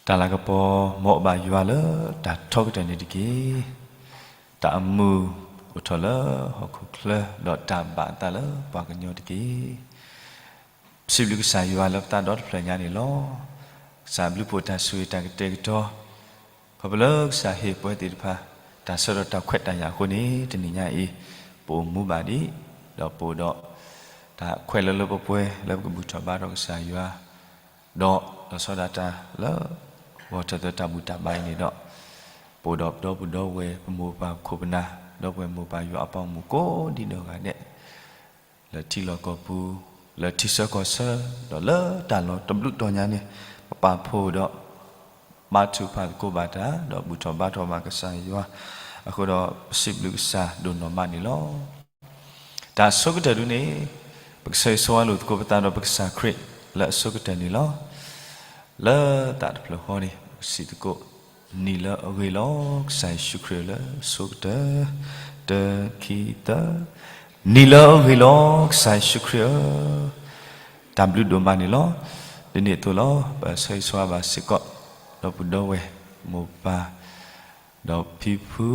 တၢ်လၤကပီၤ မ်အဘၣ်ယွၤလၢတၢ်ထီကတၢၢ်န့ၣ်တက့ၢ်. တၢ်အမုာ်အိၣ်ထီၣ်လၢဟီၣ်ခိၣ်ချၢ, ဒီးတၢ်ဘၣ်အသးလၢပှၤကညီတက့ၢ်. ပစံးဘျုးကစၢ်ယွၤလၢပသးဒီတဖျၢၣ်ညါန့ၣ်လီၤ. ကစၢ်ဘျုးဖှိၣ်တၢ်ဆိၣ်ဂ့ၤတၢ်ကတဲာ်ကတီၤ, ခီဖျိလၢကစၢ်ဟ့ၣ်ပှၤသ့ၣ်တဖၣ် တၢ်ဆၢကတီၢ်တၢ်ခွဲးတၢ်ယာ်အဃိန့ၣ် တနံၤညါအံၤ ပအိၣ်မူဘၣ်ဒံး, ဒီးပအိၣ်ဒီး တၢ်ခွဲးလၢလၢပှဲၤပှဲၤလၢပကဘူၣ်ထီၣ်ဘါထီၣ်ကစၢ်ယွၤ, ဒီးလီၤဆီဒၣ်တၢ်လၢ ဂီၤထၢၣ်သၢတၢ်ဘူၣ်တၢ်ဘါအံၤန့ၣ်ဒီး, ပအိၣ်ဒီးပဒီပုၢ်ဒီဝဲၢ် ပမိၢ်ပၢ်ခိၣ်ပနၢ် ဒီပုၢ်ဝဲၢ်မိၢ်ပၢ်ယွၤအပှၤဂီၢ်မုၢ်ကိးဒံနီၢ်ဂၤဒဲး လၢထံလီၢ်ကီၢ်ပူၤ, လၢထံဆၢကီၢ်ဆၢ, ဒီးလၢတၢ်လီၢ်တဘျုးတီၤညါန့ၣ်, ပပာ်ဖှိၣ်ဒီး ဘါထုကဖၣ်သကိးဘၣ်တၢ်, ဒီးဘူၣ်ထီၣ်ဘါထီၣ်ဘၣ်ကစၢ်ယွၤ, အဃိဒီးပစံးဘျုးကစၢ်ဒိၣ်နီၢ်မးန့ၣ်လီၤ. တၢ်အဆိကတၢၢ်ဒုန့ၣ်, ပကဆၢဂ့ၤဆၢဝါလိာ်သကိးပသးဒီးပကစၢ်ခရံာ်လၢအဆိကတၢၢ်န့ၣ်လီၤ. လၢသးတဖျၢၣ်ဃီန့ၣ် ပကစံးသကိး, နံၤလၢအဂ့ၤလီၤ ကစၢ်ယ့ၣ်ၡူးခရံာ်ဧၢ လၢအဆိကတၢၢ်, တၢ ခံ သၢ, နံၤလၢအဂ့ၤလီၤ ကစၢ်ယ့ၣ်ၡူးခရံာ်ဧၢ, တၢ်ဘျုးဒိၣ်မးန့ၣ်လီၤ. ဒ်န့ၣ်အသိးလီၤ ပဆၢဂ့ၤဆၢဝါဘၣ်စ့ၢ်ကီး ဒီပုၢ်ဒီဝဲၢ်မိၢ်ပၢ် ဒီးဖံဖု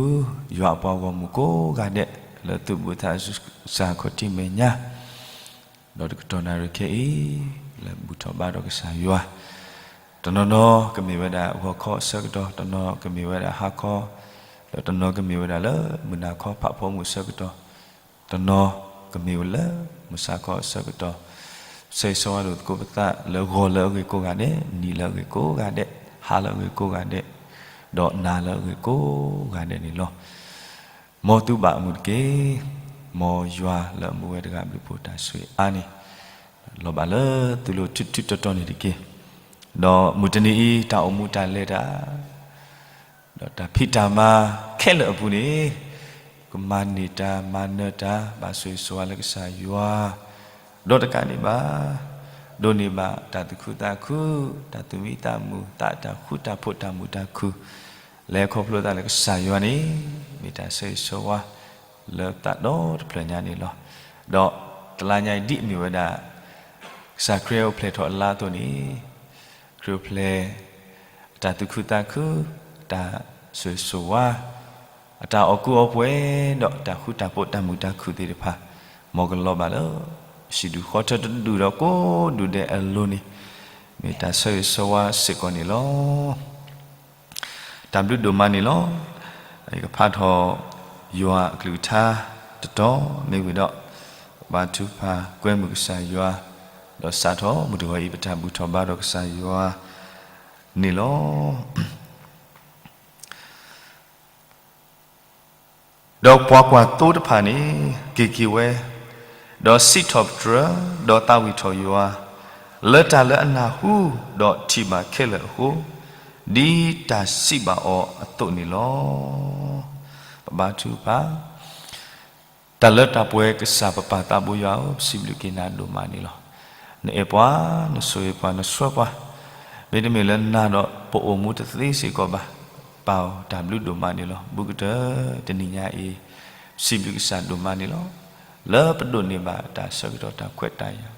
ယွၤအပှၤဂီၢ်မုၢ်ကိးဂၤဒဲး လၢသုးဘူးသးစၢ်ခီၣ်ထံးမဲာ်ညါ ဒီးတကတီၢ်နၣ်ရံၣ်ခဲအံၤ လၢဘူၣ်ထီၣ်ဘါထီၣ်ကစၢ်ယွၤ, တနီၤနီၤကမ့ၢ်ဝဲဒၣ်ဂီၤခီအဆၢကတီၢ်, တနီၤကမ့ၢ်ဝဲဒၣ်ဟါခီ, ဒီးတနီၤကမ့ၢ်ဝဲဒၣ်လၢမုၢ်နၤခီဖးဖီမုၢ်အဆၢကတီၢ်, တနီၤကမ့ၢ်ဝဲလၢမုၢ်ဆါခီအဆၢကတီၢ်, ဆၢဂ့ၤဆၢဝါလိာ်သကိးပသးလၢဂီၤလၢအဂ့ၤကိးဂၤဒဲး, နံၤလၢအဂ့ၤကိးဂၤဒဲး, ဟါလၢအဂ့ၤကိးဂၤဒဲး, ဒီးနၤလၢအဂ့ၤကိးဂၤဒဲးန့ၣ်လီၤ. မ်သုဘၣ်အမုာ်တက့ၢ်. မ်ယွၤလၢအမူဝဲတဂၤဘျုးဖှိၣ်တၢ်ဆိၣ်ဂ့ၤအါန့ၣ် လီၤဘၣ်လၢသုလိၤထူထူတီတီန့ၣ်တက့ၢ်. ဒီးမုၢ်တနံၤအံၤ တၢ်အိၣ်မူတၢ်လဲၤတၢ် ဒီးတၢ်ဖံးတၢ်မၤခဲလၢာ်အပူၤန့ၣ်, ကမၤန့ၢ်တၢ်မၤနၢၤတၢ် ဘၣ်ဆိၣ်ဂ့ၤဆိၣ်ဝါလၢကစၢ်ယွၤ, ဒီးတကးဒံးဘၣ်, ဒိးန့ၢ်ဘၣ်တၢ်သူၣ်ခုသးခု, တၢ်သူၣ်မံသးမုာ်, တၢ်ဃူတၢ်ဖိး တၢ်မုာ်တၢ်ခုၣ်, လဲၤခီဖျိသးလၢကစၢ်ယွၤန့ၣ် မ့ၢ်တၢ်ဆၢဂ့ၤဆၢဝါလၢသးဒီတဖျၢၣ်ညါန့ၣ်လီၤ. ဒီးတလါညါအံၤဒ်အမ့ၢ်ဝဲဒၣ် ကစၢ်ခရံာ်အိၣ်ဖျဲၣ်ထီၣ်အလါအသိးန့ၣ်, ခရံာ်အိၣ်ဖျဲၣ် အတၢ်သူၣ်ခုသးခု, အတၢ်ဆိၣ်ဂ့ၤဆိၣ်ဝါ, အတၢ်အီၣ်ကူအီပှဲၤ, ဒီးတၢ်ဃူတၢ်ဖိး တၢ်မုာ်တၢ်ခုၣ်သ့ၣ်တဖၣ်, မ်ကလီၤဘၣ်လၢ ဟံၣ်ဒူၣ်ဃီထၢတဒူၣ်ဒီးကိးဒူၣ်ဒဲးအလိၤန့ၣ်, မ့ၢ်တၢ်ဆၢဂ့ၤဆၢဝါစ့ၢ်ကီးန့ၣ်လီၤ. တၢ်ဘျုးဒိၣ်မးန့ၣ်လီၤ. ယကဖးထီၣ် ယွၤအကလုၢ်ကထါတတီၤမ့ၢ်ဝံၤဒီး, ဘါထုကဖၣ်ကွဲမုာ်ကစၢ်ယွၤ, ဒီးစးထီၣ်မုၢ်တဂီၤအံၤပတၢ်ဘူၣ်ထီၣ်ဘါထီၣ်ကစၢ်ယွၤန့ၣ်လီၤ. ဒီးပှၤကွၢ်သိတဖၣ်န့ၣ် က့ၤက့ၤဝဲ, ဒီးစံးထီၣ်ပတြၢၤ, ဒီးသးဝံၣ်ထီၣ်ယွၤ, လၢတၢ်လၢအနၢ်ဟူ, ဒီးထံၣ်ဘၣ်ခဲလၢာ်အဃိ, ဒ်တၢ်စံးဘၣ်အီၤအသိးန့ၣ်လီၤ. ပဘါထုကဖၣ်. တၢ်လၢတၢ်ပှဲၤကစၢ်ပပၢ်သးဘိယွၤဧၢ, ပစံးဘျုးက့ၤနၤဒိၣ်မးန့ၣ်လီၤ. နအဲၣ်ပှၤ, နဆိၣ်ဂ့ၤပှၤ, နဆှၢပှၤ, မ့တမ့ၢ်လၢနၤဒီးပအိၣ်မူတသ့စ့ၢ်ကီးဘၣ်. ပၢ်ဧၢ, တၢ်ဘျုးဒိၣ်မးန့ၣ်လီၤ. ဘူးကတၢၢ်တနံၤညါအံၤ, ပစံးဘျုးကစၢ်ဒိၣ်မးန့ၣ်လီၤ. လၢပဒိးန့ၢ်ဘၣ်တၢ်ဆၢကတီၢ်တၢ်ခွဲးတၢ်ယာ်,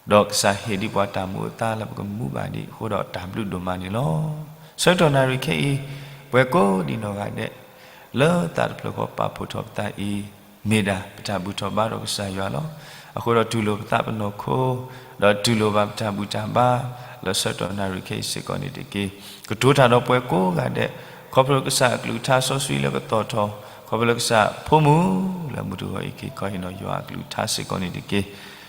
ဒီးကစၢ်ဟ့ၣ်ဒံးပှၤတၢ်မူအသါလၢပကမူဘၣ်ဒံးအဃိဒီးတၢ်ဘျုးဒိၣ်မးန့ၣ်လီၤ. ဆၢကတီၢ်နၣ်ရံၣ်ခဲအံၤ, ပှၤကိးဒံးနီၢ်ဂၤဒဲး, လၢသးတဖျၢၣ်ဃီပာ်ဖှိၣ်ထီၣ်ပသးအံၤ, မ့ၢ်ဒၣ်ပတၢ်ဘူၣ်ထီၣ်ဘါထီၣ်ကစၢ်ယွၤလီၤ. အဃိဒီးတူၢ်လိာ်ပသးပနီၢ်ခိ, ဒီးတူၢ်လိာ်ဘၣ်ပတၢ်ဘူၣ်တၢ်ဘါ, လၢဆၢကတီၢ်နၣ်ရံၣ်ခဲအံၤစ့ၢ်ကီးန့ၣ်တက့ၢ်. ကတိၤတၢ်ဒီးပှၤကိးဂၤဒဲး, ခီဖျိကစၢ်အကလုၢ်ကထါစီဆှံလၢကသီၣ်ထီၣ်, ခီဖျိကစၢ်ဖိမုၣ်လၢမုၢ်တဂီၤအံၤက့ၤခီဟ့ၣ်နီၤယွၤအကလုၢ်ကထါစ့ၢ်ကီးန့ၣ်တက့ၢ်.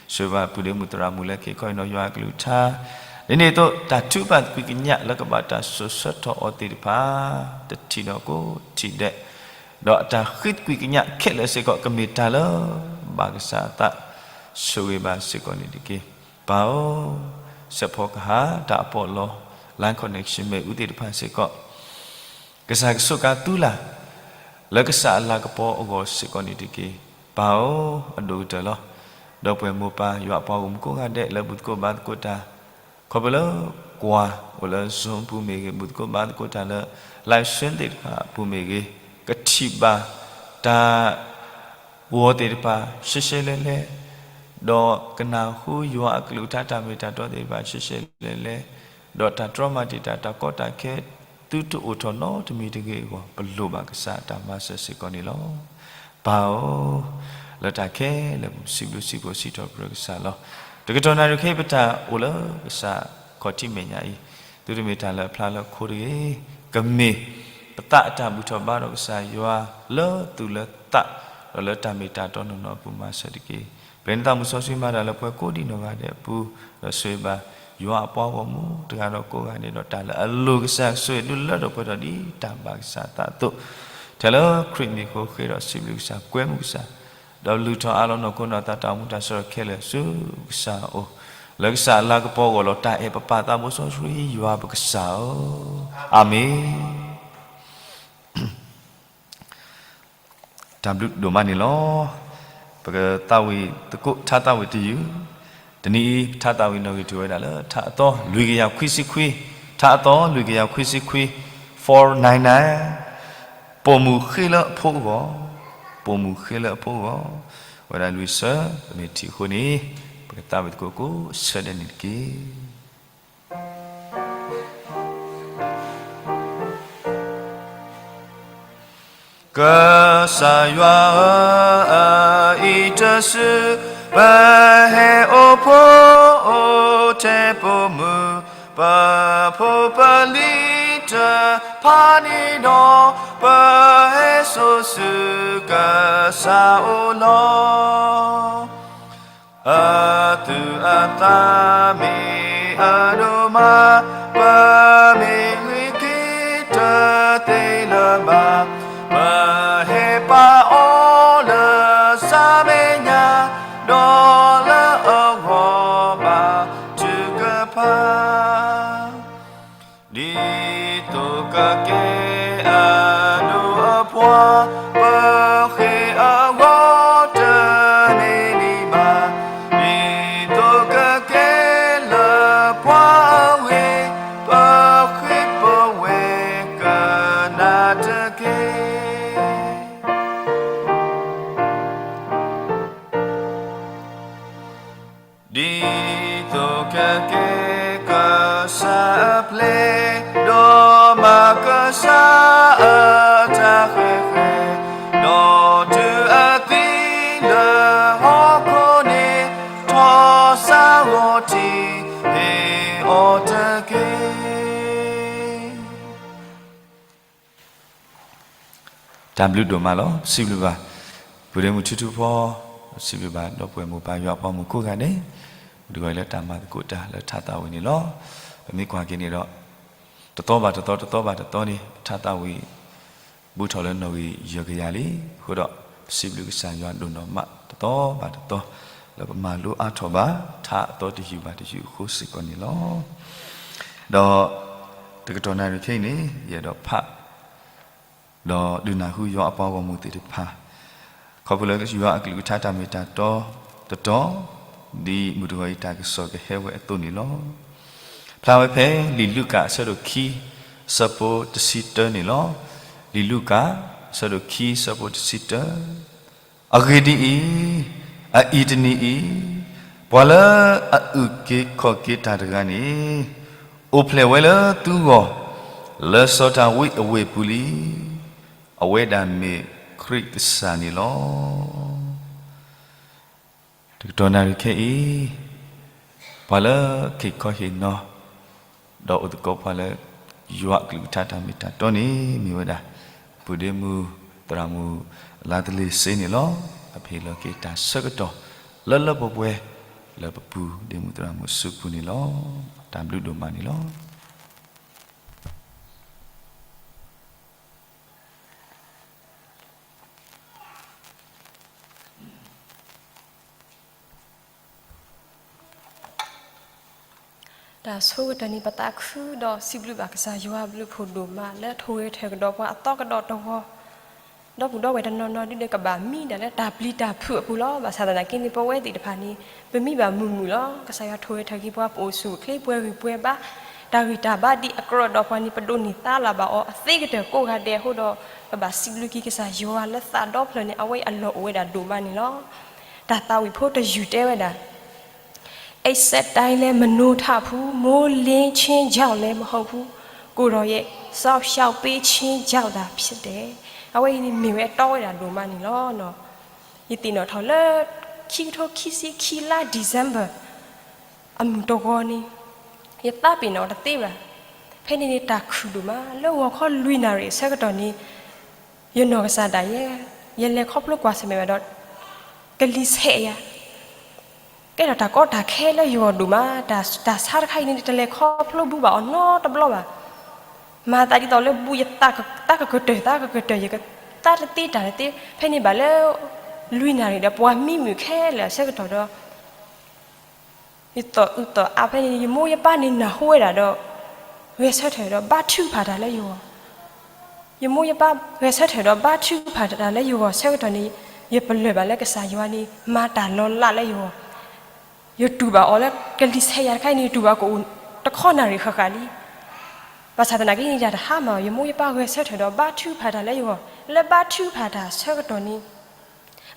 ဆိၣ်ဂ့ၤဘၣ်ပုၢ်ဒီးမုၣ်သရၣ်မုၣ်လၢက့ၤခီဟ့ၣ်နီၤယွၤအကလုၢ်ကထါ, ဒ်န့ၣ်အသိးတၢ်ထုကဖၣ်သကွံာ်ကညးလၢကဘၣ်တၢ်စိာ်ဆှၢထီၣ်အီၤသ့ၣ်တဖၣ်, တထံၣ်ဒီးကိးထံၣ်ဒဲး, ဒီးအတၢ်ဃ့သကွံာ်ကညးခဲလၢာ်စ့ၢ်ကီး ကမ့ၢ်တၢ်လၢဘၣ်ကစၢ်အသး, ဆိၣ်ဂ့ၤဘၣ်စ့ၢ်ကီးန့ၣ်တက့ၢ်. ပၢ်ဧၢ, စဲးဖီကဟၣ်တၢ်အပီးအလီ, line connection မ့ၣ်အူသ့ၣ်တဖၣ်စ့ၢ်ကီး ကစၢ်ကဆိးကါသူလၢ်, လၢကစၢ်အလၤကပီၤအဂီၢ်စ့ၢ်ကီးန့ၣ်တက့ၢ်. ပၢ်ဧၢ, အဒိၣ်ကတၢၢ်လီၤ. ဒီးပှၤမိၢ်ပၢ်ယွၤအပှၤဂီၢ်မုၢ်ကိးဂၤဒဲးလၢဘူၣ်သကိးဘါသကိးတၢ်, ခီဖျိလၢကွၢ်အိၣ်လၢ Zoom ပူၤမ့ၢ်ဂ့ၤ, ဘူၣ်သကိးဘါသကိးတၢ်လၢ live stream သ့ၣ်တဖၣ်အပူၤမ့ၢ်ဂ့ၤ, ကထံၣ်ဘၣ်တၢ် ဂီၤသ့ၣ်တဖၣ်ရှဲရှဲလဲၣ်လဲၣ်, ဒီးကနၢ်ဟူယွၤအကလုၢ်ကထါတၢ်မ့ၢ်တၢ်တီသ့ၣ်တဖၣ်ရှဲရှဲလဲၣ်လဲၣ်, ဒီးတၢ်တြီမၤတံာ်တာ်တၢ်ကီတၢ်ခဲ သုတအိၣ်ထီၣ်နီတမံၤတဂ့ၤအဂီၢ် ပလိၣ်ဘၣ်ကစၢ်အတၢ်မၤစၢၤစ့ၢ်ကီးန့ၣ်လီၤ. ပၢ်ဧၢ, လၢတၢ်ခဲလၢာ်ပူၤ ပစံးဘျုးစံးဖှိၣ်စံးထီၣ်ပတြၢၤကစၢ်လီၤ. တကတီၢ်နၣ်ရံၣ်ခဲအံၤ ပတၢ်အိၣ်လၢကစၢ်ခီၣ်ထံးမဲာ်ညါအံၤ သုတမ့ၢ်တၢ်လၢအဖျါလၢအခိတဂ့ၤ, ကမ့ၢ်ပသးအတၢ်ဘူၣ်ထီၣ်ဘါထီၣ်ကစၢ်ယွၤလၢသူၣ်လၢသး ဒီးလၢတၢ်မ့ၢ်တၢ်တီနီၢ်နီၢ်အပူၤမၤစၢၤတက့ၢ်. ပျဲနသးမုၢ်စီဆှံမၤတၢ်လၢပှၤကိးဒံးနီၢ်ဂၤဒဲးအပူၤ, ဒီးဆိၣ်ဂ့ၤဘၣ်ယွၤအပှၤဂီၢ်မုၢ်တဂၤဒီးကိးဂၤန့ၣ်ဒီး တၢ်လၢအလိၣ်ကစၢ်ကဆိၣ်ဂ့ၤဒုးလၢထီၣ်ပှဲၤထီၣ်ဒ်တၢ်ဘၣ်ကစၢ်အသးအသိး, ထဲလၢခရံာ်မံၤအဃိ ဃ့ဒီးစံးဘျုးကစၢ် ကွဲမုာ်ကစၢ်, ဒီးလုၢ်ထီၣ်အးလီၤနီၢ်ခိနီၢ်သးတၢ်အိၣ်မူတၢ်ဆၢကတီၢ်ခဲလၢာ်ဆူကစၢ်အအိၣ်, လၢကစၢ်အလၤကပီၤအဂီၢ်လီၤ. တၢ်အဲၣ်ပပၢ်သးဘိစီဆှံယွၤပကစၢ်ဧၢ, အၤမ့ၣ်. တၢ်ဘျုးဒိၣ်မးန့ၣ်လီၤ. ပကသးဝံၣ်သကိးထါသးဝံၣ်တယုၢ်, တနံၤအံၤ ထါသးဝံၣ်နီၣ်ဂံၢ်ထူၣ်ဝဲဒၣ်လၢ ထါအသီ လွံၢ်ကယၤခွံဆံခွံ, ထါအသီ လွံၢ်ကယၤခွံဆံခွံ, four nine nine, ပိာ်မုၣ်ဃ့လၢအဖိအဂီၢ်, ပိာ်မုၣ်ဃ့လၢအဖိအဂီၢ်, ဝဲဒၣ်လွံၢ်ဆၢ, ပမ့ၢ်ထံၣ်အဃိန့ၣ်, ပကသးဝံၣ်သကိးကိးဆၢဒဲးန့ၣ်တက့ၢ်. ကစၢ်ယွၤဧၢ, အအံၤတစု, ပဟဲအိၣ်ဖှိၣ်အိၣ်ထဲပိာ်မုၣ်, ပဖိပလံၤတဖၣ်န့ၣ်ဒီး, ပဟဲစိာ်ဆူကစၢ်အအိၣ်လီၤ. အသူၣ်အသးမ့ၢ်အဒိၣ်မး, ပမ့ၢ်ဂံၢ်က့ၤတသ့လၢၤဘၣ်, ပဟဲပာ်အီၤလၢစးမဲာ်ညါ, ဒီးလၢအဂီၢ်ဘၣ်ထုကဖၣ် ဒ်သိးကကဲအဒိၣ်အပှၢ်, ပဃ့အဂီၢ်တမ့ၢ်ဒံးဘၣ်, ဒ်သိးကကဲလၢပှၤအဂ့ၢ်, ပဃ့ပဝဲကနၣ်တက့ၢ်. ဒ်သိးကကဲကစၢ်အပျဲၢ်, ဒီးမၤကစၢ်အတၢ်ဃဲၤဃဲၤ, ဒီးတုၤအသံလၢဟီၣ်ခိၣ်န့ၣ်, ထီၣ်စးဂီၤထံး, ဟ့ၣ်အီၤတက့ၢ်. တၢ်ဘျုးဒိၣ်မးလီၤ. စံးဘျုးဘၣ် ပုၢ်ဒ့မုၣ်ထူထူဖီ, စံးဘျုးဘၣ်ဒီပုၢ်ဝဲၢ်မိၢ်ပၢ်ယွၤအပှၤမုၣ်ကိးဂၤဒဲး, မုၢ်တဂီၤအံၤလၢတၢ်မၤသကိးတၢ်လၢထါသးဝံၣ်န့ၣ်လီၤ. ပမ့ၢ်ကွၢ်က့ၤန့ၣ်ဒီး, တသီဘၣ်တသီ တသီဘၣ်တသီန့ၣ် ထါသးဝံၣ် ဘူးထီၣ်လၢနီၣ်ဂံၢ်ယဲၢ်ကယၤလံ. အဃိဒီး ပစံးဘျုးကစၢ်ယွၤဒိၣ်နီၢ်မးတသီဘၣ်တသီ လၢပမၤလိအါထီၣ်ဘၣ် ထါအသီတယုၢ်ဘၣ်တယုၢ်အဃိစ့ၢ်ကီးန့ၣ်လီၤ. ဒီး တကတီၢ်နၣ်ရံၣ်ခဲအံၤန့ၣ် ယအဲၣ်ဒိးဖး ဒီးဒုးနၢ်ဟူယွၤအပှၤဂီၢ်မုၢ်သ့ၣ်တဖၣ် ခီဖျိလၢယွၤအကလုၢ်ကထါတၢ်မ့ၢ်တၢ်တီတတီၤ ဒ်မုၢ်တဂီၤအံၤတၢ်ကစီၣ်ကဟဲဝဲအသိးန့ၣ်လီၤ. ဖျါဝဲဖဲလံာ်လူၤကၣ်အဆၢဒိၣ်ခံ ဆၢဖိတဆံတၢန့ၣ်လီၤ. လံာ်လူၤကၣ် အဆၢဒိၣ်ခံ ဆၢဖိတဆံတၢ အဂ့ၢ်ဒ်အံၤ, အအံၤတနံၤအံၤ, ပှၤလၢအအုၣ်က့ၤခီၣ်က့ၤတၢ်တဂၤန့ၣ် အိၣ်ဖျဲၣ်ဝဲလၢသုဂီၢ် လၢစီၤဒၤဝံးအဝ့ၢ်ပူၤလံ. အဝဲဒၣ်မ့ၢ်ခရံာ်ကစၢ်န့ၣ်လီၤ. တကတီၢ်နၣ်ရံၣ်ခဲအံၤ, ပှၤလၢက့ၤခီဟ့ၣ်နီၤ ဒီးအိၣ်သကိးပှၤလၢ ယွၤအကလုၢ်ကထါတၢ်မ့ၢ်တၢ်တီန့ၣ် မ့ၢ်ဝဲဒၣ် ပုၢ်ဒ့မုၣ်သရၣ်မုၣ်လါသလ့ၤစ့န့ၣ်လီၤ. အဟ့ၣ်လီၤက့ၤတၢ်ဆၢကတီၢ် လၢလၢပှဲၤပှဲၤ လၢပပုၢ်ဒ့မုၣ်သရၣ်မုၣ်အစုပူၤန့ၣ်လီၤ. တၢ်ဘျုးဒိၣ်မးန့ၣ်လီၤ. တၢ်ဆိကတၢၢ်န့ၣ် ပသးခုဒီးစံးဘျုးဘၣ်ကစၢ်ယွၤအဘျုးအဖှိၣ်ဒိၣ်မး လၢထိၣ်ဂဲၤထၢၣ်ကဒီးပှၤအသီကဒီးတဂီၤ, ဒီပုၢ်ဒီဝဲၢ်တနီၤနီၤဒ်န့ၣ် ကဘၣ်မံဒၣ်လၢတၢ်ပျံၤတၢ်ဖုးအပူၤလီၤ. ဘၣ်ဆၣ်သနာ်က့န့ၣ် ပဝဲသ့ၣ်တဖၣ်န့ၣ် ပမံဘၣ်မုာ်မုာ်လီၤ. ကစၢ်ယွၤထိၣ်ဂဲၤထၢၣ်က့ၤပှၤ ပအိၣ်ဆူၣ်အိၣ်ချ့ ပှဲၤဂံၢ်ပှဲၤဘါ, တၢ်ဂံၢ်တၢ်ဘါဒ်အကြၢးဒီးပှၤန့ၣ် ပဒိးန့ၢ်သါလၢ်ဘၣ်အီၤအသ့ကတၢၢ်ကိးဂၤဒဲးအဃိဒီး ပဘၣ်စံးဘျုးက့ၤကစၢ်ယွၤလၢသးဒီဖျၢၣ်န့ၣ် အဝဲအလီၢ်အိၣ်ဝဲဒၣ်ဒိၣ်မးန့ၣ်လီၤ. တၢ်သးဝံၣ်ဖိတယုၢ်တဲဝဲဒၣ်, အိပ်စက်တိုင်းလည်း မနိုးထဘူး, မိုးလင်းခြင်းကြောင့်လည်း မဟုတ်ဘူး, ကိုယ်တော်ရဲ့ စောင့်ရှောက်ပေးခြင်းကြောင့်သာ ဖြစ်တယ်. အဝဲအံၤန့ၣ် မ့ၢ်ဝဲအတီဝဲဒၣ်ဒိၣ်မးန့ၣ်လီၤ. ယသ့ၣ်နီၣ်ထီၣ်လၢ ခံကထိခံဆံခံလါ December အမုၢ်တဂီၤန့ၣ် ယသးပ့ၤနီၣ်တသ့ဘၣ်. ဖဲန့ၣ်န့ၣ် တၢ်ခုၣ်ဒိၣ်မး လၢဂီၤခီလွံၢ်နၣ်ရံၣ်အဆၢကတီၢ်န့ၣ် ယနီၢ်ကစၢ်ဒၣ်ယဲ ယလဲၤခီဖျိကွၢ်ဆၢၣ်မဲာ်ဘၣ်ဒီး ကလံၤဆဲးယၤ ကဲထီၣ်တၢ်ကီတၢ်ခဲလၢယဂီၢ်ဒိၣ်မး, တၢ်ဆါတခါအံၤန့ၣ် တလဲၤခီဖျိဘူးဘၣ်အီၤနီတဘျီဘၣ်. မၤသးဒ်သိးလၢဘူးယသးကကတၢၢ် သးကကတၢၢ် ယကသးတသ့တၢ်တသ့, ဖဲန့ၣ်ဘၣ်လၢ လွံၢ်နၣ်ရံၣ်ဒီးပှၤမံမုာ်ခဲလၢာ်အဆၢကတီၢ်ဒီး ယသီၣ်အုးသီၣ်အါဖဲန့ၣ် ယမိၢ်ယပၢ်န့ၣ်နၢ်ဟူဝဲဒၣ်ဒီး ဂဲၤဆၢထၢၣ်ဒီးဘါထုကဖၣ်တၢ်လၢယဂီၢ်. ယမိၢ်ယပၢ်ဂဲၤဆၢထၢၣ်ဒီးဘါထုကဖၣ်တၢ်လၢယဂီၢ်ဆၢကတီၢ်န့ၣ် ယပလၢၢ်ဘၣ်လၢကစၢ်ယွၤန့ၣ် မၤတၢ်လီၤလးလၢယဂီၢ်. ယတူၢ်ဘၣ်အီၤလၢကလံၤဆဲးယၤတခါအံၤန့ၣ် ယတူၢ်ဘၣ်ကအိၣ်တခီနၣ်ရံၣ်ဃၣ်ဃၣ်လံ. ဘၣ်ဆၣ်သနာ်က့န့ၣ် ယတဟါမၢ် ယမိၢ်ယပၢ်ဂဲၤဆၢထၢၣ်ဒီးဘါထုကဖၣ်တၢ်လၢယဂီၢ်, လၢဘါထုကဖၣ်တၢ်ဆၢကတီၢ်န့ၣ်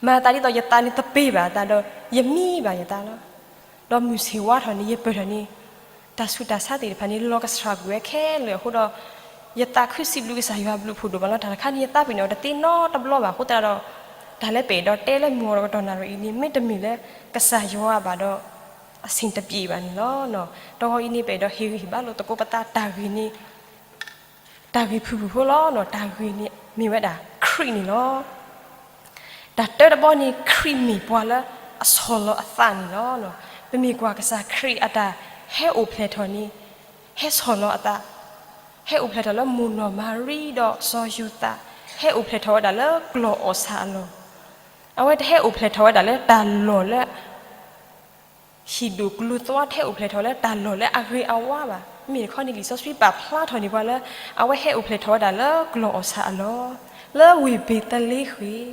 မၤသးဒ်သိးယသးန့ၣ်သပ့ၤဘၣ်အသးဒီး ယမံဘၣ်ယသးလီၤ. ဒီးမုၢ်ဆ့ၣ်ဝါထီၣ်န့ၣ် ယပၢၢ်ထီၣ်န့ၣ် တၢ်ဆူးတၢ်ဆါသ့ၣ်တဖၣ်န့ၣ် လီၤကဆှၣ်ကွံာ်ဝဲခဲလၢာ်အဃိဒီး ယသးခုစံးဘျုးကစၢ်ယွၤဘျုးဖှိၣ်ဒိၣ်မးလီၤ. တၢ်တခါန့ၣ် ယသးပ့ၤနီၣ်တသ့နီတဘျီဘၣ်အဃိသတးဒီး တၢ်လၢပအဲၣ်ဒိးတဲလၢမုၢ်ဂီၤတကတီၢ်နၣ်ရံၣ်အံၤန့ၣ် မ့တမ့ၢ်လၢကစၢ်ယွၤဘၣ်ဒီး အဆင်တပြေဘၣ်န့ၣ်လီၤ. တဂီၤအံၤန့ၣ် ပအဲၣ်ဒိးဟ့ၣ်ဂံၢ်ဟ့ၣ်ဘါလိာ်သကိးပသးတၢ်ဂ့ၢ်န့ၣ် တၢ်ဂ့ၢ်ဖုၣ်ဖုၣ်ဖိလီၤ. တၢ်ဂ့ၢ်န့ၣ်မ့ၢ်ဝဲဒၣ်ခရံာ်န့ၣ်လီၤ. တၢ်တၢတဘီန့ၣ် ခရံာ်မ့ၢ်ပှၤလၢအဆီၣ်လီၤအသးန့ၣ်လီၤ. ပမ့ၢ်ကွၢ်ကစၢ်ခရံာ်အတၢ်ဟဲအိၣ်ဖျဲၣ်ထီၣ်န့ၣ် ဟဲဆီၣ်လီၤအသး, ဟဲအိၣ်ဖျဲၣ်ထီၣ်လၢမိၢ်နီၢ်မၤရံဒီးစီၤယိၤသး, ဟဲအိၣ်ဖျဲၣ်ထီၣ်ဝဲဒၣ်လၢကျီၢ်အီၣ်ဆၣ်အလီၢ်, အဝဲတဟဲအိၣ်ဖျဲၣ်ထီၣ်ဝဲဒၣ်လၢတၢ်လီၢ်လၢ ဟံၣ်ဒိၣ်ကျိၤသွါ တဟဲအိၣ်ဖျဲၣ်ထီၣ်လၢတၢ်လီၢ်လၢအဂ့ၤအဝါဘၣ်. မ့မ့ၢ်တခီန့ၣ် လံာ်စီဆှံပာ်ဖျါထီၣ်န့ၢ်ပှၤလၢ အဝဲဟဲအိၣ်ဖျဲၣ်ထီၣ်ဝဲဒၣ်လၢကျီၢ်အီၣ်ဆၣ်အလီၢ်, လၢဝ့ၢ်ဘ့ၤသလ့ဃ့ၣ်.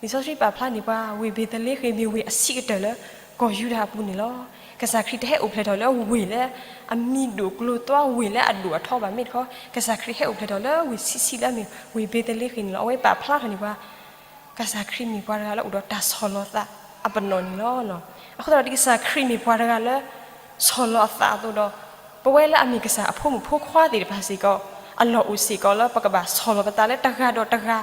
လံာ်စီဆှံပာ်ဖျါန့ၢ်ပှၤ ဝ့ၢ်ဘ့ၤသလ့ဃ့ၣ် မ့ၢ်ဝ့ၢ်အဆံးကတၢၢ်လၢကီၢ်ယူဒၤအပူၤန့ၣ်လီၤ. ကစၢ်ခရံာ်တဟဲအိၣ်ဖျဲၣ်ထီၣ်လၢဝ့ၢ်လၢအမံၤဒိၣ်ကျိၤသွါ ဝ့ၢ်လၢအဒိၣ်အထီဘၣ်. မ့ၢ်တခီ ကစၢ်ခရံာ်ဟဲအိၣ်ဖျဲၣ်ထီၣ်လၢဝ့ၢ်ဆံးဆံးလၢအမ့ၢ်ဝ့ၢ်ဘ့ၤသလ့ဃ့ၣ်န့ၣ်လီၤ. အဝဲပာ်ဖျါထီၣ်န့ၢ်ပှၤ ကစၢ်ခရံာ်မ့ၢ်ပှၤတဂၤလၢအိၣ်ဒီးတၢ်ဆီၣ်လီၤသးအပနီၣ်န့ၣ်လီၤ. အဃိသတးဒီး ဒ်ကစၢ်ခရံာ်မ့ၢ်ပှၤတဂၤလၢ ဆီၣ်လီၤအသးအသိးဒီး ပဝဲလၢအမ့ၢ်ကစၢ်အဖိမုၣ်ဖိခွါသ့ၣ်တဖၣ်စ့ၢ်ကီး အလီၢ်အိၣ်စ့ၢ်ကီးလၢပကဘၣ်ဆီၣ်လီၤပသးလၢတဂၤဒီးတဂၤ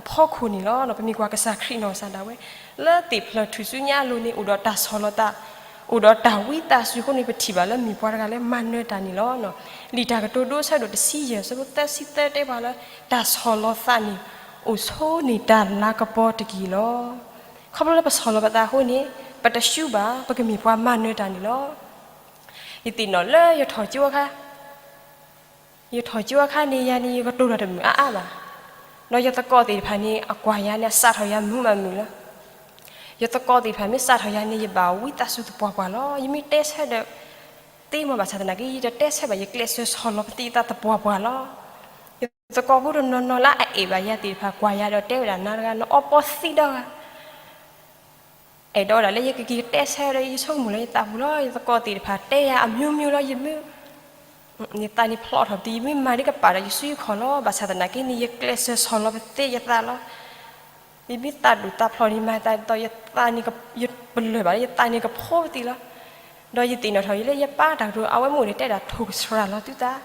အဖီခိၣ်န့ၣ်လီၤ. ပမ့ၢ်ကွၢ်ကစၢ်ခရံာ်နီၢ်ကစၢ်ဒၣ်ဝဲ လၢသ့ၣ်ဖျၢၣ်ထူၣ်စုညါအလိၤန့ၣ် အိၣ်ဒီးတၢ်ဆီၣ်လီၤသး အိၣ်ဒီးတၢ်ဝံသးစူၤအဃိန့ၣ် ပထံၣ်ဘၣ်လၢမ့ၢ်ပှၤတဂၤလၢမၤနၢၤတၢ်န့ၣ်လီၤ. လံာ်တၢ်ကတိၤဒိအဆၢဒိၣ်တဆံယဲၢ် အဆၢဖိသၢဆံသၢတဲပှၤလၢ တၢ်ဆီၣ်လီၤသးန့ၣ် အိၣ်ဆိန့ၢ်တၢ်လၤကပီၤတက့ၢ်လီၤ. ခီဖျိလၢပဆီၣ်လီၤပသးအဃိန့ၣ် ပတရှုံးဘၣ် ပကမ့ၢ်ပှၤမၤနၢၤတၢ်န့ၣ်လီၤ. ယသ့ၣ်နီၣ်လၢယထီၣ်ကၠိအခါ ယထီၣ်ကၠိအခါန့ၣ် ယၤန့ၣ် ယကတိၤတၢ်တမုာ်အါအါဘၣ်. ဒီးယသကိးသ့ၣ်တဖၣ်န့ၣ် အကွၢ်ယၤန့ၣ် အစးထီၣ်ယၤမုာ်မးမုာ်လီၤ. ယသကိးသ့ၣ်တဖၣ်မ့ၢ်စးထီၣ်ယၤန့ၣ် ယဘၣ်ဝံသးစူၤသပှၢ်ပှၢ်လီၤ. ယမ့ၢ်တဲဆၢဒီး သ့မ့ၢ်ဘၣ်ဆၣ်သနာ်က့ ယတတဲဆၢဘၣ် ယကျဲးစၢးဆီၣ်လီၤပသးယသပှၢ်ပှၢ်လီၤ. ယသကိးဖိတနီၤနီၤလၢအအဲၣ်ဘၣ်ယၤသ့ၣ်တဖၣ် ကွၢ်ယၤဒီးတဲဝဲဒၣ်နၤတဂၤ နအီပီသံဒီဂၤ အဲၣ်ဒိးဝဲဒၣ်လၢယကက့ၤတဲဆၢဒီးယဆိကမိၣ်လၢယသးပူၤလီၤ. ယသကိးသ့ၣ်တဖၣ်တဲယၤအမျိုးမျိုးလီၤ. ယမုၢ် ယသးန့ၣ်ဖျိးထီၣ်ပသံ ယမ့ၢ်မၤဒ်ကပာ်ဒီးယစုယခီၣ်လီၤ. ဘၣ်ဆၣ်သနာ်က့န့ၣ် ယကျဲးစၢးဆီၣ်လီၤပသးယသးလီၤ. ယမ့ၢ်သးဒူၣ်သးဖျိးန့ၣ် မၤသးဒ်သိးယသးန့ၣ် ယပလၢၢ်ဘၣ်လၢယသးန့ၣ်ကဖီပသံလီၤ. ဒီးယသ့ၣ်နီၣ်ထီၣ်လၢယပၢ်တၢ်ကတိၤ အဝဲမ့ၢ်အိၣ်န့ၣ် တဲဒၣ်ထိၣ်ကဆှၣ်လီၤသုသး,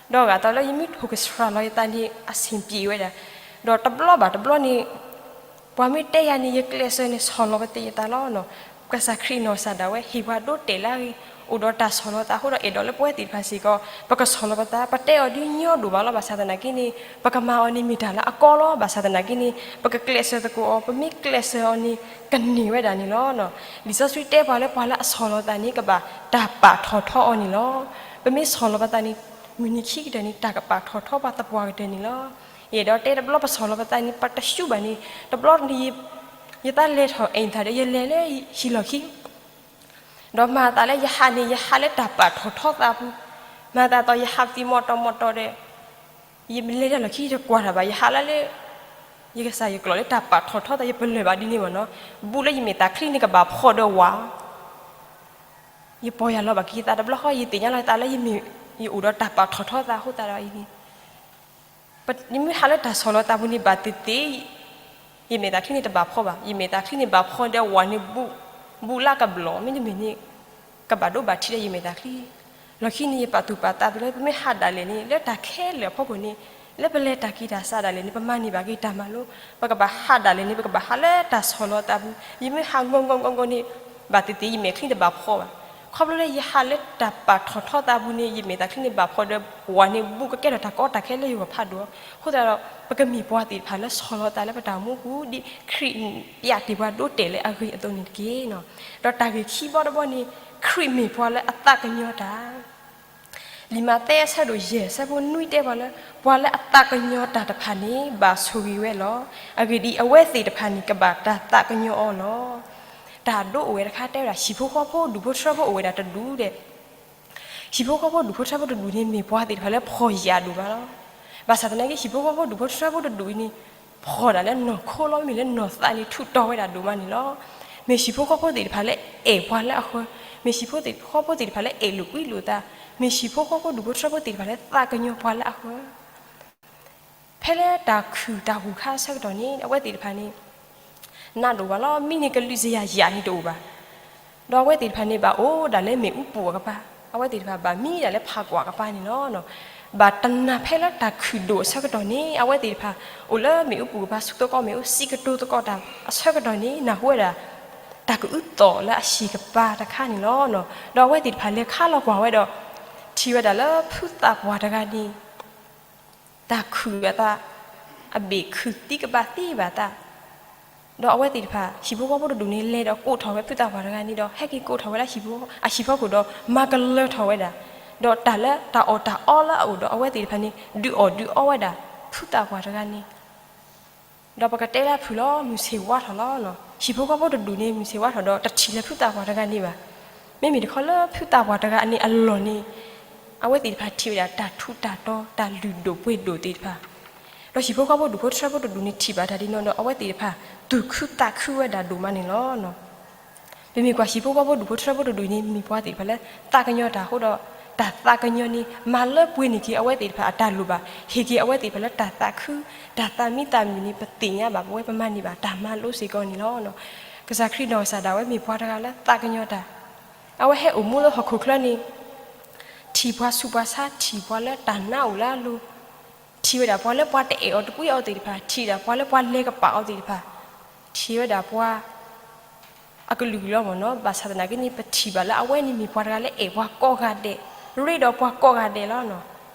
ဒီးအဂၤသီးလၢယမ့ၢ်ထိၣ်ကဆှၣ်လီၤယသးန့ၣ် အဆင်ပြေဝဲဒၣ်, ဒီးတဘျီဘၣ်တဘျီန့ၣ် ပှၤမ့ၢ်တဲယၤန့ၣ် ယကျဲးစၢးန့ၣ် ဆီၣ်လီၤပသးယသးလီၤ. ကစၢ်ခရံာ်နီၢ်ကစၢ်ဒၣ်ဝဲ ဟ့ၣ်ပှၤဒိးတဲာ်လၢအဂ့ၤ အိၣ်ဒီးတၢ်ဆီၣ်လီၤသးအဃိဒီး အဲၣ်ဒိးလၢပဝဲသ့ၣ်တဖၣ်စ့ၢ်ကီး ပကဆီၣ်လီၤပသး ပတဲအီၤဒ်ညီဒိၣ်မးလီၤ. ဘၣ်ဆၣ်သနာ်က့န့ၣ် ပကမၤအီၤန့ၣ်မ့ၢ်တၢ်လၢအကီလီၤ. ဘၣ်ဆၣ်သနာ်က့န့ၣ် ပကကျဲးစၢးသကိးအီၤ ပမ့ၢ်ကျဲးစၢးအီၤန့ၣ် ကန့ၢ်ဝဲဒၣ်န့ၣ်လီၤ. လံာ်စီဆှံတဲပှၤလၢပှၤလၢအဆီၣ်လီၤသးန့ၣ် ကဘၣ်တၢ်ပာ်ထီၣ်ထီအီၤန့ၣ်လီၤ. ပမ့ၢ်ဆီၣ်လီၤပသးန့ၣ် မုၢ်နံၤခံကတၢၢ်န့ၣ် တၢ်ကပာ်ထီၣ်ထီပှၤသပှၢ်ကတၢၢ်န့ၣ်လီၤ. ယအဲၣ်ဒိးတဲတဘျီပဆီၣ်လီၤပသးန့ၣ် ပတရှုံးဘၣ်န့ၣ် တဘျီန့ၣ် ယသးလဲၤထီၣ်အဲၣ်သးဒီး ယလဲၤလၢဟံၣ်လီၢ်ခံ ဒီးမၤသးလၢယဟးန့ၣ် ယဟးလၢတၢ်ပာ်ထီၣ်ထီသးပူၤ, မၤသးဒ်သိးယဟးပသံမီၢ်တီမီၢ်တီဒီး ယလဲၤတၢ်လီၢ်ခံ ယတကွၢ်တၢ်ဘၣ် ယဟးလၢလၢ ယကစၢ်ယကျိာ်လၢတၢ်ပာ်ထီၣ်ထီသး ယပလၢၢ်ဘၣ်ဒ်န့ၣ်မ့ၢ်နီၤ, ဘူးလၢယမဲာ်သးချံန့ၣ်ကဘၣ်ဖီၣ်ဒီးဝး ယပီၢ်ယၢ်လီၤဘၣ်က့ၤယသးတဘျီဃီ ယသ့ၣ်ညါလီၤယသးလၢယမ့ၢ် ယအိၣ်ဒီးတၢ်ပာ်ထီၣ်ထီသးအဃိသတးဒီးအံၤန့ၣ် ယမ့ၢ်ဟးလၢတၢ်ဆီၣ်လီၤသးပူၤန့ၣ် ဘၣ်သ့ၣ်သ့ၣ် ယမဲာ်သးချံန့ၣ်တဘၣ်ဖီၣ်ဘၣ်, ယမဲာ်သးချံန့ၣ်ဘၣ်ဖီၣ်ဒီးဝးန့ၣ် ဘူးလၢကဘျီၣ် မ့တမ့ၢ်န့ၣ် ကဘၣ်ဒိဘၣ်ထံးဒီးယမဲာ်သးချံ. လီၢ်ခံန့ၣ် ယပာ်သူၣ်ပာ်သးသုလၢ ပမ့ၢ်ဟးဒၣ်လဲာ်န့ၣ် လၢတၢ်ခဲလၢာ်အဖီခိၣ်န့ၣ်, လၢပလဲၤတၢ်က့ၤတၢ်စးဒၣ်လဲာ်န့ၣ် ပမၤန့ၢ်ဘၣ်က့ၤတၢ်မၤလိ, ပကဘၣ်ဟးဒၣ်လဲာ်န့ၣ် ပကဘၣ်ဟးလၢတၢ်ဆီၣ်လီၤသးပူၤ. ယမ့ၢ်ဟးဂီၤဂီၤဂီၤဂီၤန့ၣ် ဘၣ်သ့ၣ်သ့ၣ်ယမဲာ်ချံတဘၣ်ဖှီၣ်ဘၣ်. ခီဖျိလၢယဟးလၢတၢ်ပာ်ထီၣ်ထီသးပူၤန့ၣ် ယမဲာ်သးချံန့ၣ်ဘၣ်ဖှီၣ်ဒီး ပှၤန့ၣ်ဘူးကကဲထီၣ်တၢ်ကီတၢ်ခဲလၢယဂီၢ်ဖးဒိၣ်. အဃိသတးဒီး ပကမ့ၢ်ပှၤသ့ၣ်တဖၣ်လၢဆီၣ်လီၤသးလၢပတၢ်အိၣ်မူပူၤ ဒ်ခရံာ်ပျးတ့ၢ်ပှၤဒိတဲာ်လၢအဂ့ၢ်အသိးန့ၣ်တက့ၢ်. ဒီးတၢ်ဂ့ၢ်ခံဘီတဘီန့ၣ် ခရံာ်မ့ၢ်ပှၤလၢအသးကညီၤတၢ် လံာ်မးသဲအဆၢဒိၣ်ယဲၢ်အဆၢဖိနွံတဲပှၤလၢ ပှၤလၢအသးကညီၤတၢ်တဖၣ်န့ၣ် ဘၣ်ဆိၣ်ဂ့ၤဝဲလီၤ. အဂ့ၢ်ဒ်အံၤ, အဝဲသ့ၣ်တဖၣ်န့ၣ် ကဘၣ်တၢ်သးကညီၤအီၤလီၤ. တၢ်ဒိအိၣ်ဝဲတခါတဲဝဲဒၣ် ဟံၣ်ဖိဃီဖိဒူၣ်ဖိထၢဖိအိၣ်ဝဲဒၣ်တဒူၣ်ဒီး ဟံၣ်ဖိဃီဖိဒူၣ်ဖိထၢဖိတဒူၣ်န့ၣ် မ့ၢ်ပှၤသ့ၣ်တဖၣ်လၢဖှီၣ်ယာ်ဒိၣ်မးလီၤ. ဘၣ်ဆၣ်သနာ်က့ ဟံၣ်ဖိဃီဖိဒူၣ်ဖိထၢဖိတဒူၣ်အံၤန့ၣ် ဖှီၣ်ဒၣ်လၢနီၢ်ခိလီၤ. မ့မ့ၢ်လၢနီၢ်သးန့ၣ် ထူးတီၤဝဲဒၣ်ဒိၣ်မးန့ၣ်လီၤ. မ့ၢ်ဟံၣ်ဖိဃီဖိသ့ၣ်တဖၣ်လၢအဲၣ်ပှၤလၢအဃၢၤ, မ့ၢ်ဟံၣ်ဖိဃီဖိသ့ၣ်တဖၣ်လၢအဲၣ်လိာ်ကွံလိာ်သး, မ့ၢ်ဟံၣ်ဖိဃီဖိဒူၣ်ဖိထၢဖိသ့ၣ်တဖၣ်လၢသးကညီၤပှၤလၢအဃၢၤ ဖဲလၢတၢ်ခုၣ်တၢ်ဟူးခါအဆၢကတီၢ်န့ၣ် အဝဲသ့ၣ်တဖၣ်န့ၣ် နးဒိၣ်ဘၣ်လီၤ. မံန့ၢ်ကလုာ်စယၤယၤန့ၣ်တအိၣ်ဘၣ်. ဒီးအဝဲသ့ၣ်တဖၣ်န့ၣ် ဘၣ်အိၣ်ဒၣ်လၢမ့ၣ်အူပူၤအကပၤ, အဝဲသ့ၣ်တဖၣ်ဘၣ်မံဒၣ်လၢဖးကွၢ်အကပၤန့ၣ်လီၤ. ဘၣ်တနၤဖဲလၢတၢ်ခုၣ်ဒိၣ်အဆၢကတီၢ်န့ၣ် အဝဲသ့ၣ်တဖၣ် အိၣ်လၢမ့ၣ်အူပူၤကပၤ ဆူးသကိးမ့ၣ်အူ စံးကတိၤသကိးတၢ်အဆၢကတီၢ်န့ၣ် နၢ်ဟူဝဲဒၣ် တၢ်ကအုးသီၣ်လၢအဟံၣ်ကပၤတခါန့ၣ်လီၤ. ဒီးအဝဲသ့ၣ်တဖၣ်လဲၤခါလီၤကွၢ်ဝဲဒီး ထံၣ်ဝဲဒၣ်လၢဖုသးပှၢ်တဂၤန့ၣ် တၢ်ခုၣ်အသး အဘ့ၣ်ခုၣ်သံကဘးသံဘၣ်သး, ဒီးအဝဲသ့ၣ်တဖၣ် ဟံၣ်ဖိဃီဖိတဒူၣ်န့ၣ် လဲၤဒီးကိးထီၣ်ဝဲဖုသးပှၢ်တဂၤန့ၣ်ဒီး ဟဲက့ၤကိးထီၣ်ဝဲလၢအဟံၣ်ဖိဃီဖိအခိၣ်ဒီး မၤကလၢထီၣ်ဝဲဒၣ်, ဒီးတၢ်လၢတၢ်အီၣ်တၢ်အီလၢအအိၣ်ဒီး အဝဲသ့ၣ်တဖၣ်န့ၣ် ဒုးအီၣ်ဒုးအီဝဲဒၣ် ဖုသးပှၢ်တဂၤန့ၣ် ဒီးပကတဲလၢအဖုၣ်လီၤ မုၢ်ဆ့ၣ်ဝါထီၣ်လီၤ. ဟံၣ်ဖိဃီဖိတဒူၣ်န့ၣ် မုၢ်ဆ့ၣ်ဝါထီၣ်ဒီး တထံၣ်လၢၤဖုသးပှၢ်တဂၤန့ၣ်ဘၣ်. မ့မ့ၢ်တခီလၢဖုသးပှၢ်တဂၤန့ၣ်အလီၢ်န့ၣ် အဝဲသ့ၣ်တဖၣ်ထံၣ်ဝဲဒၣ်တၢ်ထူးတၢ်တီၤ တၢ်လုၢ်ဒိၣ်ပှ့ၤဒိၣ်သ့ၣ်တဖၣ်, ဒီးဟံၣ်ဖိဃီဖိဒူၣ်ဖိထၢဖိတဒူၣ်န့ၣ်ထံၣ်ဘၣ်တၢ်ဒ်န့ၣ်ဒီး အဝဲသ့ၣ်တဖၣ် သူၣ်ခုသးခုဝဲဒၣ်ဒိၣ်မးန့ၣ်လီၤ. ပမ့ၢ်ကွၢ်ဟံၣ်ဖိဃီဖိဒူၣ်ဖိထၢဖိတဒူၣ်န့ၣ် မ့ၢ်ပှၤသ့ၣ်တဖၣ်လၢသးကညီၤတၢ်အဃိဒီး တၢ်သးကညီၤန့ၣ် မၤလၢပှဲၤန့ၢ်က့ၤအဝဲသ့ၣ်တဖၣ်အတၢ်လိၣ်ဘၣ်, ဟ့ၣ်က့ၤအဝဲသ့ၣ်တဖၣ်လၢတၢ်သးခု, တၢ်သးမံသးမုာ်န့ၣ် ပသ့ၣ်ညါဘၣ်ပဝဲ ပမၤန့ၢ်ဘၣ်တၢ်မၤလိစ့ၢ်ကီးန့ၣ်လီၤ. ကစၢ်ခရံာ်နီၢ်ကစၢ်ဒၣ်ဝဲမ့ၢ်ပှၤတဂၤလၢသးကညီၤတၢ်, အဝဲဟဲအိၣ်မူလၢဟီၣ်ခိၣ်ချၢန့ၣ် ထံၣ်ပှၤဆူးပှၤဆါ, ထံၣ်ပှၤလၢတၢ်နါအိၣ်လၢအလိၤ, ထံၣ်ဝဲဒၣ်ပှၤလၢပှၤတအဲၣ်အီၤတကွံအီၤသ့ၣ်တဖၣ်, ထံၣ်ဝဲဒၣ်ပှၤလၢပှၤလဲၤကပာ်အီၤသ့ၣ်တဖၣ်, ထံၣ်ဝဲဒၣ်ပှၤ အကလုာ်ကလုာ်လီၤမ့ၢ်နီၤ. ဘၣ်ဆၣ်သနာ်က့န့ၣ် ပထံၣ်ဘၣ်လၢအဝဲန့ၣ်မ့ၢ်ပှၤတဂၤလၢအဲၣ်ပှၤကိးဂၤဒဲး, ရ့ဒီးပှၤကိးဂၤဒဲးလီၤ.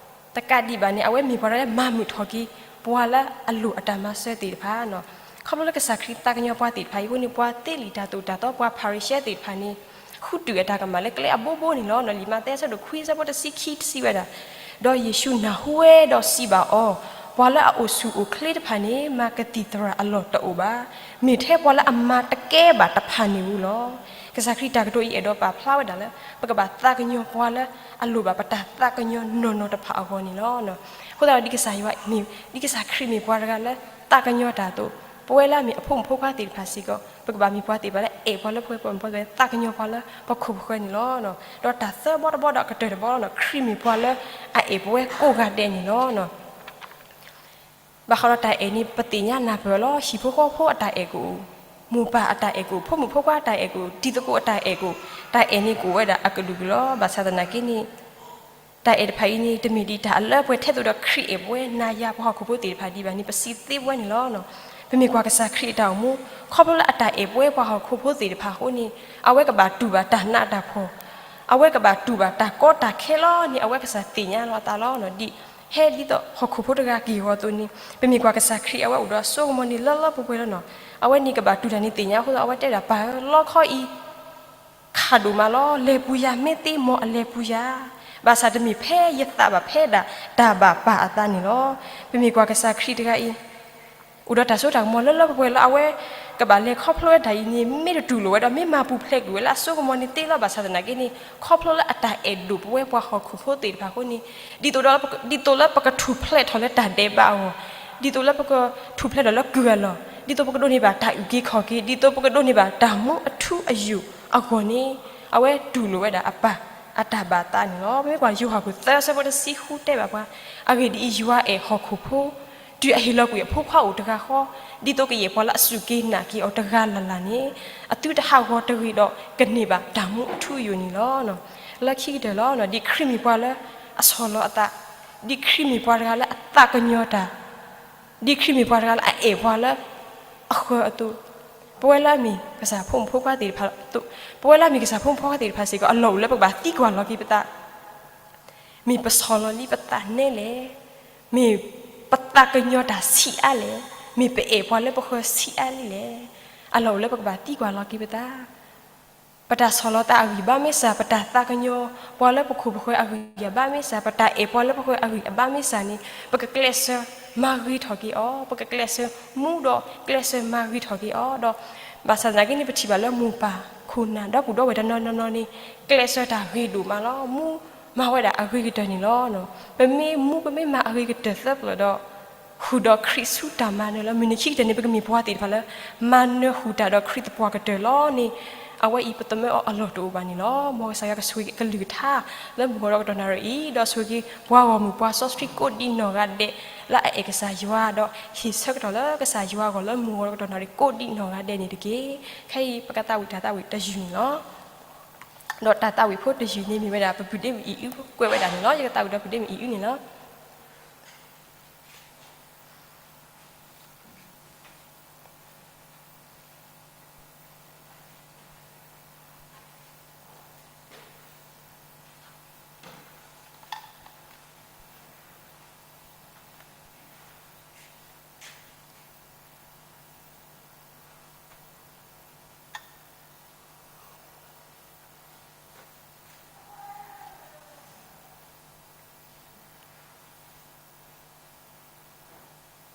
တကးဒံးဘၣ်န့ၣ် အဝဲမ့ၢ်ပှၤတဂၤလၢမၤမုာ်ထီၣ်က့ၤ ပှၤလၢအလိၣ်အတၢ်မၤစၢၤသ့ၣ်တဖၣ်နီၤ. ခီဖျိလၢကစၢ်ခရံာ်သးကညီၤပှၤသ့ၣ်တဖၣ်အံၤအဃိန့ၣ် ပှၤသ့လံာ်တၢ်သိၣ်တၢ်သီ ပှၤဖၤရံၤၡဲသ့ၣ်တဖၣ်န့ၣ် ဃုတုာ်အတၢ်ကမၣ်လၢကျဲအဘိဘိန့ၣ်လီၤ. လံာ်မးသဲအဆၢဒိၣ်ခွံအဆၢဖိတဆံခံစံးဝဲဒၣ်, ဒီးယ့ၣ်ၡူးနၢ်ဟူဝဲဒီးစံးဘၣ်အီၤ, ပှၤလၢအအိၣ်ဆူၣ်အိၣ်ချ့တဖၣ်န့ၣ် မၤကသံၣ်သရၣ်အလီၢ်တအိၣ်ဘၣ်. မ့ၢ်ထဲပှၤလၢအမၤတကဲဘၣ်တဖၣ်န့ၣ်ဧိၤလီၤ. ကစၢ်ခရံာ်တၢ်ကတိၤအံၤအဲၣ်ဒိးပာ်ဖျါဝဲဒၣ်လၢ ပကဘၣ်သးကညီၤပှၤလၢအလိၣ်ဘၣ်ပတၢ်သးကညီၤနီၢ်နီၢ်တဖၣ်အဂီၢ်န့ၣ်လီၤ. အဃိသတးဒီး ဒ်ကစၢ်ယွၤမ့ၢ်, ဒ်ကစၢ်ခရံာ်မ့ၢ်ပှၤတဂၤလၢသးကညီၤတၢ်အသိး, ပဝဲလၢအမ့ၢ်အဖိမုၣ်ဖိခွါသ့ၣ်တဖၣ်စ့ၢ်ကီး ပကဘၣ်မ့ၢ်ပှၤသ့ၣ်တဖၣ်လၢအဲၣ်ပှၤလၢပှဲၤပှဲၤ မ့ၢ်ပှၤသ့ၣ်သးကညီၤပှၤလၢပခိၣ်ပဃၢၤန့ၣ်လီၤ. ဒီးတၢ်သၢဘီတဘီဒီးအကတၢၢ်တဘီလီၤနီၤ, ခရံာ်မ့ၢ်ပှၤလၢအအဲၣ်ပဝဲကိးဂၤဒဲးန့ၣ်လီၤ. ဘၣ်ဃးဒီးတၢ်အဲၣ်န့ၣ် ပသ့ၣ်ညါနၢ်ပၢၢ်လီၤ. ဟံၣ်ဖိဃီဖိအတၢ်အဲၣ်ကအိၣ်, မိၢ်ပၢ်အတၢ်အဲၣ်ကအိၣ်, ဖိမုၣ်ဖိခွါအတၢ်အဲၣ်ကအိၣ်, တံၤသကိးအတၢ်အဲၣ်ကအိၣ်, တၢ်အဲၣ်န့ၣ်ကအိၣ်ဝဲဒၣ်အကလုာ်ကလုာ်လီၤ. ဘၣ်ဆၣ်သနာ်က့န့ၣ် တၢ်အဲၣ်တဖၣ်အံၤန့ၣ် တမ့ၢ်ဒ်တၢ်အလၢအပှဲၤထဲသိးဒီးခရံာ်အဲၣ်ပဝဲနၤယၤပှၤဟီၣ်ခိၣ်ဖိသ့ၣ်တဖၣ်ဒံးဘၣ်န့ၣ် ပစံးသ့ပဝဲန့ၣ်လီၤ. ပမ့ၢ်ကွၢ်ကစၢ်ခရံာ်အတၢ်အိၣ်မူ ခီဖျိလၢအတၢ်အဲၣ်ပဝဲပှၤဟီၣ်ခိၣ်ဖိသ့ၣ်တဖၣ်အဃိန့ၣ် အဝဲကဘၣ်တူၢ်ဘၣ်တၢ်နးတၢ်ဖှီၣ်, အဝဲကဘၣ်တူၢ်ဘၣ်တၢ်ကီတၢ်ခဲလီၤန့ၣ် အဝဲကစၢ်သ့ၣ်ညါလီၤအသးလီၤ. ဒ်ဟဲဒ်သိးဟီၣ်ခိၣ်ဖိတဂၤက့ၤအဂီၢ်အသိးန့ၣ် ပမ့ၢ်ကွၢ်ကစၢ်ခရံာ်အဝဲအိၣ်ဒီးအစိကမီၤန့ၣ်လၢလၢပှဲၤပှဲၤလီၤနီၤ. အဝဲန့ၣ်ကဘၣ်တူၢ်တၢ်န့ၣ်သ့ၣ်ညါအဃိသတး အဝဲတဲဒၣ် ပၢ်ဧၢ လီခီအံၤ ခးဒိၣ်မးလီၤ. လဲၤပူၤယၤ မ့ၢ်သ့မ်အလဲၤပူၤယၤ, ဘၣ်ဆၣ်တမ့ၢ်ဖဲယသးဘၣ် ဖဲဒၣ်တၢ်ဘၣ်ပၢ်အသးန့ၣ်လီၤ. ပမ့ၢ်ကွၢ်ကစၢ်ခရံာ်တဂၤအံၤ အိၣ်ဒီးတၢ်စိတၢ်ကမီၤလၢလၢပှဲၤပှဲၤလီၤ. အဝဲကဘၣ်လဲၤခီဖျိဝဲတၢ်အံၤန့ၣ် မ့ၢ်တတူၢ်လိာ်ဝဲဒီး မ့ၢ်မၤပူၤဖျဲးကွံာ်ဝဲလၢအစိကမီၤန့ၣ်သ့လီၤ. ဘၣ်ဆၣ်သနာ်က့န့ၣ် ခီဖျိလၢအတၢ်အဲၣ်ဒိၣ်ပဝဲပှၤဟီၣ်ခိၣ်ဖိသ့ၣ်တဖၣ်အဃိန့ၣ် ဒ်သိးလၢပကထူၣ်ဖျဲးထီၣ်လၢတၢ်ဒဲးဘးအဂီၢ်, ဒ်သိးလၢပကထူၣ်ဖျဲးထီၣ်လၢကုၢ်အလီၢ်, ဒ်သိးပကဒိးန့ၢ်ဘၣ်တၢ်အုၣ်က့ၤခီၣ်က့ၤ, ဒ်သိးပကဒိးန့ၢ်ဘၣ်တၢ်မူအထူအယိာ်အဂီၢ်န့ၣ် အဝဲတူၢ်လိာ်ဝဲဒၣ်အပၢ်အတၢ်ဘၣ်သးန့ၣ်လီၤ. ပမ့ၢ်ကွၢ်ယိၤဟၣ်ခိၣ်သၢအဆၢဖိတဆံဃုတဲဘၣ်ပှၤ, အဂ့ၢ်ဒ်အံၤ, ယွၤအဲၣ်ဟီၣ်ခိၣ်ဖိ တုၤအဟ့ၣ်လီၤကွံာ်အဖိခွါအိၣ်တဂၤဃီ, ဒ်သိးကယဲၢ်ပှၤလၢအစူၢ်က့ၤနာ်က့ၤအီၤတဂၤလၢ်လၢ်န့ၣ်, အသုတဟးဂီၤတဂ့ၤဒီးကန့ၢ်ဘၣ်တၢ်မူအထူအယိာ်န့ၣ်လီၤ. လၢခံကတၢၢ်လီၤ, ဒ်ခရံာ်မ့ၢ်ပှၤလၢအဆီၣ်လီၤအသး, ဒ်ခရံာ်မ့ၢ်ပှၤတဂၤလၢအသးကညီၤတၢ်, ဒ်ခရံာ်မ့ၢ်ပှၤတဂၤလၢအအဲၣ်ပှၤလၢအဃၢၤအသိး, ပဝဲလၢအမ့ၢ်ကစၢ်ဖိမုၣ်ဖိခွါသ့ၣ်တဖၣ်, ပဝဲလၢအမ့ၢ်ကစၢ်ဖိမုၣ်ဖိခွါသ့ၣ်တဖၣ်စ့ၢ်ကီး အလီၢ်အိၣ်လၢပကဘၣ်သံကွၢ်လီၤက့ၤပသး မ့ၢ်ပဆီၣ်လီၤလံပသးနဲလဲၣ်, မ့ၢ်ပသးကညီၤတၢ်ဆံးအါလဲၣ်, မ့ၢ်ပအဲၣ်ပှၤလၢပဃၢၤဆံးအါလံလဲၣ်. အလီၢ်အိၣ်လၢပကဘၣ်သံကွၢ်လီၤက့ၤပသး. ပတၢ်ဆီၣ်လီၤသးအဂံၢ်ဘါမ့ၢ်စၢ်, ပတၢ်သးကညီၤပှၤလၢပခိၣ်ပဃၢၤအဂံၢ်အဘါမ့ၢ်စၢ်, ပတၢ်အဲၣ်ပှၤလၢပဃၢၤအဂံၢ်အဘါမ့ၢ်စၢ်န့ၣ်, ပကကျဲးစၢးမၤဂ့ၤထီၣ်က့ၤအီၤ, ပကကျဲးစၢးမူဒီးကျဲးစၢးမၤဂ့ၤထီၣ်က့ၤအီၤ, ဒီးဘၣ်ဆၣ်သနာ်က့န့ၣ် ပထံၣ်ဘၣ်လၢမိၢ်ပၢ်ခိၣ်နၢ်ဒီပုၢ်ဒီဝဲၢ်တနီၤနီၤနီၤန့ၣ် ကျဲးစၢးတၢ်ဂ့ၤဒိၣ်မးလီၤ. မူမၤဝဲဒၣ်အဂ့ၤကတၢၢ်န့ၣ်လီၤ. ပမ့ၢ်မူပမ့ၢ်မၤအဂ့ၤကတၢၢ်သၢပျၢၣ်ဒီး ဃုာ်ဒီးခရံာ်ဆူတၢ်မၤနၢၤလီၤ. မုၢ်နံၤခံကတၢၢ်န့ၣ် ပကမ့ၢ်ပှၤသ့ၣ်တဖၣ်လၢ မၤနၢၤဃုာ်တၢ်ဒီးခရံာ်သပှၢ်ကတၢၢ်လီၤန့ၣ်, အဝဲအံၤပသမၢအီၤအလီၢ်တအိၣ်ဘၣ်န့ၣ်လီၤ. မ်ကစၢ်ယွၤကဆိၣ်ဂ့ၤကလုၢ်ကထါ လၢမုၢ်ဂီၤဒီးကတီၢ်နၣ်ရံၣ်အံၤ, ဒီးဆိၣ်ဂ့ၤက့ၤပှၤဂီၢ်မုၢ်ပှၤစီဆှံကိးဒံးနီၢ်ဂၤဒဲး လၢအအဲၣ်ကစၢ်ယွၤဒီးဟ့ၣ်ဆၢကတီၢ်လၢကစၢ်ယွၤအဂီၢ်လၢမုၢ်ဂီၤဒီးကတီၢ်နၣ်ရံၣ်ကိးဒံးနီၢ်ဂၤဒဲးန့ၣ်တက့ၢ်. ခဲအံၤပကသးဝံၣ်တၢ်သးဝံၣ်တယုၢ်န့ၣ်လီၤ. ဒီးတၢ်သးဝံၣ်ဖိတယုၢ်န့ၣ်မ့ၢ်ဝဲဒၣ် ပပုၢ်ဒ့မုၣ်အံၣ်အု ကွဲးဝဲဒၣ်န့ၣ်လီၤ. ယကသးဝံၣ်ဒီးပုၢ်ဒ့မုၣ်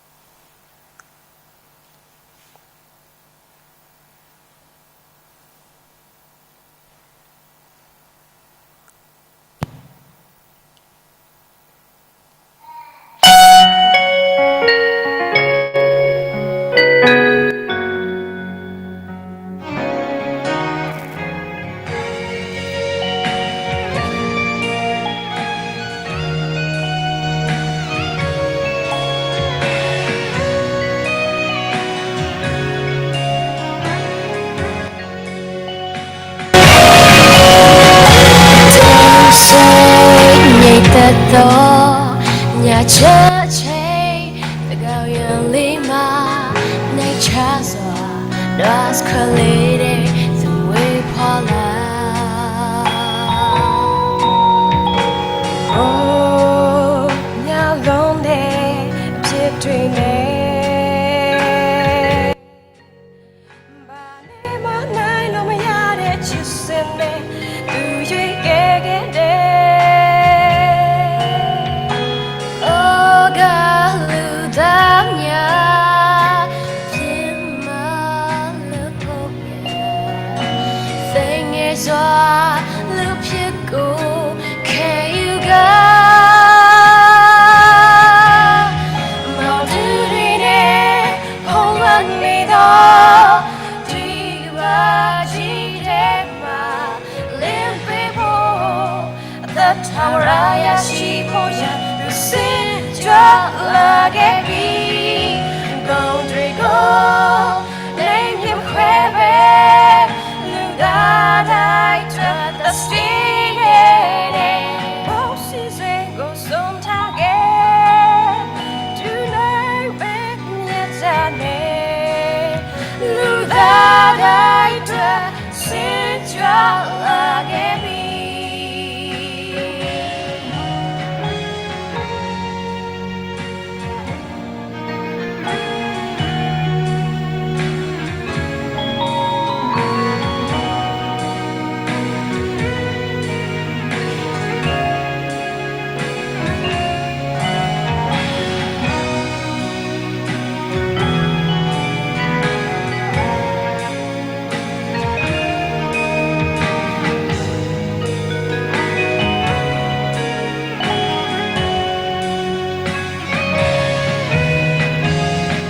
အံၣ်အုန့ၣ်လီၤ. တၢ်ဆၢန့ၣ်တသီ, ညၣ်ဆၢဆ့, သဂၤယလံမး, န့ၣ်ဆါစှၤ, ဒီးစခွဲးလံဒဲး သူဝဲဖီလာ်, အိ, ညါလီၤန့ၣ် အဖြစ်တွင်န့ၣ် ဘာနဲ့မှ နိုင်လို့မရတဲ့ ချစ်စံနဲ့ သူရွေးခဲ့ခဲ့တဲ့ အို ကလူသားများ ဖြစ်မှလို့ စိတ်ငယ်စွာ လူဖြစ်ကို ခံယူကာ မောင်သူတွေနဲ့ ဖုံးလွှမ်းနေသော ဒီကမ္ဘာကြီးထဲမှာ လင်းပေးဖို့ အသက်ထာဝရ ရရှိဖို့ရန် သူစစ်ကြွလာခဲ့ပြီ။ ဂုဏ်တွေကို လိမ်မခွဲပဲ လူသားတိုင်းအတွက် သတိနဲ့ ဘုန်းစည်းစိမ်ကို စွန့်ထားခဲ့ သူနဲ့ပဲ မျက်နှာနဲ့ လူသားတိုင်းအတွက် စစ်ကြွလာခဲ့ပြီ။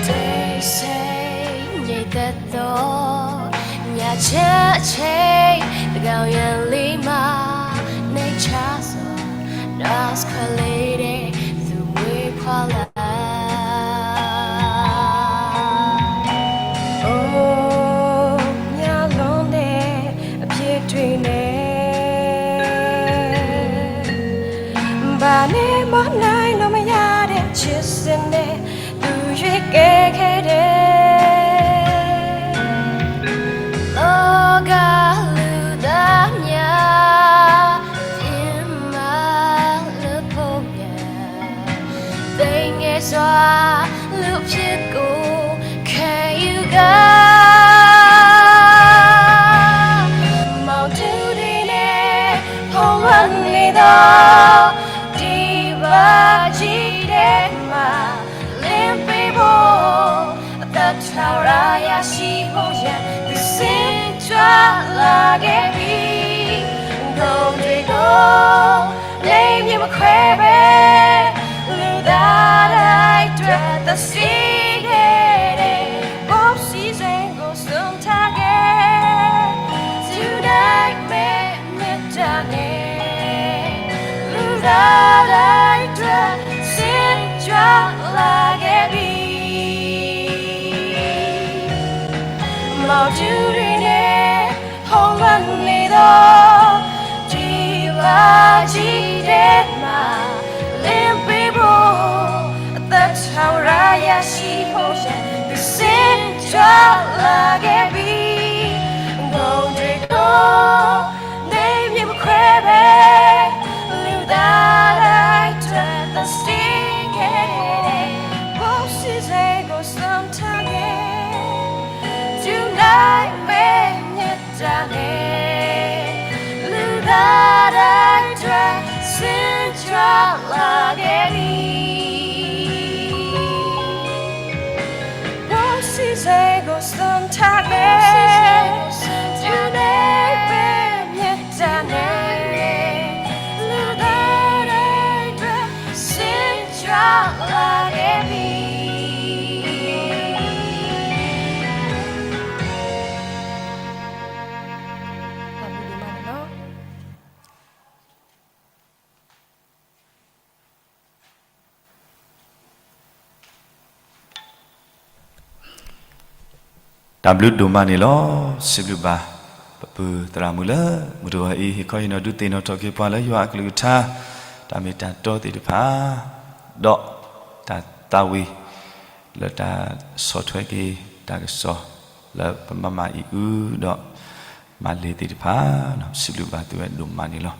တိတ်ဆိတ်ငြိမ်သက်သော ညချမ်းအချိန် သန်းခေါင်ယံၤလီၤမှ နှိမ်ချစွာ နောက်ခွဲလေးတဲ့ သူမွေးဖွားလာ ယၤ သုစ့ၣ်ကၠွလၢကဲဘံ ကိးဒံကိး န့ၣ်မ့ၢ်မခွဲးဘဲ လုၢ်သးဒၣ်တြၢ် သးစ့ၢ်ကီးန့ၣ် ဘိးစံးစ့ၢ်ကီး စူၢ်ထးကဲ ဒုးနဲၣ်မဲာ်ညါတၢ်န့ၣ် လုၢ်သးဒၣ်တြၢ် စ့ၣ်ကၠွလၢကဲဘံ မၤဒုးဒုးန့ၣ် ဟီၣ်လၢန့ၣ်ဒီး ဒံးဘၣ်ဒံးဒဲးမး လ့ပ့ၤဘိ အသးထီၣ်ရၤယၤစံးဖိယၤ သုစ့ၣ်ကၠွလၢကဲဘံ ကိးဒံကိး န့ၣ်မ့ၢ်မခွဲးဘဲ လုၢ်သးဒၣ်တြၢ် သးစ့ၢ်ကီး ဘိးစံးစ့ၢ်ကီး စူၢ်ထးကဲ ဒုးနဲၣ်မဲာ်ညါတၢ်န့ၣ် လုၢ်သးဒၣ်တြၢ် စ့ၣ်ကၠွလၢကဲဘံ ဘိးစံးစ့ၢ်ကီး စူၢ်ထးကဲ ဒုးနဲၣ်မဲာ်ညါတၢ်န့ၣ် လုၢ်သးဒၣ်တြၢ် စ့ၣ်ကၠွလၢကဲဘံ တၢ်ဘျုးဒိၣ်မးန့ၣ်လီၤ. တၢ်ဘျုးဒိၣ်မးန့ၣ်လီၤ. စံးဘျုးဘၣ် ပပုၢ်သရၣ်မုၣ်လၢ မုၢ်တဂီၤအံၤ ဟ့ၣ်ခီဟ့ၣ်နီၤဒုးသ့ၣ်နီၣ်ထီၣ်က့ၤပှၤလၢယွၤအကလုၢ်ကထါ တၢ်မ့ၢ်တၢ်တီသ့ၣ်တဖၣ် ဒီးတၢ်သးဝံၣ် လၢတၢ်ဆီၣ်ထွဲက့ၤ တၢ်ကစီၣ်လၢပမၤမၤအံၤအုဒီး မၤလ့ၤသ့ၣ်တဖၣ် စံးဘျုးဘၣ်သုဝဲဒိၣ်မးန့ၣ်လီၤ.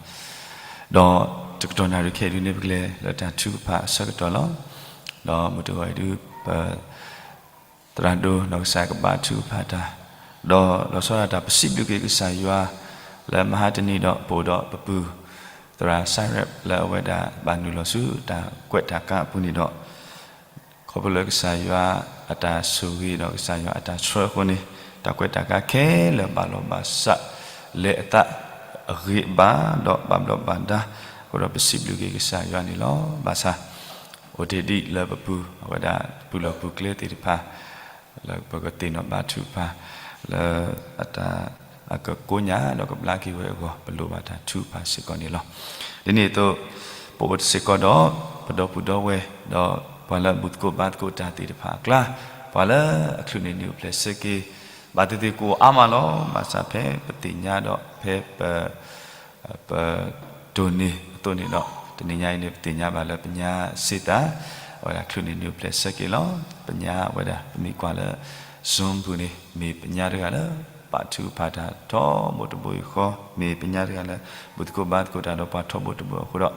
ဒီးတကတီၢ်နၣ်ရံၣ်ခဲအံၤဒုးန့ၣ် ပကလဲၤလၢတၢ်ထုကဖၣ်အဆၢကတီၢ်လီၤ. ဒီးမုၢ်တဂီၤအံၤဒုး ပ သရၣ်ဒိၣ်နီၢ်ကစၢ်ကဘါထုကဖၣ်တၢ်, ဒီးလီၤဆီဒၣ်တၢ်ပစံးဘျုးက့ၤကစၢ်ယွၤ လၢမဟါတနံၤဒီး ပအိၣ်ဒီးပပုၢ် သရၣ်စၢ်ရဲၣ် လၢအဝဲဒၣ်ဘၣ်နုာ်လီၤဆူတၢ်ကွဲးတၢ်ကါအပူၤန့ၣ်ဒီး ခီဖျိလၢကစၢ်ယွၤအတၢ်ဆိၣ်ဂ့ၤဒီးကစၢ်ယွၤအတၢ်ဆှၢအဃိန့ၣ် တၢ်ကွဲးတၢ်ကါခဲလၢာ်ဘၣ်လီၤဘၣ်ဆး လဲၤအသးအဂ့ၤအဘၣ်ဒီးဘၣ်ဘျီးဘၣ်ဒါ အဃိဒီးပစံးဘျုးက့ၤကစၢ်ယွၤန့ၣ်လီၤ. ဘၣ်ဆၣ် အိၣ်တ့ၢ်ဒံးလၢပပုၢ် အဝဲဒၣ်ပူၤလီၢ်ပူၤကျဲသ့ၣ်တဖၣ် လၢပကသ့ၣ်နီၣ်ဘါထုကဖၣ် လၢအတၢ် အကကိညၢ်ဒီးကဘျါက့ၤဝဲအဂီၢ် ပလိၣ်ဘၣ်တၢ်ထုကဖၣ်စ့ၢ်ကီးန့ၣ်လီၤ. ဒ်န့ၣ်အသိး ပအိၣ်စ့ၢ်ကီးဒီး ပဒီပုၢ်ဒီဝဲၢ် ဒီးပှၤလၢအဘူၣ်သကိးဘါသကိးတၢ်သ့ၣ်တဖၣ်အကျါ ပှၤလၢအချုးန့ၢ်နံၣ်အိၣ်ဖျဲၣ်ဆၢက့ၤ ဘၣ်သ့ၣ်သ့ၣ်ကအိၣ်အါမးလီၤ. ဘၣ်ဆၣ်ဖဲပသ့ၣ်ညါဒီးဖဲပ ပတိၢ်န့ၢ်အသိးန့ၣ်ဒီး တနံၤညါအံၤန့ၣ် ပသ့ၣ်ညါဘၣ်လၢပညါစ့ၢ်သး အဝဲဒၣ်ချုးန့ၢ်နံၣ်အိၣ်ဖျဲၣ်ဆၢက့ၤလီၤ. ပညါဝဲဒၣ် ပမ့ၢ်ကွၢ်လၢ Zoom ပူၤန့ၣ် မ့ၢ်ပညါတဂၤလၢ ပာ်ထုကဖၣ်တၢ်ထီဘိတဘိယူၢ်ဃီ မ့ၢ်ပညါတဂၤလၢ ဘူၣ်သကိးဘါသကိးတၢ်ဒီးပှၤထီဘိတဘိအဃိဒီး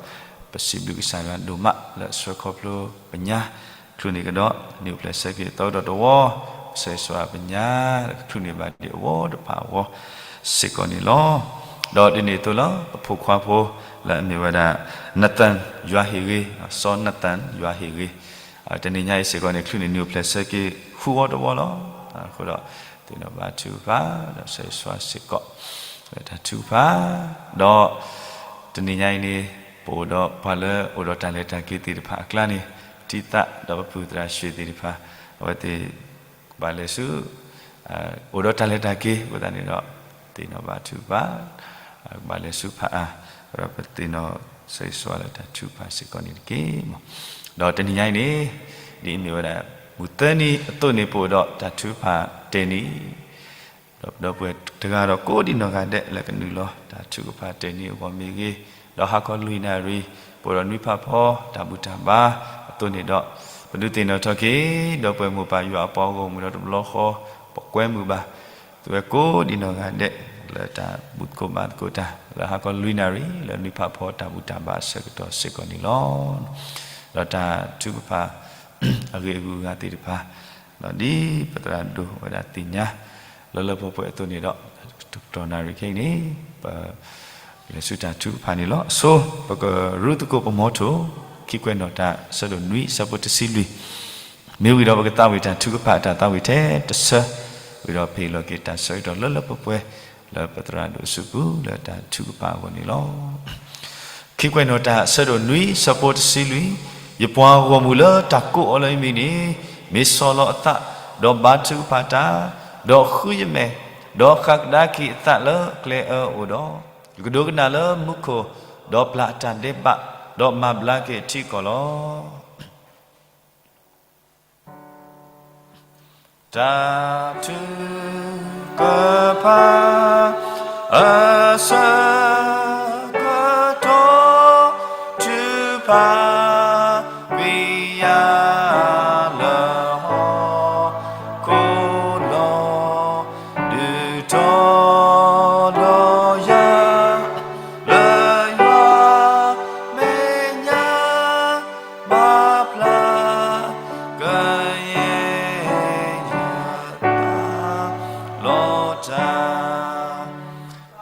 ပစံးဘျုးကစၢ်ယွၤဒိၣ်မးလၢအဆှၢခီဖျိပညါ ချုးန့ၢ်ကဒီး နံၣ်အိၣ်ဖျဲၣ်ဆၢက့ၤသီဒီးတဝီ ကစၢ်ယွၤပညါ ချုးန့ၢ်ဘၣ်ဒံးအဝီတဖၣ်အဂီၢ်စ့ၢ်ကီးန့ၣ်လီၤ. ဒီးဒ်န့ၣ်အသိးလီၤ ပဖိခွါဖိလၢအမ့ၢ်ဝဲဒၣ် Nathan ယွၤဟ့ၣ်ဂ့ၤ စီၤ Nathan ယွၤဟ့ၣ်ဂ့ၤ တနံၤညါအံၤစ့ၢ်ကီးန့ၣ် ချုးန့ၢ်နံၣ်အိၣ်ဖျဲၣ်ဆၢက့ၤဃုဝီတဝီလီၤ. အဃိဒီး သ့ၣ်နီၣ်ဘါထုကဖၣ် ဒီးဆၢဂ့ၤဆၢဝါစ့ၢ်ကီး လၢတၢ်ထုကဖၣ် ဒီး တနံၤညါအံၤန့ၣ် ပအိၣ်ဒီးပှၤလၢအိၣ်ဒီးတၢ်လဲၤတၢ်က့ၤသ့ၣ်တဖၣ်အကျါန့ၣ် ထံသးဒီးပပုၢ်သရၣ်ရွှ့ၣ်သ့ၣ်တဖၣ် အဝဲသ့ၣ် ကဘၣ်လဲၤဆူ အိၣ်ဒီးတၢ်လဲၤတၢ်က့ၤအဃိသတးန့ၣ်ဒီး သ့ၣ်နီၣ်ဘါထုကဖၣ် ကဘၣ်လဲၤဆူဖးအါ ဒီးပသ့ၣ်နီၣ်ဆၢဂ့ၤဆၢဝါလၢတၢ်ထုကဖၣ်စ့ၢ်ကီးန့ၣ်တက့ၢ်. ဒီးတနံၤညါအံၤန့ၣ် ဒ်အမ့ၢ်ဝဲဒၣ် မုၢ်သၢနံၤအသိးန့ၣ် ပအိၣ်ဒီးတၢ်ထုကဖၣ်တဲာ်နံၤ ဒီးပဒီပုၢ်ဝဲၢ်တဂၤဒီးကိးဒံနီၢ်ဂၤဒဲးလၢကနုာ်လီၤတၢ်ထုကဖၣ်တဲာ်နံၤအဂီၢ်မ့ၢ်ဂ့ၤ, ဒီးဟါခီလွံၢ်နၣ်ရံၣ် ပအိၣ်ဒီးနွံဖးဖီတၢ်ဘူၣ်တၢ်ဘါအသိးန့ၣ်ဒီး ပဒုးသ့ၣ်နီၣ်ထီၣ်က့ၤ ဒီပုၢ်ဝဲၢ်မိၢ်ပၢ်ယွၤအပှၤဂီၢ်မုၢ်ဒီးတဘျီဃီ ပကွဲမုာ်ဘၣ် သုဝဲကိးဒံနီၢ်ဂၤဒဲး လၢတၢ်ဘူၣ်သကိးဘါသကိးတၢ် လၢဟါခီလွံၢ်နၣ်ရံၣ် လၢနွံဖးဖီတၢ်ဘူၣ်တၢ်ဘါအဆၢကတီၢ်စ့ၢ်ကီးန့ၣ်လီၤ. ဒီးတၢ်ထုကဖၣ် အဂ့ၢ်အဂုၤအဂၤသ့ၣ်တဖၣ် ဒီးဒ်ပသရၣ်ဒိၣ်ဝဲဒၣ်သ့ၣ်ညါ လၢလၢပှဲၤပှဲၤအသိးန့ၣ်ဒီး တကတီၢ်နၣ်ရံၣ်ခဲအံၤန့ၣ် ပ လဲၤဆူတၢ်ထုကဖၣ်န့ၣ်လီၤ. အဆိ ပကရူၢ်သကိးပမီထိၣ် ခံကွဲးနီၣ်တၢ် အဆၢဒိၣ်နွံ အဆၢဖိတဆံလွံၢ် မ့ၢ်ဝံၤဒီးပကသးဝံၣ်တၢ်ထုကဖၣ်အတၢ်သးဝံၣ်ထဲတဆၢ ဝံၤဒီးဖဲအံၤလီၤက့ၤတၢ်ဆၢကတီၢ်လၢလၢပှဲၤပှဲၤ လၢပသရၣ်ဒိၣ်အစုပူၤလၢတၢ်ထုကဖၣ်အဂီၢ်န့ၣ်လီၤ. ခံကွဲးနီၣ်တၢ် အဆၢဒိၣ်နွံ ဆၢဖိတဆံလွံၢ်, ယပှၤဂီၢ်မုၢ်လၢတၢ်ကိးအီၤလၢယမံၤန့ၣ် မ့ၢ်ဆီၣ်လီၤအသး, ဒီးဘါထုကဖၣ်တၢ်, ဒီးဃုယမဲာ်, ဒီးဃၣ်ကဒါက့ၤအသးလၢကျဲအၢအအိၣ်ဒီး, ယကဒိကနၣ်လၢမူခိၣ်, ဒီးပျၢ်အတၢ်ဒဲးဘး, ဒီးမၤဘျါက့ၤအထံအကီၢ်လီၤ. တၢ်ထုကဖၣ်အဆၢကတီၢ် ထုကဖၣ်ကွံာ်ယၤလၢဟီၣ်ခိၣ်လီၤ. ဒုးတီၤလီၤယၤ လၢယွၤမဲာ်ညါ ဘၣ်ဖျါကယဲၢ်ယၤ လီၤတၢ်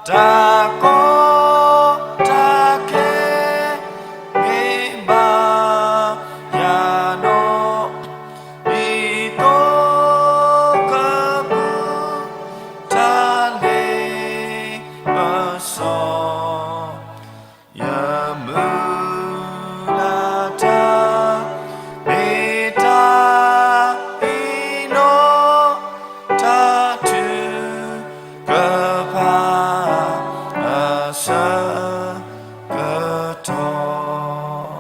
တၢ်ကီတၢ်ခဲ မ့ၢ်ဘၣ်ယၤဒီး ဒ်သိးကပူၤ တၢ်လ့ပစီ ယမုၢ်လၢ်တၢ် မ့ၢ်တၢ်အံၤလီၤ. တၢ်ထုကဖၣ်အဆၢကတီၢ်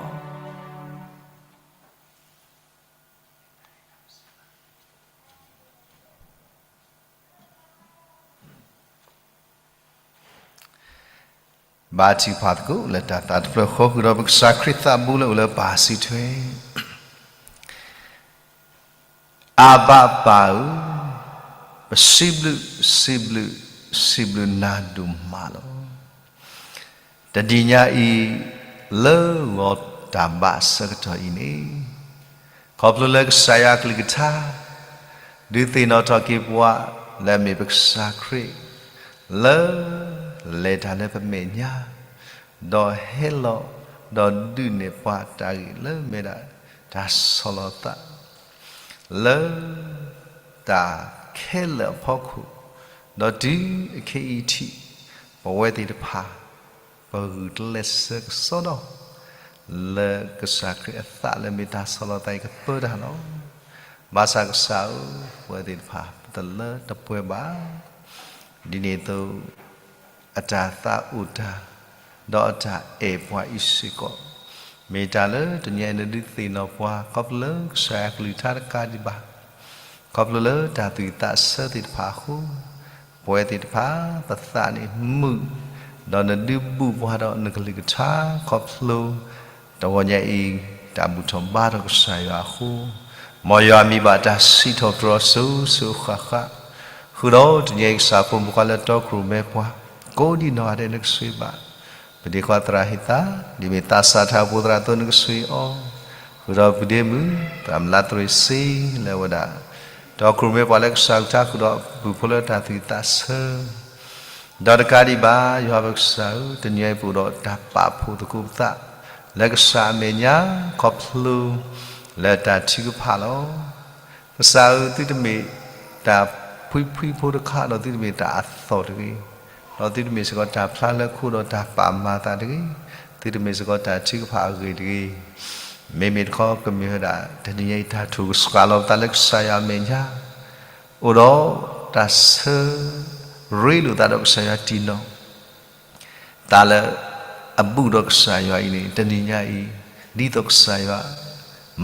ဘါထုကဖၣ်သကိးလၢတၢ်သးတဖျၢၣ်ဃီ ဃုာ်ဒီးပကစၢ်ခရံာ်သးဘိလၢအိၣ်လၢပၢ်စုထွဲ အဘၣ်ပၢ်ဧၢ, ပစံးဘျုး, စံးဘျုး, စံးဘျုးနၤဒိၣ်မးလီၤ. တနံၤညါအံၤ လၢဂီၤတၢ်ဘါအဆၢကတီၢ်အံၤန့ၣ်, ခီဖျိလၢကစၢ်ယွၤအကလုၢ်ကထါ ဒုးသ့ၣ်နီၣ်ထီၣ်က့ၤပှၤ လၢအမ့ၢ်ပကစၢ်ခရံာ် လၢ လဲၤတၢ်လၢပမဲာ်ညါ, ဒီးဟဲလီၤ ဒီးဒုးနဲၣ်ပှၤတၢ်ဂ့ၢ်လၢမ့ၢ်ဒၣ် တၢ်ဆီၣ်လီၤသး လၢ တၢ်ခဲလၢာ်အဖီခိၣ်, ဒီးတုၤအခဲအံၤထံး ပဝဲသ့ၣ်တဖၣ် ပဂုာ်ကျဲးစၢးကစီဒီ လၢကစၢ်ခရံာ်အသးလၢမ့ၢ်တၢ်ဆီၣ်လီၤသးအံၤကပၢတၢ်လီၤ. ဘၣ်ဆၣ်ကစၢ်ဧၢ, ပဝဲသ့ၣ်တဖၣ် ပတလၢတပှဲၤဘၣ်. ဒ်န့ၣ်အသိး အတၢ်သးအိၣ်တၢ် ဒီးအတၢ်အဲၣ်ပှၤအံၤစ့ၢ်ကီး မ့ၢ်တၢ်လၢတနံၤအံၤနဒုးသ့ၣ်နီၣ်ပှၤ ခီဖျိလၢကစၢ်ယွၤအကလုၢ်ကထါတကးဒံးဘၣ်, ခီဖျိလၢတၢ်သူၣ်ဝံၣ်သးဆၢသ့ၣ်တဖၣ်အဃိ, ပဝဲသ့ၣ်တဖၣ် ပသးန့ၣ်မုာ်, ဒီးနဒုးဘူးပှၤဒီးနကလုၢ်ကထါ ခီဖျိ တဂီၤညါအံၤ တၢ်ဘူၣ်ထီၣ်ဘါထီၣ်ကစၢ်ယွၤအဃိ, မ်ယွၤမံၤဘၣ်တၢ်စံးထီၣ်ပတြၢၤစိၤစိၤဃၣ်ဃၣ်, ဃုာ်ဒီးတနံၤအံၤကစၢ်ဖိမုၣ်ခွါလၢတီခိၣ်ရိၣ်မဲပှၤ ကိးဒံနီၢ်ဂၤဒဲးနကဆှၢဘၣ်, ပဒ့ခွါသရၣ်ဟ့ၣ်သး ဒ်မ့ၢ်သးစၢ်ထးဖိသရၣ်အသိးနကဆှၢအီၤ, ဃုာ်ဒီးပဒ့မုၣ် သရၣ်မလါတရံးစ့ လၢအဝဲဒၣ် တီခိၣ်ရိၣ်မဲပှၤလၢကစၢ်ကလုၢ်ကထါ ဃုာ်ဒီးပုၢ်ဖိလၢတၢ်သူၣ်ဝံၣ်သးဆၢ ဒီးတကးဒံးဘၣ် ယွၤပကစၢ်ဧၢ, တနံၤအံၤပအိၣ်ဒီးတၢ်ပာ်ဖှိၣ်သကိးပသး လၢကစၢ်အမဲာ်ညါ ခီဖျိ လၢတၢ်ထုကဖၣ်လီၤ. ကစၢ်ဧၢ, သုတမ့ၢ်တၢ်ဖှံဖှံဖိတခါ, ဒီးသုတမ့ၢ်တၢ်အသီၣ်တဂ့ၤ, ဒီးသုတမ့ၢ်စ့ၢ်ကီးတၢ်ဖျါလၢခိၣ်ဒီးတၢ်ပာ်မၤသးတဂ့ၤ, သုတမ့ၢ်စ့ၢ်ကီးတၢ်ထုကဖၣ်အဂ့ၢ်တဂ့ၤ, မ့မ့ၢ်တခီ ကမ့ၢ်ဝဲဒၣ် တနံၤအံၤတၢ်ထိၣ်ကစှၤလီၤပသးလၢကစၢ်ယွၤအမဲာ်ညါ အိၣ်ဒီးတၢ်ဆၢရ့လိာ်သးဒီးကစၢ်ယွၤတံၢ်နီၢ် သးလၢအဘူးဒီးကစၢ်ယွၤအံၤန့ၣ် တနံၤညါအံၤ ဒ်သိးကစၢ်ယွၤ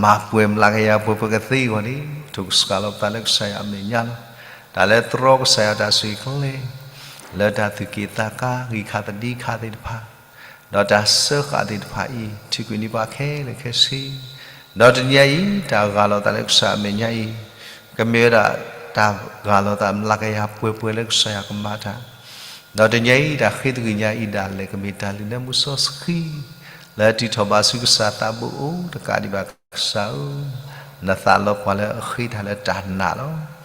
မၤပှဲၤမျးကယၤပှဲၤပှဲၤကသ့အဂီၢ်န့ၣ် ထိၣ်ကစှၤလီၤပသးလၢကစၢ်ယွၤအမဲာ်ညါလီၤ. တၢ်လၢတြီကစၢ်ယွၤတၢ်ဆိၣ်ဂ့ၤကျဲ လၢတၢ်သူၣ်က့ၣ်သးကါ ဂံၢ်ခါသဒံခါသ့ၣ်တဖၣ် ဒီးတၢ်စၢဃာ်သ့ၣ်တဖၣ်အံၤ ထုးကွံာ်န့ၢ်ပှၤခဲလၢာ်ခဲဆ့, ဒီးတနံၤညါအံၤ တၢ်ဂၢ်လီၤသးလၢကစၢ်အမဲာ်ညါအံၤ ကမ့ၢ်ဝဲဒၣ် တၢ်ဂၢ်လီၤသးမျးကယၤပှဲၤပှဲၤလၢကစၢ်ယွၤကမၤတၢ်, ဒီးတနံၤညါအံၤ တၢ်ဃ့သကွံာ်ညါအံၤဒၣ်လဲာ် ကမ့ၢ်တၢ်လုၢ်နၢမူစီဆှံ လၢတံးထီၣ်ဘၣ်ဆူကစၢ်သးဘိအိၣ်တကးဒံးဘၣ်. ကစၢ်ဧၢ, နသးလီပှၤလၢအဃ့တၢ်လၢတၢ်နာ်လီၤ.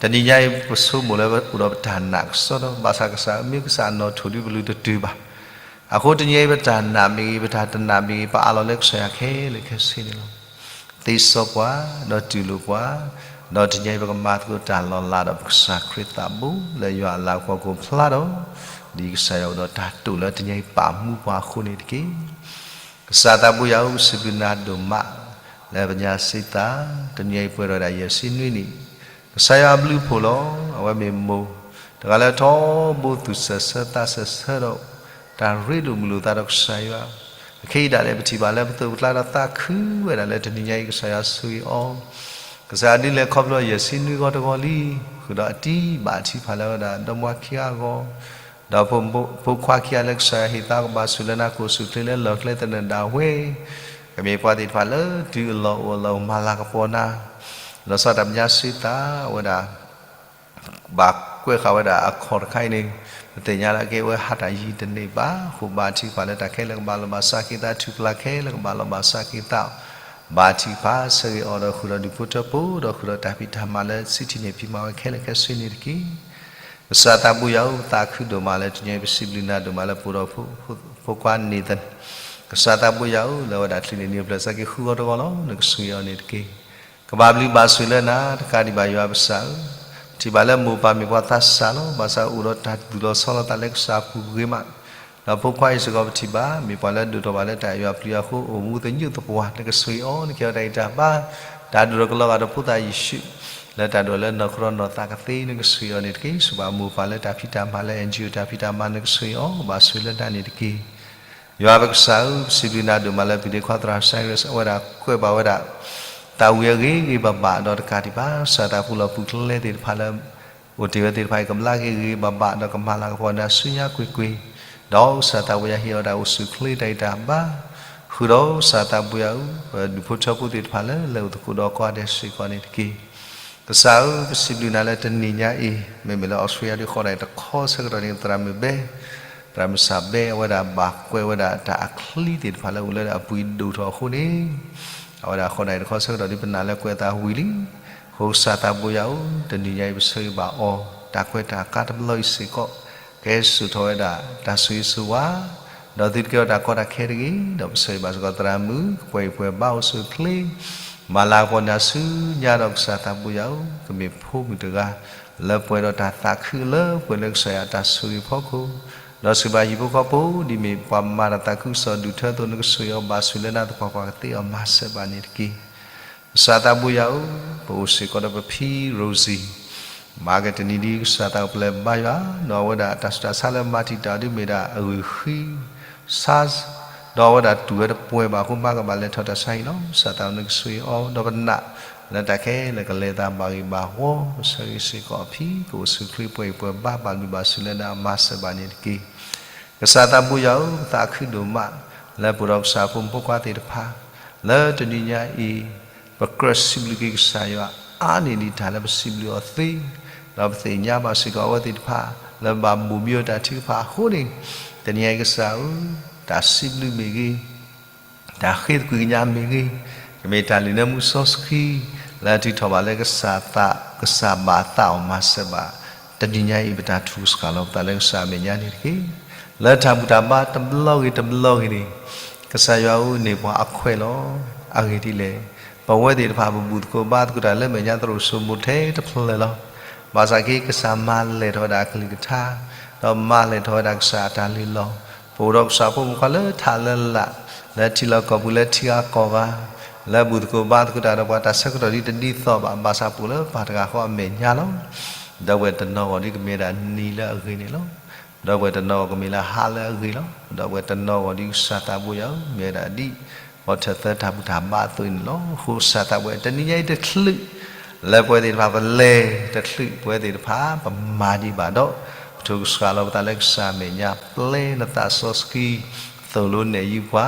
တနံၤညါအံၤ ပဆိကမိၣ်လၢပအိၣ်ဒီးပတၢ်နာ်ကစီဒီ, ဘၣ်ဆၣ်ကစၢ်ဧၢ, မ့ၢ်ကစၢ်အနီၣ်ထိၣ်ဒုပလုၢ်တတုၤဘၣ်. အဃိတနံၤအံၤ ပတၢ်နာ်မ့ၢ်ဂ့ၤ, ပတၢ်တနာ်မ့ၢ်ဂ့ၤ, ပအးလီၤလၢကစၢ်ယွၤခဲလၢာ်ခဲဆ့န့ၣ်လီၤ. သ့စီပှၤ, ဒီးတူၢ်လိာ်ပှၤ, ဒီးတနံၤအံၤပကမၤသကိးတၢ်လီၤလးဒီးပကစၢ်ခရံာ်သးဘိ လၢယွၤအလၤကပီၤကအိၣ်ဖျါဒီး ဒ်ကစၢ်ယွၤအိၣ်ဒီးတၢ်တိာ်လၢတနံၤအံၤပာ်မူပှၤအဃိန့ၣ်တက့ၢ်. ကစၢ်သးဘိယွၤဧၢ, ပစံးဘျုးနၤဒိၣ်မး လၢပညါစံးသး တနံၤအံၤပှဲၤဒီးဝဲဒၣ်ယဲၢ်ဆံနွံနံၣ် ကစၢ်ယွၤအဘျုးအဖှိၣ်လီၤ. အဝဲမ့ၢ်မိၢ် တဂၤလၢထီဘိသူၣ်စၢၤဆၢသးစၢၤဆၢဒီး တၢ်ရ့လိာ်မုာ်လိာ်သးဒီးကစၢ်ယွၤ, အခဲအံၤဒၣ်လဲာ်ပထံၣ်ဘၣ်လၢပသိးပကျါဒီးသးခုဝဲဒၣ်လၢတနံၤညါအံၤ ကစၢ်ယွၤဆိၣ်ဂ့ၤအီၤ, ကစၢ်ဒ်လဲၣ်ခီဖျိယဲၢ်ဆံနွံဂီၤတဂီၤလံ, ဃုာ်ဒီးအတံၤဘၣ်အထံဖးလၢဝဲဒၣ်ဒီမါခံဂၤအဂီၢ်, ဒီးဖိခွါခံဂၤလၢကစၢ်ယွၤဟ့ၣ်သါကဘၣ်ဆိၣ်လၢနၤ ကအိၣ်ဆူၣ်ချ့လၢလီၢ်ကျဲသနၢၣ်ဒၣ်ဝဲ, ကမ့ၢ်ပှၤသ့ၣ်တဖၣ်လၢတုၤအလီၢ်အိၣ်အလီၢ်မၤလၤကပီၤနၤ, လီၤဆီဒၣ်တၢ်ပညါစံးသးဝဲဒၣ် ဘၣ်ကွဲးဃာ်ဝဲဒၣ်အခီၣ်တခါအံၤန့ၣ်, ပသ့ၣ်ညါလၢအကဲဝဲဟးတၢ်ယံၤတန့ၢ်ဘၣ်, အဃိဘါထုကဖၣ်လၢတၢ်ခဲလၢာ်ကဘၣ်လီၤဘၣ်စးက့ၤသး, ထူၣ်ဖျးခဲလၢာ်ကဘၣ်လီၤဘၣ်စးက့ၤသး, ဘါထုကဖၣ်ဆၢဂ့ၤအီၤဒီးဃုာ်ဒီးဒူၣ်ဖိထၢဖိ, ဒီးဃုာ်ဒီးတၢ်ဖံးတၢ်မၤလၢစံးထံၣ်န့ၢ်ဖံးမၤဝဲခဲလၢာ်ခဲဆ့န့ၣ်တက့ၢ်. ကစၢ်သးဘိယွၤဧၢ, ပသးခုဒိၣ်မးလၢတနံၤအံၤ ပစံးဘျုးနၤဒိၣ်မးလၢပအိၣ်ဒီးဖိခွါန့ၣ်သ, ကစၢ်သးဘိယွၤဧၢ, လၢအဝဲဒၣ်ချံးန့ၢ်နံၤအဖျၢၣ်စးက့ၤဃုဂီၤတဂီၤလီၤ, နကဆိၣ်ဂ့ၤအီၤန့ၣ်တက့ၢ်. ကဘၣ်ဘျုးဘၣ်ဆိၣ်လၢနၤ, တကးဒံးဘၣ်ယွၤပစၢ်ဧၢ, ပထံၣ်ဘၣ်လၢမိၢ်ပၢ်မ့ၢ်ပှၤသးစၢ်လီၤ, ဘၣ်ဆၣ်အိၣ်ဒီးတၢ်သူၣ်လီၤဆီလီၤသးလၢကစၢ်အပူၤဂ့ၤမး, ဒီးဖိခွါအံၤစ့ၢ်ကီးပထံၣ်ဘၣ် မ့ၢ်ပှၤလၢဒိၣ်ထီၣ်ဘၣ်လၢတၢ်အဲၣ်ယွၤပျံၤယွၤအဃိ အိၣ်မူသညူးသပှၢ်, နကဆိၣ်ဂ့ၤအီၤ, နကဟ့ၣ်အီၤတၢ်ဂံၢ်တၢ်ဘါ, တၢ်ဒိၣ်ထီၣ်ကလီၤဂာ်ဒီးဖိသၣ်ယ့ၣ်ၡူး လၢတၢ်ဒိၣ်လၢနီၢ်ခိဒီးနီၢ်သးကသ့, နကဆိၣ်ဂ့ၤအီၤန့ၣ်တက့ၢ်. ဆိၣ်ဘၣ်မိၢ်ပၢ်လၢတၢ်ဖံးတၢ်မၤလၢ NGO တၢ်ဖံးတၢ်မၤ နကဆိၣ်ဂ့ၤအီၤ, ဘၣ်ဆိၣ်လၢနၤန့ၣ်တက့ၢ်. ယွၤပကစၢ်ဧၢ, ပစံးဘျုးနၤဒိၣ်မးလၢပဒ့ခွါသရၣ် Cyrus အဝဲဒၣ်ကွဲးဘၣ်ဝဲဒၣ် သးဝံၤအဂ့ၤဂ့ၤဘၣ်ဘၣ်ဒီးတကးဒံးဘၣ် ကစၢ်သးပူၤလီၢ်ပူၤကျဲသ့ၣ်တဖၣ်လၢ အိၣ်တ့ၢ်ဝဲသ့ၣ်တဖၣ်အံၤ ကဘျါက့ၤဂ့ၤဂ့ၤဘၣ်ဘၣ်ဒီးကမၤလၤကပီၤနၤဆူညါကွ့ၢ်ကွ့ၢ်, ဒီးကစၢ်သးပူၤယွၤဟ့ၣ်အီၤတၢ်အိၣ်ဆူၣ်ချ့တၢ်ဂံၢ်တၢ်ဘါ, ဃုာ်ဒီးကစၢ်သးပူၤယွၤဧၢ, ဒူၣ်ဖိထၢဖိသ့ၣ်တဖၣ်လၢလဲၤအိၣ်သကိးဒီးကိးဂၤဒဲးစ့ၢ်ကီးန့ၣ်တက့ၢ်. ကစၢ်ဧၢ, ပစံးဘျုးနၤလၢတနံၤညါအံၤ မ့မ့ၢ်လၢ Australia ဒ်ဃီဒၣ်အံၤတခီဆၢကတီၢ်န့ၣ် သရၣ်မုၣ်ဘဲ သရၣ်မုၣ်စၢ်ဘဲ အဝဲဒၣ်ဘၣ်ကွဲးဝဲဒၣ်တၢ်အချံသ့ၣ်တဖၣ်လၢအိၣ်လၢအပှ့ၤဒိၣ်ထီၣ်အဃိန့ၣ်, အဝဲဒၣ်ဃီဒၣ်အံၤတခီဆၢကတီၢ်ဒ်ပနာ်လၢကွဲးအသးဝံၤလံ, အဃိကစၢ်သးဘိယွၤဧၢ, တနံၤညါအံၤပဆၢဂ့ၤဘၣ်အီၤ, တၢ်ကွဲးတၢ်ကါတဘျီအံၤစ့ၢ်ကီး, ကဟဲစိာ်ထီၣ်ဝဲဒၣ်တၢ်ဆိၣ်ဂ့ၤဆိၣ်ဝါ ဒီးသုတကဲထီၣ်တၢ်ကီတၢ်ခဲတဂ့ၤ, ဒီးပဆၢဂ့ၤဘၣ်စ့ၢ်ကီးသရၣ်မုၣ် ကပှဲၤအံၤပှဲၤဘါအိၣ်ဆူၣ်အိၣ်ချ့, မၤလၤကပီၤနၤဆူညါဒီးကစၢ်သးဘိယွၤဧၢ, ကမ့ၢ်ဖိမုၣ်တဂၤ လၢပှဲၤဒီးတၢ်သးခုလၢပှဲၤလၢကစၢ်ယွၤအတၢ်ဆိၣ်ဂ့ၤဖီခိၣ်, ဒီးစံးဘၣ်ဟံၣ်ဖိဃီဖိ ဒ်မ့ၢ်ပှၤမၤတၢ်သးခုကစီၣ်ဒုၣ်ထၢအသိး နကဆိၣ်ဂ့ၤအီၤဘၣ်ဆိၣ်လၢနၤသပှၢ်ပှၢ်ကသ့အီၤမၤစၢၤဘၣ်န့ၣ်တက့ၢ်. ကစၢ်သးဘိယွၤဧၢ, ပအိၣ်စ့ၢ်ကီးဒီးပဖံ Rosie, မၤက့ၤတနံၤဒ်ကစၢ်သးအိၣ်ပလဲၤဘါယွၤ, ဒီးအဝဲဒၣ်တၢ်ဆူးတၢ်ဆါလၢမၤတံာ်တာ်ဒ်မ့ၢ်ဒၣ်အဂုာ်ဃံ ဆါ, ဒီးအဝဲဒၣ်တူၢ်ဝဲတပှဲၤဘၣ်အဃိ မၤကဘၣ်လဲၤထီၣ်တၢ်ဆါဟံၣ်လီၤ. ကစၢ်သးနကဆိၣ်ဂ့ၤအီၤ, ဒီးပနာ်လၢတၢ်ခဲလၢာ်ကလဲၤသးဘၣ်ဂ့ၤဘၣ်ဝီ, ပဆၢဂ့ၤစ့ၢ်ကီးအဖံ ကအိၣ်ဆူၣ်ချ့ပှဲၤအံၤပှဲၤဘါ ဘၣ်ဘျုးဘၣ်ဆိၣ်လၢနၤမၤစၢၤဘၣ်န့ၣ်တက့ၢ်. ကစၢ်သးဘိယွၤဧၢ, ပသးခုဒိၣ်မး လၢပအိၣ်ဒီးကစၢ်ဖိမုၣ်ဖိခွါသ့ၣ်တဖၣ် လၢတနံၤညါအံၤ ပကြၢးစံးဘျုးက့ၤကစၢ်ယွၤ အါန့ၢ်ဒံးတၢ်လၢပစံးဘျုးအီၤသ့, ဒီးပသ့ၣ်ညါဘၣ်စ့ၢ်ကီးအဝဲသ့ၣ်တဖၣ် လၢဘၣ်ဘိၣ်ဘံအီၤတၢ်ထုကဖၣ်အဃိန့ၣ်, တနံၤညါအံၤကစၢ်ဧၢ, တၢ်စံးဘျုးမ့ၢ်ဂ့ၤ, တၢ်ဃ့သကွံာ်ကညးမ့ၢ်ဂ့ၤ, ကမ့ၢ်တၢ်လုၢ်နၢမူစီဆှံ လၢအထုးထီၣ်ဘၣ်လၢကစၢ်သး, ကစၢ်ဘၣ်သးအီၤမၤစၢၤဘၣ်, တနံၤညါအံၤပတၢ်ထူၣ်စှၤလီၤပသးလၢကစၢ်အမဲာ်ညါန့ၣ်တက့ၢ်. လၢတၢ်ဘူၣ်တၢ်ဘါတဘျီဂ့ၤတဘျီဂ့ၤန့ၣ်, ကစၢ်ယွၤဧၢန့ၢ်ပှၤအခွဲးလီၤ. အဂ့ၢ်ဒ်လဲၣ်, ပဝဲသ့ၣ်တဖၣ်ပဘူၣ်သကိးဘါသကိးတၢ်လၢမဲာ်ညါသရိာ်စိမိၤထဲတဖျၢၣ်လီၤ. ဘၣ်ဆၣ်က့ ကစၢ်မၤလဲၢ်ထီၣ်ဝဲဒၣ်အကလုၢ်ကထါ, ဒီးမၤလဲၢ်ထီၣ်ဝဲဒၣ်ကစၢ်အတၢ်လုၢ်လီၢ်, ပအိၣ်ဒီးကစၢ်ဖိမုၣ်ဖိခွါလၢထးလၢလာ်, လၢထံလီၢ်ကီၢ်ပူၤလၢထံဂၤကီၢ်ဂၤ, လၢဘူၣ်သကိးဘါသကိးတၢ်ဒီးပှၤတၢ်ဆၢကတီၢ်ဒ်တဒ်သိးဘၣ်, ဘၣ်ဆၣ်ပအိၣ်လၢပၢ်တဂၤဃီအမဲာ်ညါလီၤ. ဒီပုၢ်ဝဲၢ်တနီၤဂီၢ်ဒ်ကမ့ၢ်ဝဲဒၣ်နံၤလၢအဂ့ၤန့ၣ်လီၤ. ဒီပုၢ်ဝဲၢ်တနီၤဂီၢ်ကမ့ၢ်လၢဟါလၢအဂ့ၤလီၤ. ဒီပုၢ်ဝဲၢ်တနီၤဂီၢ်ဒ်ကစၢ်သးဘိယွၤဧၢ, မ့ၢ်ဝဲဒၣ်ဒ် ပီထၢၣ်သၢတၢ်ဘူၣ်တၢ်ဘါအသိးန့ၣ်လီၤ. အဃိကစၢ်သးဘိယွၤဧၢ, တနံၤညါအံၤတချုး လၢပဝဲသ့ၣ်တဖၣ်ပလဲၤတချုး ပဝဲသ့ၣ်တဖၣ် ပမၤဒံးဘၣ်ဒီး ပထိၣ်ကစှၤလီၤပသးလၢကစၢ်အမဲာ်ညါ, ပျဲနသးစီဆှံ သိၣ်လိနဲၣ်ယုပှ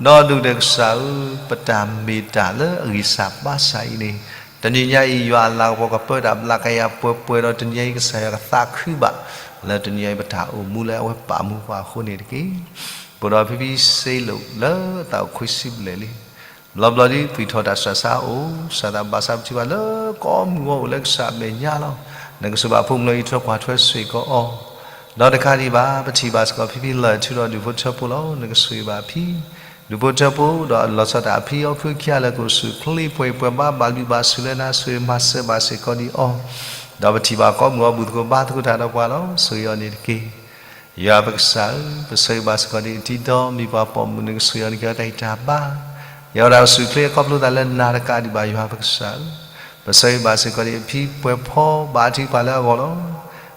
ၤ, ဒီးဒုၣ်ဒဲးကစၢ်ဧၢ, ပတၢ်မ့ၢ်တၢ်လၢအဂံၢ်စၢ်ဘါစၢ်အံၤန့ၣ်, တနံၤညါအံၤ ယွၤအလၤကပီၤကပၢတၢ်ဘျးကယၤပှဲၤပှဲၤဒီး တနံၤညါအံၤ ကစၢ်ယွၤကသးခုဘၣ် လၢတနံၤညါအံၤ ပတၢ်အိၣ်မူလၢအဝဲပာ်မူပှၤအဃိန့ၣ်တက့ၢ်. ပအိၣ်ဒီးဖံဖံစ့လိာ် လၢအသးအိၣ်ခွံဆံဘျဲၣ်လံ. ဘျီဘျီဒ်ပှဲၤထီၣ်တၢ်ဆူးတၢ်ဆါအိၣ်, ကစၢ်သးဘိယွၤဧၢ, ပထံၣ်ဘၣ်လၢကိးမုၢ်ဂီၤအိၣ်လၢကစၢ်အမဲာ်ညါလီၤ. နကဆိၣ်ဘၣ်ဖိမုၣ်လၢအံးထွဲကွၢ်ထွဲစ့ၢ်ကီးအီၤ, ဒီးတကးဒံးဘၣ် ပထံၣ်ဘၣ်စ့ၢ်ကီးဖံဖံလၢၢ်ထူဒီးဒူၣ်ဖိထၢဖိလီၤ. နကဆိၣ်ဂ့ၤဘၣ်ဖံ ဒူၣ်ဖိထၢဖိ ဒီးလီၤဆီဒၣ်တၢ်အဖံအီဖုခံဂၤလၢကအိၣ်ဆူၣ်အိၣ်ချ့ ပှဲၤပှဲၤဘါ ဘၣ်ဘျုးဘၣ်ဆိၣ်လၢနၤ ဆိၣ်ဂ့ၤမၤစၢၤဘၣ်စ့ၢ်ကီးဒံးအီၤ, ဒီးပထံၣ်ဘၣ်ကိးမုၢ်ဂီၤ ဘူၣ်သကိးဘါသကိးတၢ်ဒီးပှၤလီၤ. ဆိၣ်ဂ့ၤအီၤန့ၣ်တက့ၢ်. ယွၤပကစၢ်ဧၢ, ပဆၢဂ့ၤဘၣ်စ့ၢ်ကီးဒံး ထံဒီမံၤပှၤပိာ်မုၣ် နကဆိၣ်ဂ့ၤအီၤ နကဟ့ၣ်အီၤတၢ်ဂံၢ်တၢ်ဘါ, ဟ့ၣ်အီၤတၢ်အိၣ်ဆူၣ်အိၣ်ချ့ ခီဖျိသးလၢနၤတကးဒံးဘၣ် ယွၤပကစၢ်ဧၢ. ပဆၢဂ့ၤဘၣ်စ့ၢ်ကီးဒံး အဖံပှဲၤဖီ ဘါထုကဖၣ်လၢအဂီၢ်လီၤ.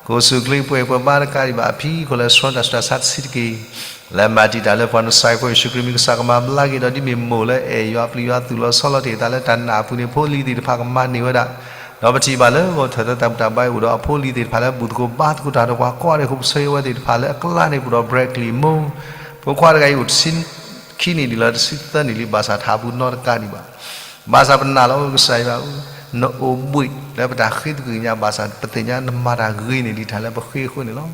ကအိၣ်ဆူၣ်အိၣ်ချ့ ပှဲၤပှဲၤဘါတကးဒံးဘၣ် အဖံအဃိ လၢဆှီတၢ်ဆူးတၢ်ဆါတဆံးတက့ၢ်. လၢမၤတံာ်တာ်လၢပှၤ နစၢ်ဖိယ့ၣ်ၡူးခရံာ်မံၤ ကစၢ်ကမၤဘျါက့ၤဒီး ဒ်မ့ၢ်မိၢ်လၢအဲၣ်ယွၤပျံၤယွၤသူၣ်လီၤဆီလီၤတ့ၢ်အသးလၢတၢ်နာ်အပူၤန့ၣ် ဖိလံၤသ့ၣ်တဖၣ်ကမၤန့ၢ်ဝဲဒၣ်, ဒီးပထံၣ်ဘၣ်လၢဂီၤထၢၣ်လၢတၢ်ဘူၣ်တၢ်ဘါအံၤအိၣ်ဒီးအဖိလံၤသ့ၣ်တဖၣ်လၢ ဘူၣ်သကိးဘါသကိးတၢ်ဒီးပှၤကိးဂၤဒဲးအဃိ ပဆၢဂ့ၤအဝဲသ့ၣ်တဖၣ်လၢအကျါန့ၣ် ပအိၣ်ဒီး Bradley မိၢ်, ဖိခွါတဂၤအံၤအိၣ်တဆံခံနံၣ်ဒံးလၢတဆံသၢနံၣ်လံ ဘၣ်ဆၣ်တဟးပူၤနီတကးဒံးဘၣ်. ဘၣ်ဆၣ်ပနာ်လီၤ ကစၢ်ယွၤဧၢ, နအိၣ်ဘှံးလၢပတၢ်ဃ့သကွံာ်ညါ ဘၣ်ဆၣ်ပသ့ၣ်ညါနမၤတၢ်ဂ့ၤန့ၢ်ဒံးတၢ်လၢပဃ့အဃိန့ၣ်လီၤ.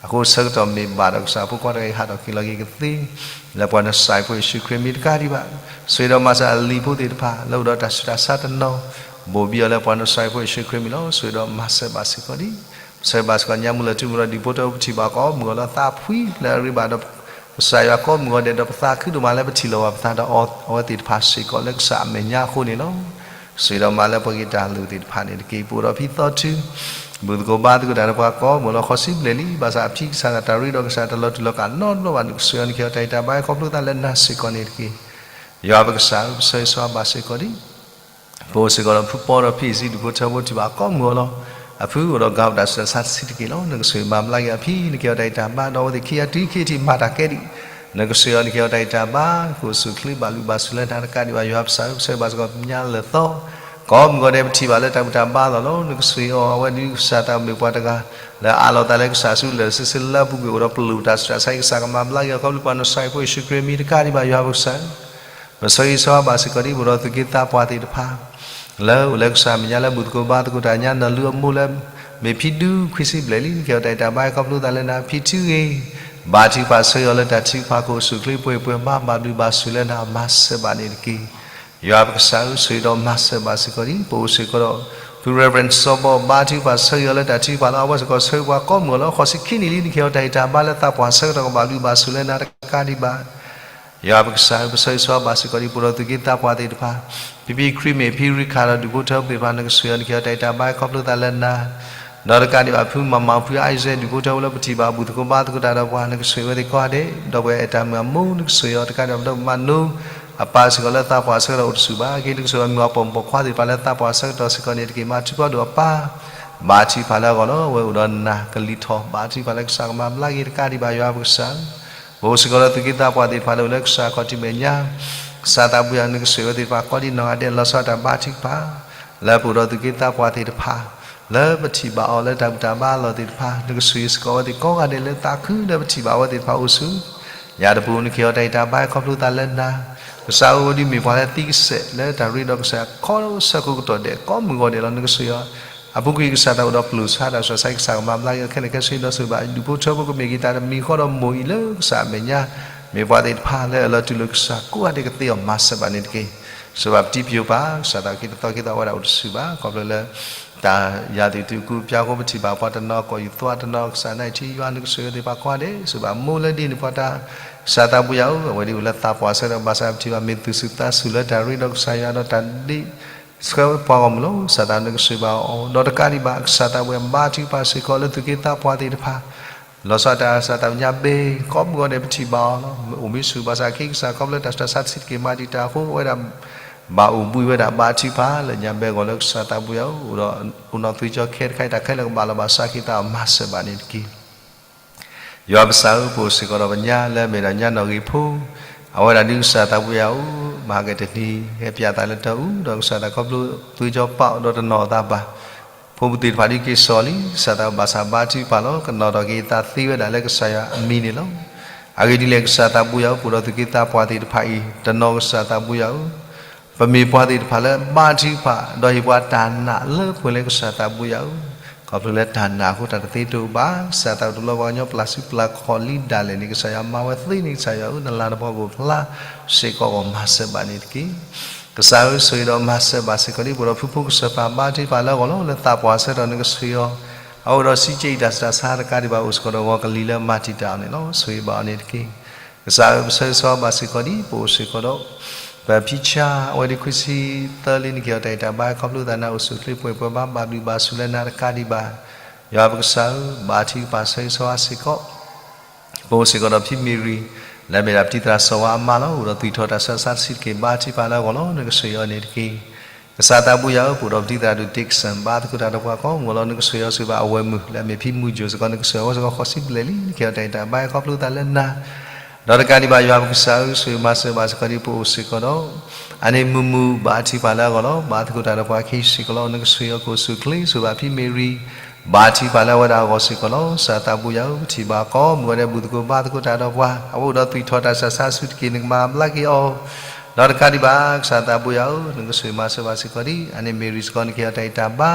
အဃိဆၢကတီၢ်မ့ၢ်ဘၣ်ဒီး ကစၢ်ဖိခွါတဂၤအံၤဟးထီၣ်က့ၤလီၤက့ၤကသ့ လၢပှၤနစၢ်ဖိယ့ၣ်ၡူးခရံာ်မံၤတကးဒံးဘၣ်. ဆိၣ်ဂ့ၤဒီးမၤစၢၤအလံၤဖိသ့ၣ်တဖၣ် လၢအိၣ်ဒီးတၢ်ဆူးတၢ်ဆါတနီၤ, ဘိၣ်ဘံအီၤလၢပှၤနစၢ်ဖိယ့ၣ်ၡူးခရံာ်မံၤလီၤ. ဆိၣ်ဂ့ၤဒီးမၤစၢၤဘၣ်စ့ၢ်ကီးဒံး, ပဆၢဂ့ၤဘၣ်စ့ၢ်ကီးညါမူလၢထူမူဒီး ဒူၣ်ဖိထၢဖိ ပထံၣ်ဘၣ်ကိးမုၢ်ဂီၤလၢသးဖှံလၢအရ့ဘၣ်ဒီး ကစၢ်ယွၤကိးမုၢ်ဂီၤဒဲး ဒီးပသးခုဒိၣ်မးလၢပထံၣ်လိာ်ဘၣ်ပသးဒီးအီၤ အဝဲသ့ၣ်တဖၣ်စ့ၢ်ကီးလၢကစၢ်အမဲာ်ညါအဃိန့ၣ်လီၤ. ဆိၣ်ဂ့ၤဒီးမၤလၢပှၤက့ၤတၢ်လိၣ်သ့ၣ်တဖၣ်န့ၣ်တက့ၢ်. ပအိၣ်ဒီးဖံသီထု ဘူၣ်သကိးဘါသကိးတၢ်ဒီးပှၤကိးမုၢ်ဂီၤလၢဃိးဆံဘျဲၣ်လံ, ဘၣ်ဆၣ်အဖံကစၢ်သးတၢ်ရ့ဒီးကစၢ်တၢ်လီၤတူာ်လီၤကာ်နီတဘျီဘၣ် နကဆိၣ်ဂ့ၤအီၤ နကဟ့ၣ်အီၤတၢ်ဂံၢ်တၢ်ဘါခီဖျိသးလၢနၤစ့ၢ်ကီးန့ၣ်တက့ၢ်. ယွၤပကစၢ်ဧၢ, ပဆၢဂ့ၤဆၢဝါဘၣ်စ့ၢ်ကီးဒံး ပအိၣ်စ့ၢ်ကီးဒီးဖုပီဒီးဖံအံၤ ဒူၣ်ဖိထၢဖိ ပထံၣ်ဘၣ်ကိးမုၢ်ဂီၤလီၤ. အဖုအိၣ်ဒီးဂၤပတၢ်ဆူးတၢ်ဆါတဆံးတက့ၢ်လီၤ. နကဆိၣ်ဂ့ၤမၤဘျါက့ၤအဖံ နကဟ့ၣ်အီၤတၢ်ဂံၢ်တၢ်ဘါ ဒီးအဝဲသ့ၣ်ခံဂၤတုၤခံထံၣ်မၤတၢ်ကဲဒံး နကဆိၣ်ဂ့ၤအီၤ နကဟ့ၣ်အီၤတၢ်ဂံၢ်တၢ်ဘါ ကအိၣ်ဆူၣ်အိၣ်ချ့ဘၣ်ဘျုးဘၣ်ဆိၣ်လၢနၤတကးဒံးဘၣ် ယွၤပကစၢ်ဧၢ, ပဆၢဂ့ၤဘၣ်စ့ၢ်ကီးညါလၢာ်သီ ကိးမုၢ်ဂီၤဒဲး ပထံၣ်ဘၣ်လၢတၢ်ဘူၣ်တၢ်ဘါလီၤလီၤ. နကဆိၣ်ဂ့ၤအီၤ အဝဲဒုးကစၢ်သးမ့ၢ်ပှၤတဂၤ လၢအးလီၤသးလၢကစၢ်ဆူလဲၣ် စံးဆံးလၢအပူၤကွံာ်အိၣ်ဒီးပလိၣ်တၢ်ဆူးတၢ်ဆါအံၤ ကစၢ်ကမၤဘျါက့ၤအီၤ ခီဖျိပှၤနစၢ်ဖိယ့ၣ်ၡူးခရံာ်မံၤတကးဒံးဘၣ် ယွၤပကစၢ်ဧၢ. ပဆၢဂ့ၤဆၢဝါဘၣ်စ့ၢ်ကီးဒံး ပအိၣ်ဒီးသူၣ်က့သးပှၢ်သ့ၣ်တဖၣ် လၢအိၣ်လၢကစၢ်မဲာ်ညါလၢဘူၣ်သကိးဘါသကိးတၢ်ညါ နီၢ်လုၢ်အမိၢ်လၢ မ့ၢ်ဖံဒူခွံဆံဘျဲၣ်လံ နကဟ့ၣ်အီၤတၢ်ဂံၢ်တၢ်ဘါခီဖျိသးလၢနၤ ဖံထုဂ့ၤ ဘါထုကဖၣ်ဆၢဂ့ၤအီၤလၢတၢ်ထုကဖၣ် ကအိၣ်ဆူၣ်အိၣ်ချ့ပှဲၤပှဲၤဘါ ဘၣ်ဘျုးဘၣ်ဆိၣ်လၢနၤ မၤစၢၤဘၣ်န့ၣ်တက့ၢ်. ယွၤပကစၢ်ဧၢ, ဆိၣ်ဂ့ၤဒီးမၤစၢၤဘၣ်စ့ၢ်ကီးဒံး ပအိၣ်စ့ၢ်ကီးဒီး ဖု Reverend စီၤဘီ ဘါထုကဖၣ်ဆၢဂ့ၤအီၤလၢတၢ်ထုကဖၣ်လၢအဝဲစ့ၢ်ကီး ဆၢဂ့ၤပှၤကိးမုၢ်ဂီၤလၢဃိးဆံခံနံၣ်လံ နကဟ့ၣ်အီၤတၢ်ဂံၢ်တၢ်ဘါလၢသးပှၢ်ဆၢကတီၢ် ကဘၣ်ဘျုးဘၣ်ဆိၣ်လၢနၤတကးဒံးဘၣ် ယွၤပကစၢ်ဧၢ, ပဆၢဂ့ၤဆၢဝါဘၣ်စ့ၢ်ကီးဒံး ပအိၣ်ဒီးသူၣ်က့သးပှၢ်သ့ၣ်တဖၣ်, ဖံဖံခရံာ်မ့ၢ် ဖံရံခၣ်ဒီးဒူၣ်ဖိထၢဖိသ့ၣ်တဖၣ် နကဆိၣ်ဂ့ၤအီၤ နကဟ့ၣ်အီၤတၢ်ဂံၢ်တၢ်ဘါခီဖျိသးလၢနၤ, ဒီးတကးဒံးဘၣ် ဖုမၤမၤ ဖု Isaac ဒူၣ်ဖိထၢဖိလၢပထံၣ်ဘၣ်ဘူၣ်သကိးဘါသကိးတၢ်ဒီးပှၤ နကဆိၣ်ဂ့ၤအဝဲသ့ၣ်ကိးဂၤဒဲး, ဒီးပှၤအဲၣ်တၢ်မုၣ်အမိၢ် နကဆိၣ်ဂ့ၤအီၤတကးဒံးဘၣ် ဒီးမၤနိ အပၢ်စ့ၢ်ကီးလၢသးပှၢ်ဆၢကတီၢ်အိၣ်တဆူၣ်ဘၣ်, က့ၤနကဆိၣ်ဂ့ၤအမိၢ်အပိာ်မုၣ်ပိာ်ခွါသ့ၣ်တဖၣ်လၢသးပှၢ်ဆၢကတီၢ်စ့ၢ်ကီးန့ၣ်တက့ၢ်. မၤထူးဖီဒိၣ်အပၢ် ဘါထုကဖၣ်လၢအဂီၢ်လီၤ. အဝဲအိၣ်ဒီးနၤကလံၤထီၣ် ဘါထုကဖၣ်လၢကစၢ်ကမၤဘျါက့ၤတကးဒံးဘၣ် ယွၤပကစၢ်ဧၢ. ပအိၣ်စ့ၢ်ကီးဒီးသူၣ်က့သးပှၢ်သ့ၣ်တဖၣ်လၢအိၣ်လၢကစၢ်ခီၣ်ထံးမဲာ်ညါ ကစၢ်သးပူၤယွၤ နကဆိၣ်ဂ့ၤအဝဲသ့ၣ်တဖၣ်ကိးဒံးနီၢ်ဂၤဒဲး လီၤဆီဒၣ်တၢ်ဘါထုကဖၣ် လၢပအိၣ်ဒီးသူၣ်က့သးပှၢ်သ့ၣ်တဖၣ် လၢပထံၣ်ဘၣ်အီၤလၢတၢ်ဘူၣ်တၢ်ဘါအလီၢ်သ့ၣ်တဖၣ် နကဆိၣ်ဂ့ၤစ့ၢ်ကီးအဝဲသ့ၣ်ကိးဂၤဒဲးလၢသးခုလၢပထံၣ်ဘၣ်အဝဲသ့ၣ်တဖၣ်အိၣ်ဆူညါတပူၤ နကဟ့ၣ်အီၤတၢ်ဂံၢ်တၢ်ဘါခီဖျိသးလၢနၤ. ကစၢ်ဧၢ ဝဲဒုးမ့ၢ်ပှၤလၢသံကစဲးလၢတၢ်ရ့ဒီးကစၢ်ခီဆၢကိးကတီၢ်ဒဲး ကိးမုၢ်ဂီၤဒဲးလီၤ. နကဆိၣ်ဂ့ၤအီၤ အပူၤကွံာ်ကစၢ်သးအိၣ်ဒီးပလိၣ်ဆါတၢ်ဆူးတၢ်ဆါ ကစၢ်ကမၤဘျါက့ၤအီၤခဲလၢာ်ခဲဆ့ဒီးဆိၣ်ဂ့ၤဘၣ်ဒူၣ်ဖိထၢဖိ ကမ့ၢ်က့ၤတၢ်တမံၤဃီဒီးမိၢ်အံၤလၢကစၢ်အမဲာ်ညါ မ့ၢ်ပှၤသ့ၣ်တဖၣ်လၢအလီၤတူၢ်လိာ်ကစၢ်ကိးဂၤဒဲးကသ့အီၤမၤစၢၤဘၣ်န့ၣ်တက့ၢ်. ဆိၣ်ဂ့ၤဘၣ်ပတံၤပယိၤပၢ် ကစၢ်သးအိၣ်က့ၤတသီက့ၤသီအဝဲဒၣ်အိၣ်တဆူၣ်ဘၣ် ခီဖျိလၢ တၢ်ယၤသ့ၣ်တုၤကူပျါဃိ ပထံၣ်ဘၣ်ပှၤတနီၤကိးယူၢ်သွါတနီၤ ကစၢ်နာ်ထံယွၤ နကဆိၣ်ဂ့ၤအဝဲသ့ၣ်တဖၣ်ကိးဂၤဒဲး ဆိၣ်ဂ့ၤဘၣ်မိၢ်လၢဒ်န့ၣ်ပှၤတၢ် ကစၢ်သးပူၤယွၤဧၢ အဝဲဒၣ်အိၣ်လၢသးပှၢ်ဆၢကတီၢ် ဘၣ်ဆၣ်ပထံၣ်ဘၣ်မ့ၢ်သူၣ်ဆူၣ်သးဆူၣ်လၢတၢ်ရ့ဒီးကစၢ်ယွၤဒီးတၢ်ဒ် ဆှၢပှၤဂီၢ်မုၢ်လီၤ. ကစၢ်သးနကဆိၣ်ဂ့ၤဘၣ်အီၤ ဒီးတကးဒံးဘၣ် ကစၢ်သးပူၤယွၤဘါထုကဖၣ်စ့ၢ်ကီးလၢသူၣ်က့သးပှၢ်သ့ၣ်တဖၣ် လီၤဆီဒၣ်တၢ် ကစၢ်သးပူၤညါဘဲ ကိးမုၢ်ဂီၤဒဲးပထံၣ်ဘၣ်အီၤလီၤ. အိၣ်မ့ၢ်ဆူၣ်ဘၣ်ဆၣ်က့ၤကစၢ်ခီဖျိတၢ်ဆူးတၢ်ဆါတဆံးတက့ၢ်မၤတံာ်တာ်အဃိ အဝဲဒၣ် ဘၣ်အိၣ်ဘှံးဝဲဒၣ်ဘါထုကဖၣ်လၢညါဘဲအဂီၢ်လၢကစၢ်သးပူၤယွၤဧၢ အိၣ်ဒီး အိၣ်နီၢ်သွံၣ်ကၠီခဲတခါအံၤ တၢ်ခဲလၢာ်ကဘၣ်လီၤဘၣ်စးက့ၤသးအီၤ မၤစၢၤဘၣ်န့ၣ်တက့ၢ်. ယွၤပကစၢ်ဧၢ ပအိၣ်စ့ၢ်ကီးဒီးပညါလၢအမ့ၢ်ဒၣ်ညါနီၢ်ဂ့ၤဖိ အဝဲဒၣ်ဒုးကစၢ်သးပူၤယွၤဧၢ မၤဟးဂီၤတနံၤ ဟဲပၠးသးလၢတၢ်အူဒီး ကစၢ်သးခီဖျိသွံၣ်ကၠီပာ်အီၤဒီးတနီၤအသးဘၣ် ဖိမုၣ်သ့ၣ်တဖၣ်ဒုးက့ၤစိာ်လံ ကစၢ်သးဘၣ်ဆၣ်ဘါထုကဖၣ်လီၤ ကနီၤထီၣ်က့ၤသးသ့ဝဲဒၣ်လၢကစၢ်ယွၤအမံၤန့ၣ်လီၤ. အဂ့ၢ်ဒ်လဲၣ် ကစၢ်သးပူၤယွၤဧၢ ပအိၣ်ဒီးသူၣ်က့သးပှၢ်သ့ၣ်တဖၣ်အံၤ တနီၤကစၢ်သးပူၤယွၤဧၢ ပမ့ၢ်ပှၤသ့ၣ်တဖၣ်လၢဘါထုကဖၣ် ဒီးဟ့ၣ်ပှၤတၢ်နာ်လၢပှဲၤလၢကစၢ်သးပူၤယွၤဧၢ, ခီဖျိလၢတၢ်နာ်အဃိတၢ်တသ့တအိၣ်ဘၣ်, ကစၢ်သးတလီၤပှၤကညီပျၢ်စုပျၢ်ခီၣ်လံဒၣ်လဲာ်န့ၣ် ကစၢ်ယွၤမၤဝဲသ့န့ၣ် ကစၢ်ယွၤဧၢ နလၤတဘီကအိၣ်ဖျါစ့ၢ်ကီးဂီၢ်မၤစၢၤဘၣ်န့ၣ်တက့ၢ်. ကစၢ်ဧၢ ဆိၣ်ဂ့ၤဒီးမၤစၢၤဘၣ်စ့ၢ်ကီးဒ် ပှၤဒီးဖုဖိကစၢၢ်ပၢ်ဘါထုကဖၣ်လၢအဂီၢ်လီၤ. လၢသးပှၢ်ဆၢကတီၢ်နကဆိၣ်ဂ့ၤအီၤ, အအိၣ်ဒီးစံးကဲအံၤတၢ်ဆူးတၢ်ဆါတကးဒံးဘၣ် အိၣ်စ့ၢ်ကီးဒီးဂီၤကလံၤလၢမၤတံာ်တာ်အီၤန့ၣ်လီၤ. ဆိၣ်ဂ့ၤဘၣ်အီၤန့ၣ်တက့ၢ်. ကစၢ်ဧၢ, ပဆၢဂ့ၤဆၢဝါဘၣ်စ့ၢ်ကီးဒ်ပအိၣ်စ့ၢ်ကီးဒီး ပဖံဆါ အဝဲဒၣ်ခွံဆံသၢလံ နကဟ့ၣ်အီၤတၢ်အဲၣ်တၢ်ဘါ ခီဖျိသးနၤအိၣ်ဆူၣ်အိၣ်ချ့ ပှဲၤပှဲၤဘါ ဘၣ်ဘျုးဘၣ်ဆိၣ်လၢနၤတကးဒံးဘၣ်. ယွၤပကစၢ်ဧၢ, ဘါထုကဖၣ်ဆၢဂ့ၤဆၢဝါစ့ၢ်ကီး ပအိၣ်စ့ၢ်ကီးဒီးဖံမ့ၢ်ရံၤ လၢအမ့ၢ်ဒၣ်ပတံၤသရၣ်စီၤဝါအမါလီၤ. အိၣ်ဒီးသွံၣ်ထီၣ်တၢ်ဆူးတၢ်ဆါတဆံးတက့ၢ်. ဘါထုကဖၣ်လၢအဂီၢ်လီၤ. နကဆိၣ်ဂ့ၤအီၤန့ၣ်တက့ၢ်. ကစၢ်သးဘိယွၤဧၢ, ပအိၣ်ဒီးပတံၤသရၣ်ဒိၣ် Dixon ဘါသကိးတၢ်ဒီးပှၤကိးမုၢ်လီၤ. နကဆိၣ်ဂ့ၤအီၤဆိၣ်ဂ့ၤဘၣ်အဝဲၢ်မုၣ် လၢအမ့ၢ်ဖံမုၢ်ယိၣ်စ့ၢ်ကီး နကဆိၣ်ဂ့ၤအဝဲစ့ၢ်ကီးဃိးဆံဘျဲၣ်လံ. နကဟ့ၣ်အီၤတၢ်အဲၣ်တၢ်ဘါ ခီဖျိသးလၢနၤ ဒီးတကးဒံးဘၣ် ယွၤပကစၢ်ဧၢ, ဆိၣ်ဂ့ၤမၤစၢၤဘၣ်စ့ၢ်ကီးဒ်ပအိၣ်စ့ၢ်ကီးဒီး အန့ၣ်မုၢ်မုၢ် ဘါထုကဖၣ်လၢအဂီၢ်လီၤ. ဘါသကိးတၢ်ဒီးပှၤခံစ့ၢ်ကီးလီၤ. နကဆိၣ်ဂ့ၤအီၤကအိၣ်ဆူၣ်အိၣ်ချ့ ဆိၣ်ဂ့ၤဘၣ်ဖံမ့ၢ်ရံၤ ဘါထုကဖၣ်လၢအဝဲဒၣ်အဂီၢ်စ့ၢ်ကီးလီၤ. ကစၢ်သးဘိယွၤဧၢ, ပထံၣ်ဘၣ်ကိးမုၢ်ဂီၤဒဲး ဘူၣ်သကိးဘါသကိးတၢ်ဒီးပှၤ အဝဲအိၣ်ဒီးသွံၣ်ထီၣ်တၢ်ဆူးတၢ်ဆါတဆံးတက့ၢ် နကမၤဘျါက့ၤအီၤ ဒီးတကးဒံးဘၣ် ကစၢ်သးဘိယွၤဧၢ, နကဆိၣ်ဂ့ၤမၤစၢၤဘၣ်စ့ၢ်ကီးဒ် အန့ၣ်မ့ၢ်ရံၤစ့ၢ်ကီး နကဟ့ၣ်အီၤတၢ်အဲၣ်တၢ်ဘါ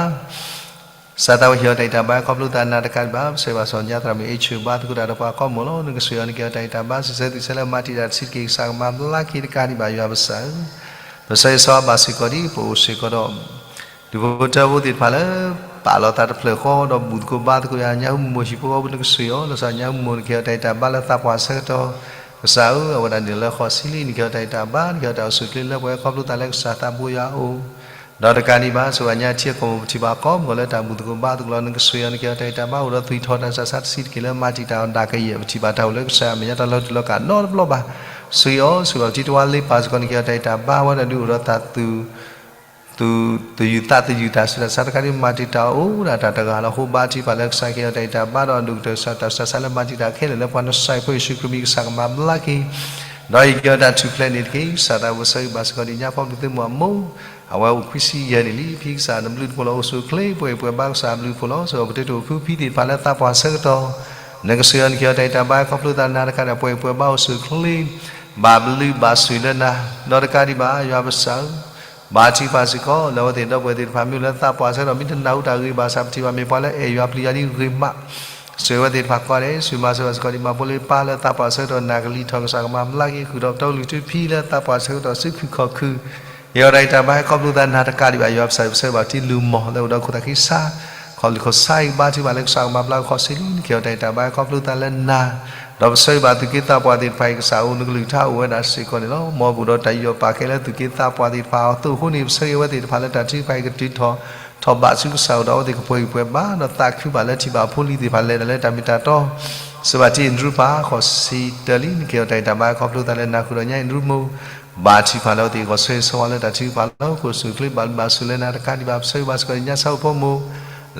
ကစၢ်သးဝဲဟ့ၣ်အီၤတၢ်အဲၣ်တၢ်ဘါ ခီဖျိသးနၤတကးဒံးဘၣ်. ပဆၢဂ့ၤဘၣ်စီၤညါသရၣ်မုၣ် အ့ၣ်ဆၢၣ် ဘါသကိးတၢ်ဒီးပှၤကိးမုၢ်လီၤ. နကဆိၣ်ဂ့ၤအီၤ နကဟ့ၣ်အီၤတၢ်အဲၣ်တၢ်ဘါ စံးဆၢသွံၣ်ဆၢလၢမၤတံာ်တာ်တဆံးတက့ၢ် ကစၢ်ကမၤဘျါက့ၤတကးဒံးဘၣ် ယွၤပကစၢ်ဧၢ, ပဆၢဂ့ၤဆၢဝါဘၣ်စ့ၢ်ကီးဒ်ပအိၣ်စ့ၢ်ကီးဒီး ဒူၣ်ဖိထၢဖိသ့ၣ်တဖၣ်လၢ ပာ်လီၤသးတဖျၢၣ်ဃီ ဒီးဘူၣ်သကိးဘါသကိးယွၤ ညၣ်ဟူမိၢ်ဟံၣ်ဖိဃီဖိ နကဆိၣ်ဂ့ၤအီၤ လီၤဆီညၣ်ဟူမိၢ် နကဟ့ၣ်အီၤတၢ်အဲၣ်တၢ်ဘါလၢသးပှၢ်ဆၢကတီၢ် ကစၢ်ဧၢ, အဝဲဒၣ်န့ၣ်လၢဃိးဆံလံ နကဟ့ၣ်အီၤတၢ်အဲၣ်တၢ်ဘါ နကဟ့ၣ်အီၤတၢ်အိၣ်ဆူၣ်အိၣ်ချ့လၢပှဲၤ ခီဖျိသးလၢကစၢ်သးဘိယွၤအအိၣ် ဒီးတကးဒံးဘၣ် ဆိၣ်ဂ့ၤညါထံအကီၢ်မုၢ် ပထံၣ်ဘၣ်ကိးမုၢ်ဂီၤလၢတၢ်ဘူၣ်သကိးဘါသကိးလီၤ. နကဆိၣ်ဂ့ၤအီၤ နကဟ့ၣ်အီၤတၢ်အဲၣ်တၢ်ဘါ အိၣ်ဒီးသွံၣ်ထီၣ်တၢ်ဆူးတၢ်ဆါတဆံးတက့ၢ် လၢမၤတံာ်တာ်အီၤဒၣ်ကယဲၢ် ပထံၣ်ဘၣ်တၢ်အိၣ်လၢကစၢ်အမဲာ်ညါ တၢ်လီၤတံၢ်လီၤကးနီတဘျီဘၣ်. ဆိၣ်ဂ့ၤအီၤ ဆိၣ်ဂ့ၤဘၣ်ပထံတဝါလ့ပၢ်စ့ၢ်ကီး နကဟ့ၣ်အီၤတၢ်အဲၣ်တၢ်ဘါ အဝဲဒၣ်ဒုးအိၣ်ဒီးသး သူၣ်ယုၢ်သးတယုၢ် တၢ်ဆူးတၢ်ဆါတခါဒ်မၤတံာ်တာ်အီၤ အိၣ်ဒၣ်တၢ်တဂၤလီၤ. အဃိဘါထုကဖၣ်လၢကစၢ်ကဟ့ၣ်အီၤတၢ်အဲၣ်တၢ်ဘါ ဒီးအဒိၣ်ကတၢၢ်ကစၢ်တၢ်ဆူးတၢ်ဆါလၢမၤတံာ်တာ်ခဲလၢာ်လၢပှၤနစၢ်ဖိယ့ၣ်ၡူးခရံာ်မံၤ ကစၢ်ကမၤဘျါက့ၤ ဒီးဟ့ၣ်က့ၤအီၤတၢ်ထူၣ်ဖျဲးန့ၣ်တက့ၢ်. ကစၢ်သးဘိ ပဆၢဂ့ၤဘၣ်စ့ၢ်ကီးဒ်ညါ ဖီမုၢ်သုမိၢ်အမိၢ် အဝဲအိၣ်ခွံဆံယဲၢ်နံၣ်လံ. ဖံကစၢ်နဘျုးတပူၤလီၤ အိၣ်ဆူၣ်အိၣ်ချ့ ပှဲၤပှဲၤဘါ ကစၢ်ဘျုးတပူၤလီၤ. ဆိၣ်ဂ့ၤအီၤပတံၤသကိးဖိဖံသ့ၣ်တဖၣ်လၢသးပှၢ်ဆၢကတီၢ် နကဆိၣ်ဂ့ၤအီၤ နကဟ့ၣ်အီၤတၢ်အဲၣ်တၢ်ဘါ ခီဖျိသးနၤတကးဒံး ပှဲၤပှဲၤဘါ အိၣ်ဆူၣ်အိၣ်ချ့ ဘၣ်ဘျုးဘၣ်ဆိၣ်ဂ့ၤလၢနၤ ဒီးတကးဒံးဘၣ် ယွၤပကစၢ်ဧၢ, ဘါထုကဖၣ်စ့ၢ်ကီး လၢအဝဲသ့ၣ်ဒီပုၢ်ဝဲၢ်သ့ၣ်တဖၣ် မ့ၢ်အိၣ်လၢသးပှၢ်ဆၢကတီၢ် မ့ၢ်တနၢ်ဟူတၢ်ဂ့ၢ်ဘၣ်ဆၣ် ပထံၣ်ဘၣ်မ့ၢ်ပှၤလၢအဲၣ်ယွၤပျံၤယွၤဒ်ဂ့ၤမး ဆိၣ်ဂ့ၤအဝဲသ့ၣ်တဖၣ်ကိးဂၤဒဲး ဆိၣ်ဂ့ၤမၤစၢၤဘၣ်စ့ၢ်ကီးဒ် မၤဖိလၢပၢ်လၢသးပှၢ်ဆၢကတီၢ် နၢ်ကလံၤထီၣ် ကစၢ်ကမၤဘျါက့ၤ ဃုာ်ဒီးပတီၢ်ကလုၢ်ထူဖံလၢသးပှၢ်ဆၢကတီၢ် စုဖုၣ်ခီၣ်ခုၣ် ဟ့ၣ်အီၤတၢ်အဲၣ်တၢ်ဘါ ခီဖျိသးနၤတကးဒံးဘၣ် ယွၤပကစၢ် ပဆၢဂ့ၤဘၣ်ပထံလုၢ်မိၢ် လၢအိၣ်ဒီးခိၣ်သးဃ့ဆါ ခီၣ်လုၢ်ခီၣ်ဆါအံၤ ဘါထုကဖၣ်လၢကစၢ်ကမၤဘျါဃိးဆံလံ နကဟ့ၣ်အီၤတၢ်အဲၣ်တၢ်ဘါ ခီဖျိသးလၢနၤ ဒီးပဆၢဂ့ၤဘၣ်သူၣ်က့သးပှၢ်သ့ၣ်တဖၣ်အံၤ ကစၢ်အိၣ်နကလုၢ်ကထါအိၣ်ဝဲဒၣ်စ့ၢ်ကီးန့ၣ်လီၤ. မ်ပအိၣ်ဒီးတၢ်ယူးယီၣ်ပာ်ကဲလၢသူၣ်က့သးပှၢ်သ့ၣ်တဖၣ်အသိးအဃိန့ၣ် ပဆၢဂ့ၤဝဲသ့ၣ်တဖၣ်လၢတၢ်ထုကဖၣ်အံၤကတုၤထီၣ် ထီၣ်ဘးဆူကစၢ်အိၣ်ဒီးအဝဲသ့ၣ်ကပှဲၤဂံၢ်ပှဲၤဘါ ဒီးသးခုဘၣ်လၢထံၣ်ဘၣ်အဖိလံၤသ့ၣ်တဖၣ်လဲၤတၢ်လၢတၢ်မ့ၢ်တၢ်တီ စၢၤဘၣ်ထံအ့ၣ်ဒရူပၢ် ဃိးဆံတၢလံ နကဟ့ၣ်အီၤတၢ်အဲၣ်တၢ်ဘါ ခီဖျိသးလၢနၤ ဃုာ်ဒီးညါအ့ၣ်ဒရူမိၢ် ဘါထုကဖၣ်လၢအဝဲသ့ၣ်ဂီၤဆၢဂ့ၤဆၢဝါလၢတၢ်ထုကဖၣ်လီၤ. ကအိၣ်ဆူၣ်အိၣ်ချ့ ဘၣ်ဘျုးဘၣ်ဆိၣ်ဂ့ၤလၢနၤတကးဒံးဘၣ် ပဆၢဂ့ၤဘၣ်စ့ၢ်ကီးဒ်ညါဆၢဖိမိၢ်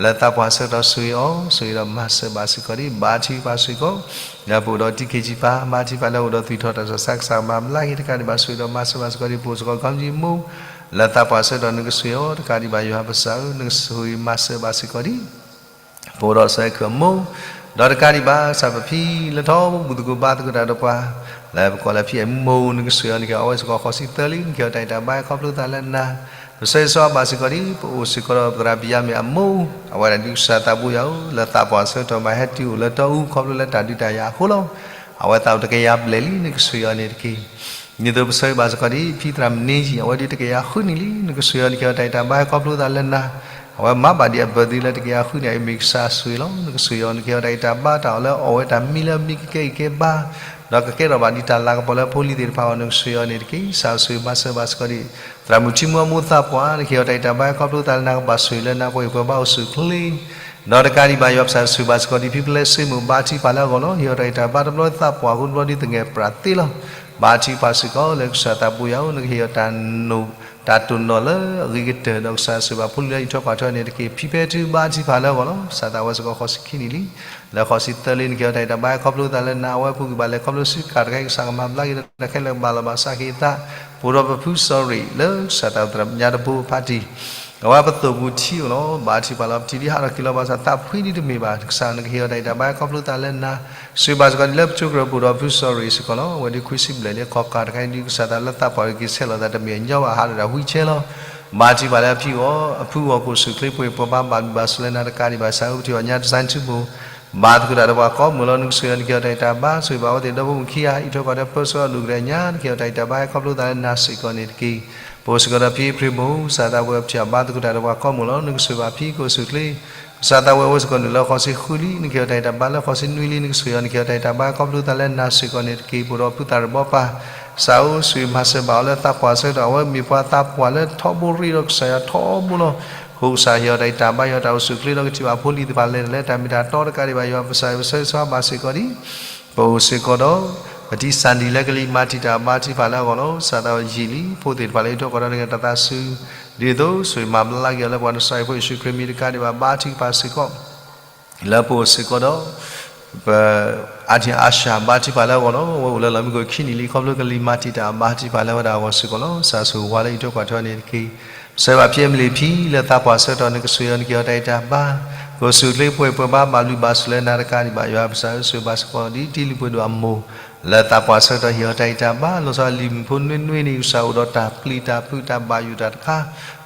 လၢသးပှၢ်ဆၢကတီၢ် ဆိၣ်ဂ့ၤအီၤ ဆိၣ်ဂ့ၤဒီးမၤစၢၤဘၣ်စ့ၢ်ကီးဒ် ဘါထုကဖၣ်စ့ၢ်ကီး လၢပအိၣ်ဒီးတံၤခ့ၤကံပၢ် ဘါထုကဖၣ်လၢအိၣ်ဒီးသွံၣ်ထီၣ်တၢ်ဆူးတၢ်ဆါ ကစၢ်ကမၤဘျါက့ၤတကးဒံးဘၣ် ဆိၣ်ဂ့ၤဒီးမၤစၢၤဘၣ်စ့ၢ်ကီးဒ် ပအိၣ်စ့ၢ်ကီး ခီမုၢ်မိၢ် လၢသးပှၢ်ဆၢကတီၢ် နကဆိၣ်ဂ့ၤအီၤတကးဒံးဘၣ် ယွၤပကစၢ်ဧၢ နကဆိၣ်ဂ့ၤမၤစၢၤဘၣ်စ့ၢ်ကီးဒ် ပအိၣ်ဒီးစီၤအဲၣ်ခုၣ်အမိၢ် ဒီးတကးဒံးဘၣ် ကစၢ်ပဖံလၢထီဘိ ဘူၣ်သကိးဘါသကိးတၢ်ဒီးပှၤ လၢပကိးလၢဖံအဲၣ်မူမိၢ် နကဆိၣ်ဂ့ၤအီၤ နကဟ့ၣ်အီၤ အဝဲစ့ၢ်ကီးဃိးဆံသၢလံ နကဟ့ၣ်အီၤတၢ်အဲၣ်တၢ်ဘါ ခီဖျိသးလၢနၤ ပဆၢဂ့ၤဆၢဝါဘၣ်စ့ၢ်ကီးဒ် ပအိၣ်စ့ၢ်ကီးဒီးပသရၣ်ဘံၣ်ယါမ့ၣ်အမိၢ် အဝဲဒၣ်ဒုးကစၢ်သးဘိယွၤဧၢ လၢသးပှၢ်ဆၢကတီၢ် ဘၣ်ဟဲတုၤအိၣ်လၢတီအူ ခီဖျိလၢတၢ်ဒုးတၢ်ယၤအဃိလီၤ. အဝဲသးအိၣ်တကယၤဘျဲၣ်လံ နကဆိၣ်ဂ့ၤအီၤန့ၣ်တက့ၢ် ဒ်သိးပဆၢဂ့ၤဘၣ်စ့ၢ်ကီးဒ် ဖံသရၣ်မုၣ်န့ၣ်ယံၤ အဝဲဒၣ်တကယၤဃုနံၣ်လံ နကဆိၣ်ဂ့ၤအီၤ နကဟ့ၣ်အီၤတၢ်အဲၣ်တၢ်ဘါ ခီဖျိသးလၢနၤ အဝဲမၤဘၣ်ဒံးအ birthday လၢတကယၤဃုနံၣ် အအံၤမ့ၢ်ကစၢ်ဆိၣ်ဂ့ၤလီၤ နကဆိၣ်ဂ့ၤအီၤ နကဟ့ၣ်အီၤတၢ်အဲၣ်တၢ်ဘါ တၢ်အီၣ်လၢအီၣ်ဝဲတၢ်မံလၢအမံကကဲအံၤကဲဘါ ဒီးကကဲထီၣ်ဘၣ်ဒံးတၢ်လၤကပီၤလၢဖိလံၤသ့ၣ်တဖၣ်အဂီၢ် နကဆိၣ်ဂ့ၤအီၤန့ၣ်တက့ၢ်. ကစၢ်ဆိၣ်ဂ့ၤမၤစၢၤဘၣ်စ့ၢ်ကီးဒံး သရၣ်မုၣ်ထံမူအမိၢ်သးပှၢ် နကဟ့ၣ်အီၤတၢ်အဲၣ်တၢ်ဘါ ခီဖျိသးလၢနၤ ကဘၣ်ဆိၣ်ဂ့ၤလၢနၤ ပှဲၤပှဲၤဘါအိၣ်ဆူၣ်အိၣ်ချ့ ဒီးတကးဒံးဘၣ် ယွၤပကစၢ်ဆိၣ်ဂ့ၤဘၣ်စ့ၢ်ကီးဒံး ဖံပလဲစ့မိၢ် ဘါထုကဖၣ်လၢအဂီၢ်လီၤ. ဟ့ၣ်အီၤတၢ်အဲၣ်တၢ်ဘါတဘျီ သးပှၢ်အဃိတဘျီဒ်သငဲၣ်ပြးသ့လီၤ. ဘါထုကဖၣ်စ့ၢ်ကီးလၢကစၢ်သးဘိယွၤဧၢ နကဟ့ၣ်အီၤတၢ်နိၣ် တၢ်တိၢ်နီၣ်လၢအဂ့ၤကတၢၢ် ဒီးကစၢ်ဆိၣ်ဂ့ၤဘၣ်ဖိလံၤလၢအံးထွဲကွၢ်ထွဲန့ၣ်တက့ၢ်. ဖံဖဲထု ဘါထုကဖၣ်လၢအဂီၢ်လီၤ. ကစၢ်သးဝဲစ့ၢ်ကီးဃိးဆံခံနံၣ်လံ လၢဃိးဆံသၢလံ နကဟ့ၣ်အီၤတၢ်အဲၣ်တၢ်ဘါ ခီဖျိသးလၢနၤ အဝဲပူၤကွံာ်ဘၣ်လဲၤခီဖျိဆူကၤတခါအံၤ ကစၢ်ကမၤဘျါက့ၤတၢ်ခဲလၢာ် ကဘၣ်လီၤဘၣ်စးက့ၤအသး ပအိၣ်ဒီးပဖုစီၤရ့ၣ် လၢကစၢ်သးသရၣ်ညါတဘိဖးတံၢ် အဝဲပသိၣ်ပူၤထံအိၣ်လီၤ. ဘါထုကဖၣ်လီၤ ပထံၣ်ဒံးဟးထီၣ်က့ၤလီၤဘၣ်ဆၣ် သးဖှံဒံးတမ့ၢ်ဘၣ် ကစၢ်နကဟ့ၣ်အီၤတၢ်အဲၣ်တၢ်ဘါ ခီဖျိသးလၢနၤ ဆိၣ်ဂ့ၤဘၣ်စ့ၢ်ကီးဒံးလၢပကၠိကရၢၢ် ပအိၣ်ဒီးဖုစီၤရ့ၣ်စ့ၢ်ကီးလီၤ. အဝဲဒၣ်ခွံဆံဘျဲၣ်လံ အခီၣ်ကၤတခါအံၤဒ်ကစၢ်သးလၢသးပှၢ်က့ၤဆဲးလီၤသးတမ့ၢ်အညီဘၣ် ဟးထီၣ်ဒၣ်ဝံၤဆဲးလီၤ. ဘါထုကဖၣ်လၢအဖံအီၤ အဖုအီၤကအိၣ်ဆူၣ်အိၣ်ချ့ ပှဲၤပှဲၤဘါ ဘၣ်ဘျုးဘၣ်ဆိၣ်လၢနၤတကးဒံးဘၣ် ကစၢ်ဧၢ ပထံၣ်ဘၣ်ညါ ဒီးစၢ်ထူမိၢ် ဘါသကိးတၢ်ဒီးပှၤကိးမုၢ်လီၤ. နကဆိၣ်ဂ့ၤအီၤ နကဟ့ၣ်အီၤတၢ်အဲၣ်တၢ်ဘါ ဆိၣ်ဂ့ၤဘၣ်အဝဲသ့ၣ်ဒီဖိမိၢ်ခံဂၤ အံးထွဲကွၢ်ထွဲ ပၢဆှၢအီၤဒိၣ်ကတၢၢ်ညါ နကဟ့ၣ်အီၤတၢ်အဲၣ်တၢ်ဘါ ခီဖျိသးလၢနၤစ့ၢ်ကီးန့ၣ်တက့ၢ်. ပအိၣ်စ့ၢ်ကီးဒီးဖံအ့ဖြ့ၣ်မိၢ် ကစၢ်သးဝဲပထံၣ်ဘၣ် ဘါသကိးတၢ်ဒီးပှၤကိးမုၢ်လီၤ. နကဆိၣ်ဂ့ၤဘၣ်ဖံကအိၣ်ဆူၣ်အိၣ်ချ့ ကစၢ်သးဝံၣ်အဝဲစ့ၢ်ကီးနုာ်လၢဃိးဆံဃုလံ နကဟ့ၣ်အီၤတၢ်ဂံၢ်တၢ်ဘါ, လၢဃိးဆံနွံလံ နကဆိၣ်ဂ့ၤအီၤ နကဟ့ၣ်အီၤတၢ်ဂံၢ်တၢ်ဘါ ခီဖျိသးလၢနၤစ့ၢ်ကီးန့ၣ်တက့ၢ်. ပအိၣ်ဒီးဖုသၣ်ရၢၣ်ဘီပၢ် ကစၢ်ဧၢ ဆိၣ်ဂ့ၤမၤစၢၤဘၣ်အီၤလၢသးပှၢ်ဆၢကတီၢ် အဝဲမ့ၢ်ပှၤသးပှၢ်လၢထီဘိရ့ဒီးကစၢ်ယွၤထီဘိလီၤ. အဃိကစၢ်ဟ့ၣ်အီၤတၢ်ဂံၢ်တၢ်ဘါ ဟ့ၣ်အီၤတၢ်အိၣ်ဆူၣ်အိၣ်ချ့ဒီးကထံၣ်ဘၣ်ဖိလံၤသ့ၣ်တဖၣ်လဲၤတၢ်လၢတၢ်မ့ၢ်တၢ်တီတကးဒံးဘၣ် ယွၤပကစၢ်ယွၤပဆၢဂ့ၤဆၢဝါဘၣ်စ့ၢ်ကီးဒံး ပအိၣ်စ့ၢ်ကီးဒီး ပတံၢ်စၢ်ဒံၣ်လၢကလံၤမၤတံာ်တာ်ဘါထုကဖၣ်လၢအဂီၢ်လီၤ. ကစၢ်သးဝံၣ်ယံာ်လံ ဖိသ့ၣ်တဖၣ်လၢအံးထွဲကွၢ်ထွဲတၢ်သးစူၤ ဒ်သိးဆိၣ်ဂ့ၤမၤဘျါက့ၤအီၤလၢပှၤနစၢ်အံၤဖိယ့ၣ်ၡူးခရံာ်မံၤတကးဒံးဘၣ် ဘါထုကဖၣ်စ့ၢ်ကီး လၢပအိၣ်စ့ၢ်ကီးဒီး ပ အါထံအါဆၣ်ဘါထုကဖၣ်လၢအဂီၢ်လီၤ. အဝဲအိၣ်လၢလီၢ်မံခိၣ်ခံနံၣ်လံ ခီဖျိကလံၤမၤတံာ်တာ်ဘါထုကဖၣ်လၢဝဲဒၣ်အဂီၢ်စ့ၢ်ကီးလီၤ. ကစၢ်ဆိၣ်ဂ့ၤဝဲလၢအံးထွဲကွၢ်ထွဲန့ၣ်တက့ၢ်. ပဆၢဂ့ၤဘၣ်ဖံအမလ့ၣ်ဖံ လၢသးပှၢ်ဆၢကတီၢ် နကဆိၣ်ဂ့ၤအီၤ နကဟ့ၣ်အီၤတၢ်ဂံၢ်တၢ်ဘါ ကအိၣ်ဆူၣ်အိၣ်ချ့ပှဲၤပှဲၤဘါ ဘၣ်ဘျုးဘၣ်ဆိၣ်လၢနၤတကးဒံးဘၣ် ယွၤပကစၢ်ဧၢ ဆိၣ်ဂ့ၤဘၣ်စ့ၢ်ကီးဒ်တံၤလုၢ်ပှ့ၤဒိၣ်အမိၢ် လၢသးပှၢ်ဆၢကတီၢ် ဟ့ၣ်အီၤတၢ်ဂံၢ်တၢ်ဘါ လီၤဆီလံာ်မုၢ်ဖိနွ့နွ့န့ၣ် ကစၢ်အိၣ်ဒီးတၢ်ပျံၤတၢ်ဖုးတၢ်ဘၣ်ယိၣ်တၢ်တခါ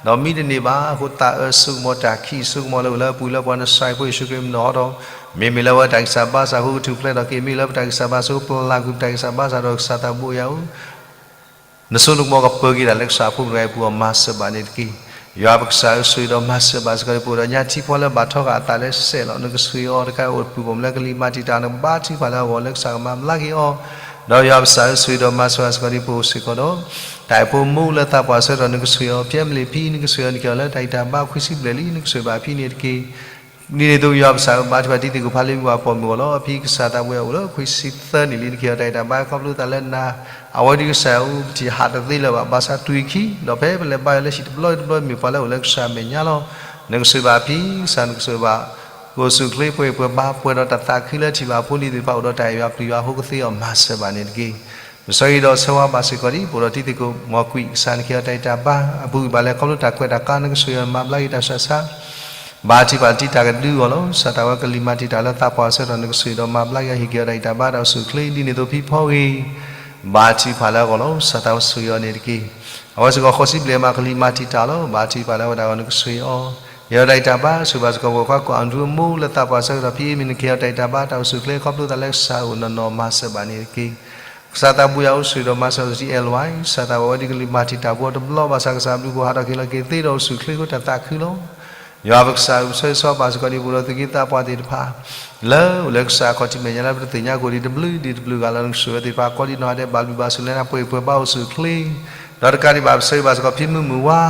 ဒီးမံတန့ၢ်ဘၣ်အဃိ သးအၢစိကမီၤ တၢ်ခံးစိကမီၤလၢအိၣ်လၢအပူၤလၢပှၤနစၢ်အံၤဖိယ့ၣ်ၡူးခရံာ်မံၤနီၢ်ဟီထီၣ် မ့မ့ၢ်လၢအဝဲတၢ်ဂံၢ်စၢ်ဘါစၢ်အဃိ ကထူၣ်ဖျဲးထီၣ်က့ၤ မ့ၢ်လၢပတၢ်ဂံၢ်စၢ်ဘါစၢ်အဃိ ပျၢ်ကွံာ်ပတၢ်ဂံၢ်စၢ်ဘါစၢ်ဒီးကစၢ်သးဘိယွၤဧၢ နဆိကမိၣ်ကပၢၤက့ၤတၢ်လၢကစၢ်အဖိမုၣ်တဂၤအံၤအပူၤအီၤ မၤစၢၤဘၣ်န့ၣ်တက့ၢ်. ယွၤပကစၢ်ဧၢ ဆိၣ်ဂ့ၤဒီးမၤစၢၤဘၣ်စ့ၢ်ကီး ပအိၣ်ဒီးညါထံဖီလၢဘၣ်ထီဃာ်အသးလၢစဲးလီၤ နကဆိၣ်ဂ့ၤအီၤတကး အိၣ်တပူၤပိာ်မုၣ်လၢကလံၤမၤတံာ်တာ် နကဘါထုကဖၣ်လၢအဂီၢ်လၢကစၢ်ကမၤဘျါက့ၤအီၤ ဒီးယွၤပကစၢ်ဧၢ ဆိၣ်ဂ့ၤဒီးမၤစၢၤဘၣ်စ့ၢ်ကီး ဒ်ပအိၣ်စ့ၢ်ကီးဒီး တၢ်အဲၣ်ဖိမူလၢသးပှၢ်ဆၢကတီၢ် နကဆိၣ်ဂ့ၤအီၤ ဖံအမလ့ၣ်ဖံ နကဆိၣ်ဂ့ၤအီၤ နကဟ့ၣ်အီၤလၢတၢ်ဂံၢ်တၢ်ဘါ ခွံဆံဘျဲၣ်လံ နကဆိၣ်ဂ့ၤဘၣ်အဖံန့ၣ်တက့ၢ်. ဒ်န့ၣ်အသိး ယွၤပကစၢ်ဧၢ ဘါထုကဖၣ်တံၤသကိးဖးလံ မ့ၢ်ပှၤပိာ်မုၣ်အဂီၢ်လီၤ. အဖံကစၢ်သးဘိယွၤအိၣ်လၢခွံဆံသၢနံၣ်လံ နကဟ့ၣ်အီၤတၢ်ဂံၢ်တၢ်ဘါ ခီဖျိသးလၢနၤ အဝဲဒ်ကစၢ်ယွၤအူ ပထံၣ်ဟးတသ့လၢၤဘၣ် ဘၣ်ဆၣ်တွံၢ်ခံ ဒီးဖဲပလဲၤဘါယွၤလၢဟံၣ်တဘျီတဘျီ မ့ၢ်ပှၤလၢအိၣ်လၢကစၢ်အမဲာ်ညါလီၤ. နကဆိၣ်ဂ့ၤဘၣ်အဖံ ကစၢ်နကဆိၣ်ဂ့ၤဘၣ် ကအိၣ်ဆူၣ်အိၣ်ချ့ပှဲၤပှဲၤဘါ ပှဲၤဒီးတၢ်သးခုလၢထံၣ်ဘၣ်ဖိလံၤသ့ၣ်တဖၣ် အိၣ်ဒီးတၢ်အဲၣ်ယွၤပျံၤယွၤအဃိကသ့အီၤ မၤစၢၤဘၣ်န့ၣ်တက့ၢ်. ပဆၢဂ့ၤဒီးဆၢဝါဘၣ်စ့ၢ်ကီးဒ် ပအိၣ်ဒီးတံၤသကိး မီၢ်ကွံာ် ကစၢ်နကဟ့ၣ်အီၤတၢ်ဂံၢ်တၢ်ဘါ အပူၤကွံာ်ဘၣ်လဲၣ် ခီဖျိတၢ်ကွဲးတၢ်ကါ နကဆိၣ်ဂ့ၤအီၤ မၤဘျါက့ၤတၢ်ဆူးတၢ်ဆါ ဘါထုကဖၣ်တံၤတၢ်ကဒုအဂီၢ်လီၤ. ကစၢ်သးဝဲကလံၤမၤတံာ်တာ်လၢသးပှၢ်ဆၢကတီၢ် နကဆိၣ်ဂ့ၤဒီးမၤဘျါက့ၤအီၤ ဟ့ၣ်က့ၤအီၤတၢ်ဂံၢ်တၢ်ဘါ တၢ်အိၣ်ဆူၣ်အိၣ်ချ့ ဒ်န့ၣ်အသိးဖံဖီဂ့ၤ ဘါထုကဖၣ်လၢအဂီၢ်လီၤ. ကစၢ်သးဝဲဆိၣ်ဂ့ၤအီၤန့ၣ်တက့ၢ်. အဝဲစ့ၢ်ကီးဃိးဆံဘျဲၣ်မး ကလံၤမၤတံာ်တာ်လီၤ. ဘါထုကဖၣ်လၢဝဲဒၣ်အဂီၢ် နကဆိၣ်ဂ့ၤအီၤ ဟ့ၣ်အီၤတၢ်ဂံၢ်တၢ်ဘါ ဆိၣ်ဂ့ၤဘၣ်စ့ၢ်ကီး ပှၤကွၢ်ကိးအၣ်ဒြူးအမိၢ်လၢသးပှၢ်ဆၢကတီၢ် ဖံအ့မ့ၢ် နကဟ့ၣ်အီၤတၢ်ဂံၢ်တၢ်ဘါ တၢ်အိၣ်ဆူၣ်အိၣ်ချ့ ခီဖျိသးလၢကစၢ်အိၣ်နီၢ်နီၢ် မၤစၢၤဘၣ်န့ၣ်တက့ၢ်. ကစၢ်သးဘိယွၤဧၢ ဆိၣ်ဂ့ၤဒီးမၤစၢၤ စံးအဲၣ်လဝါ ကစၢ်သးဝဲဝဲဒ်ကလံၤမၤတံာ်တာ်ပှၤတဘျီ ဘၣ်ဆၣ်ကစၢ်ဘျုးဖှိၣ်ဟးထီၣ်က့ၤလီၤက့ၤသ့ဒီးအိၣ်ဆူၣ်အိၣ်ချ့အဃိ တၢ်သးခုလီၤ. ယွၤပကစၢ်ဧၢ ပဆၢဂ့ၤဆၢဝါဘၣ်စ့ၢ်ကီးဒ်ပအိၣ်ဒီးသူၣ်က့သးပှၢ်သ့ၣ်တဖၣ် လၢအိၣ်လၢကစၢ်အခီၣ်ထံးမဲာ်ညါလၢပတသ့ၣ်ညါကအိၣ်ဒံးတဘျုးဒံးတဘျုးဂၤလၢနကဆိၣ်ဂ့ၤဝဲသ့ၣ်တဖၣ် ကိးဒံးနီၢ်ဂၤဒဲး ဘၣ်ဘျုးဘၣ်ဆိၣ်လၢနၤ ပှဲၤပှဲၤဘါအိၣ်ဆူၣ်အိၣ်ချ့ ဒီးတကးဒံးဘၣ် ပဆၢဂ့ၤဘၣ်စ့ၢ်ကီးဖံမုၢ်မုၢ်ဝါ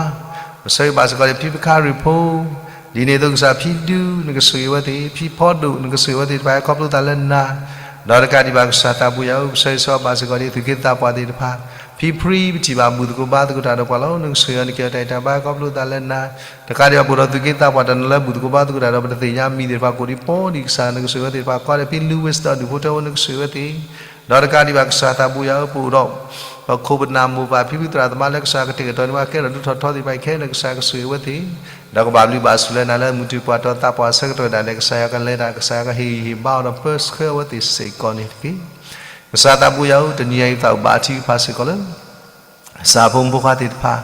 ပဆၢဂ့ၤဘၣ်စ့ၢ်ကီးဒ်ဖံပခါရံၣ်ဖိ ဒ်န့ၣ်အသိးကစၢ်ဖံဒူ နကဆိၣ်ဂ့ၤဝဲသ့ၣ် ဖံဖီဒိၣ် နကဆိၣ်ဂ့ၤဝဲသ့ၣ်တဖၣ် ခီဖျိသးလၢနၤ ဒီးတကးဒံးဘၣ် ကစၢ်သးဘိယွၤဧၢ ပဆၢဂ့ၤဆၢဝါဘၣ်စ့ၢ်ကီးဒ်သူၣ်က့သးပှၢ်သ့ၣ်တဖၣ် ဖံဖှံ ပထံၣ်ဘၣ်ဘူၣ်သကိးဘါသကိးတၢ်ဒီးပှၤလီၤ နကဆိၣ်ဂ့ၤအီၤ နကဟ့ၣ်အီၤတၢ်ဂံၢ်တၢ်ဘါ ခီဖျိသးလၢနၤ တကးဒံးဘၣ် ပအိၣ်ဒီးသူၣ်က့သးပှၢ်တနီၤလၢဘူၣ်သကိးဘါသကိးတၢ်ဒီး ပတသ့ၣ်ညါမံၤသ့ၣ်တဖၣ် ကိးဒံးပီဒံးကစၢ် နကဆိၣ်ဂ့ၤဝဲသ့ၣ်တဖၣ် ကွၢ်ဒီးဖံလူဝ့စတၢၣ်ဒူၣ်ဖိထၢဖိ နကဆိၣ်ဂ့ၤဝဲသ့ၣ် ဒီးတကးဒံးဘၣ် ကစၢ်သးဘိယွၤဧၢ ပအိၣ်ဒီး ပခိၣ်ပနၢ်မိၢ်ပၢ်ဖံဖုသရၣ်သမါလၢကစၢ် ကတဲာ်ကတီၤန့ၢ်ဘၣ် ကဲထီၣ်ဒိၣ်ထီၣ်ထီသ့ၣ်တဖၣ်အံၤခဲလၢာ် ကစၢ်ကဆိၣ်ဂ့ၤဝဲသ့ၣ် ဒီးကဘၣ်ဘျုးဘၣ်ဆိၣ်လၢနၤလၢမုၢ်တူာ်ပှၤတီၤသးပှၢ်ဆၢကတီၢ်ဒၣ်လဲာ် ကစၢ်ယွၤကလဲၤတၢ် ကစၢ်ယွၤကဟ့ၣ်ဂံၢ်ဟ့ၣ်ဘါအီၤဒီးပၢဆှၢအဝဲသ့ၣ်စ့ၢ်ကီးန့ၣ်တက့ၢ်. ကစၢ်သးဘိယွၤဧၢ တနံၤအံၤသးအိၣ်ဘါထုကဖၣ်စ့ၢ်ကီးလၢ ကစၢ်ဖိမုၣ်ဖိခွါသ့ၣ်တဖၣ်